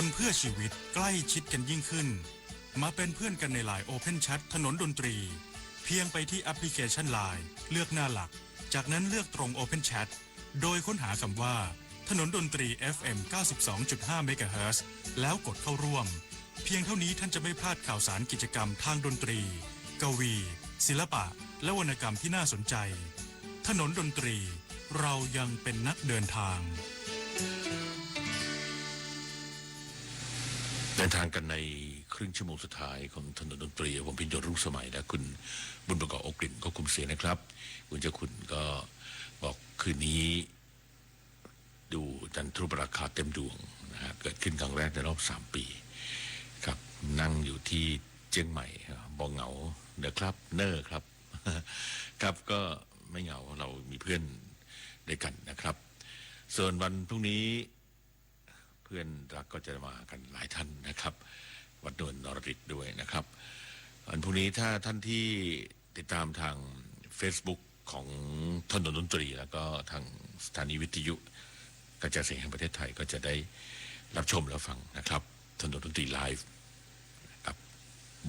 คนเพื่อชีวิตใกล้ชิดกันยิ่งขึ้น มาเป็นเพื่อนกันในไลน์ Open Chat ถนนดนตรี เพียงไปที่แอปพลิเคชันไลน์ เลือกหน้าหลัก จากนั้นเลือกตรง Open Chat โดยค้นหาคำว่า ถนนดนตรี เอฟเอ็ม เก้าสิบสองจุดห้า เมกะเฮิรตซ์ แล้วกดเข้าร่วม เพียงเท่านี้ท่านจะไม่พลาดข่าวสารกิจกรรมทางดนตรี กวี ศิลปะ และวรรณกรรมที่น่าสนใจ ถนนดนตรี เรายังเป็นนักเดินทาง เดินทางกันในครึ่งชั่วโมงสุดท้ายของถนนดนตรี ผมพิญโย รุ่งสมัย และคุณบุญประกอบ อบกลิ่น ควบคุมเสียงนะครับ คุณเจ้าคุณก็บอกคืนนี้ ดูจันทรุปราคาเต็มดวงนะฮะ เกิดขึ้นครั้งแรกในรอบสามปีครับ นั่งอยู่ที่เจียงใหม่ บ่เหงาเนอะครับ เนอะครับ ครับ ก็ไม่เหงา เรามีเพื่อนด้วยกันนะครับ ส่วนวันพรุ่งนี้ เพื่อนรักก็จะมากันหลายท่านนะครับ วัดนวลนรดิตด้วยนะครับ วันพรุ่งนี้ถ้าท่านที่ติดตามทางเฟซบุ๊กของถนนดนตรี แล้วก็ทางสถานีวิทยุกระจายเสียงแห่งประเทศไทยก็จะได้รับชมรับฟังนะครับ ถนนดนตรีไลฟ์นะครับ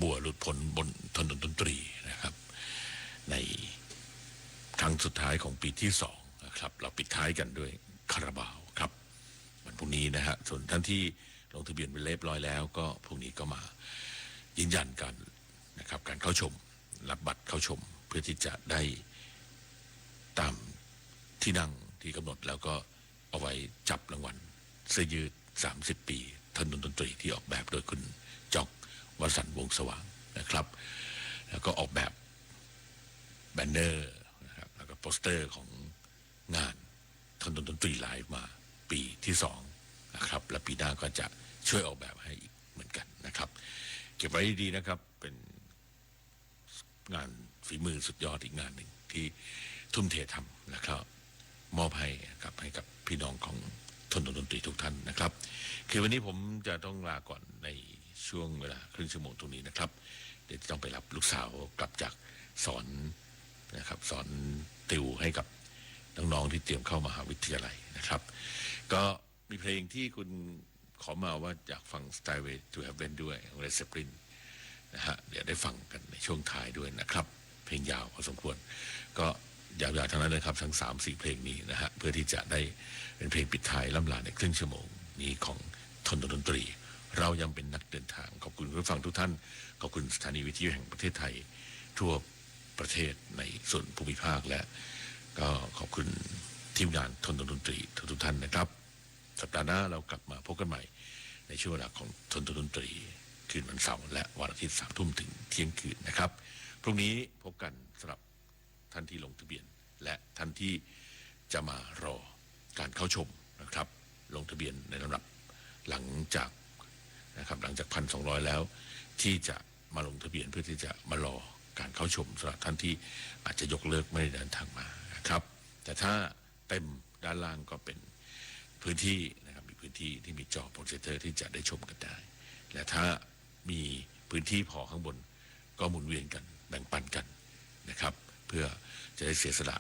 บัวหลุดพ้นบนถนนดนตรีนะครับ ในครั้งสุดท้ายของปีที่สองนะครับ เราปิดท้ายกันด้วยคาราบาวครับ วันพรุ่งนี้นะฮะ ส่วนท่านที่ลงทะเบียนไปเรียบร้อยแล้ว ก็พรุ่งนี้ก็มายืนยันกันนะครับ การเข้าชม รับบัตรเข้าชม เพื่อที่จะได้ตามที่นั่งที่กำหนด แล้วก็เอาไว้จับรางวัลเสื้อยืด สามสิบปี ถนนดนตรี ที่ออกแบบโดยคุณจ๊อก วสันต์ วงศ์สว่างนะครับ แล้วก็ออกแบบแบนเนอร์นะครับ แล้วก็โปสเตอร์ของงานถนนดนตรีไลฟ์มาปีที่สองนะครับ และปีหน้าก็จะช่วยออกแบบให้อีกเหมือนกันนะครับ เก็บไว้ดีๆนะครับ เป็นงานฝีมือสุดยอดอีกงานหนึ่งที่ทุ่มเททำ แล้วก็มอบให้กับ ให้กับพี่น้องของถนนดนตรีทุกท่านนะครับ คือวันนี้ผมจะต้องลาก่อนในช่วงเวลาครึ่งชั่วโมงตรงนี้นะครับ เดี๋ยวจะต้องไปรับลูกสาวกลับจากสอนนะครับ สอนติวให้กับน้องๆที่เตรียมเข้ามหาวิทยาลัยนะครับ ก็มีเพลงที่คุณขอมาว่าอยากฟัง Stairway to Heaven ด้วยของ Led Zeppelin นะฮะ เดี๋ยวได้ฟังกันในช่วงท้ายด้วยนะครับ เพลงยาวพอสมควร ก็ยาวๆทั้งนั้นเลยครับ ทั้งสามสี่เพลงนี้นะฮะ เพื่อที่จะได้เป็นเพลงปิดท้ายล่ำลาในครึ่งชั่วโมงนี้ของถนนดนตรี เรายังเป็นนักเดินทาง ขอบคุณผู้ฟังทุกท่าน ขอบคุณสถานีวิทยุแห่งประเทศไทยทั่วประเทศในส่วนภูมิภาค และก็ขอบคุณทีมงานถนนดนตรีทุกๆท่านนะครับ สัปดาห์หน้าเรากลับมาพบกันใหม่ในช่วงเวลาของถนนดนตรี คืนวันเสาร์และวันอาทิตย์ สามทุ่มถึงเที่ยงคืนนะครับ พรุ่งนี้พบกันสำหรับท่านที่ลงทะเบียน และท่านที่จะมารอการเข้าชมนะครับ ลงทะเบียนในลำดับหลังจากนะครับ หลังจาก พันสองร้อย แล้ว ที่จะมาลงทะเบียนเพื่อที่จะมารอการเข้าชมสำหรับท่านที่อาจจะยกเลิกไม่ได้เดินทางมานะครับ แต่ถ้าเต็มด้านล่างก็เป็นพื้นที่นะครับ มีพื้นที่ที่มีจอโปรเจคเตอร์ที่จะได้ชมกันได้ และถ้ามีพื้นที่พอข้างบน ก็หมุนเวียนกันแบ่งปันกันนะครับ เพื่อจะได้เสียสละ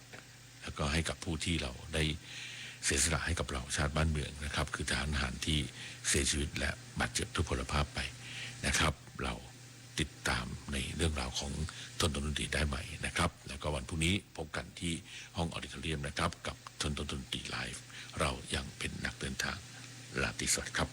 แล้วก็ให้กับผู้ที่เราได้เสียสละให้กับเราชาติบ้านเมืองนะครับ คือทหาร ทหารที่เสียชีวิตและบาดเจ็บทุพพลภาพไปนะครับ เราติดตามในเรื่องราวของถนนดนตรีได้ใหม่นะครับ แล้วก็วันพรุ่งนี้พบกันที่ห้องออดิโทเรียมนะครับ กับถนนดนตรีไลฟ์ เรายังเป็นนักเดินทาง ราตรีสวัสดิ์ครับ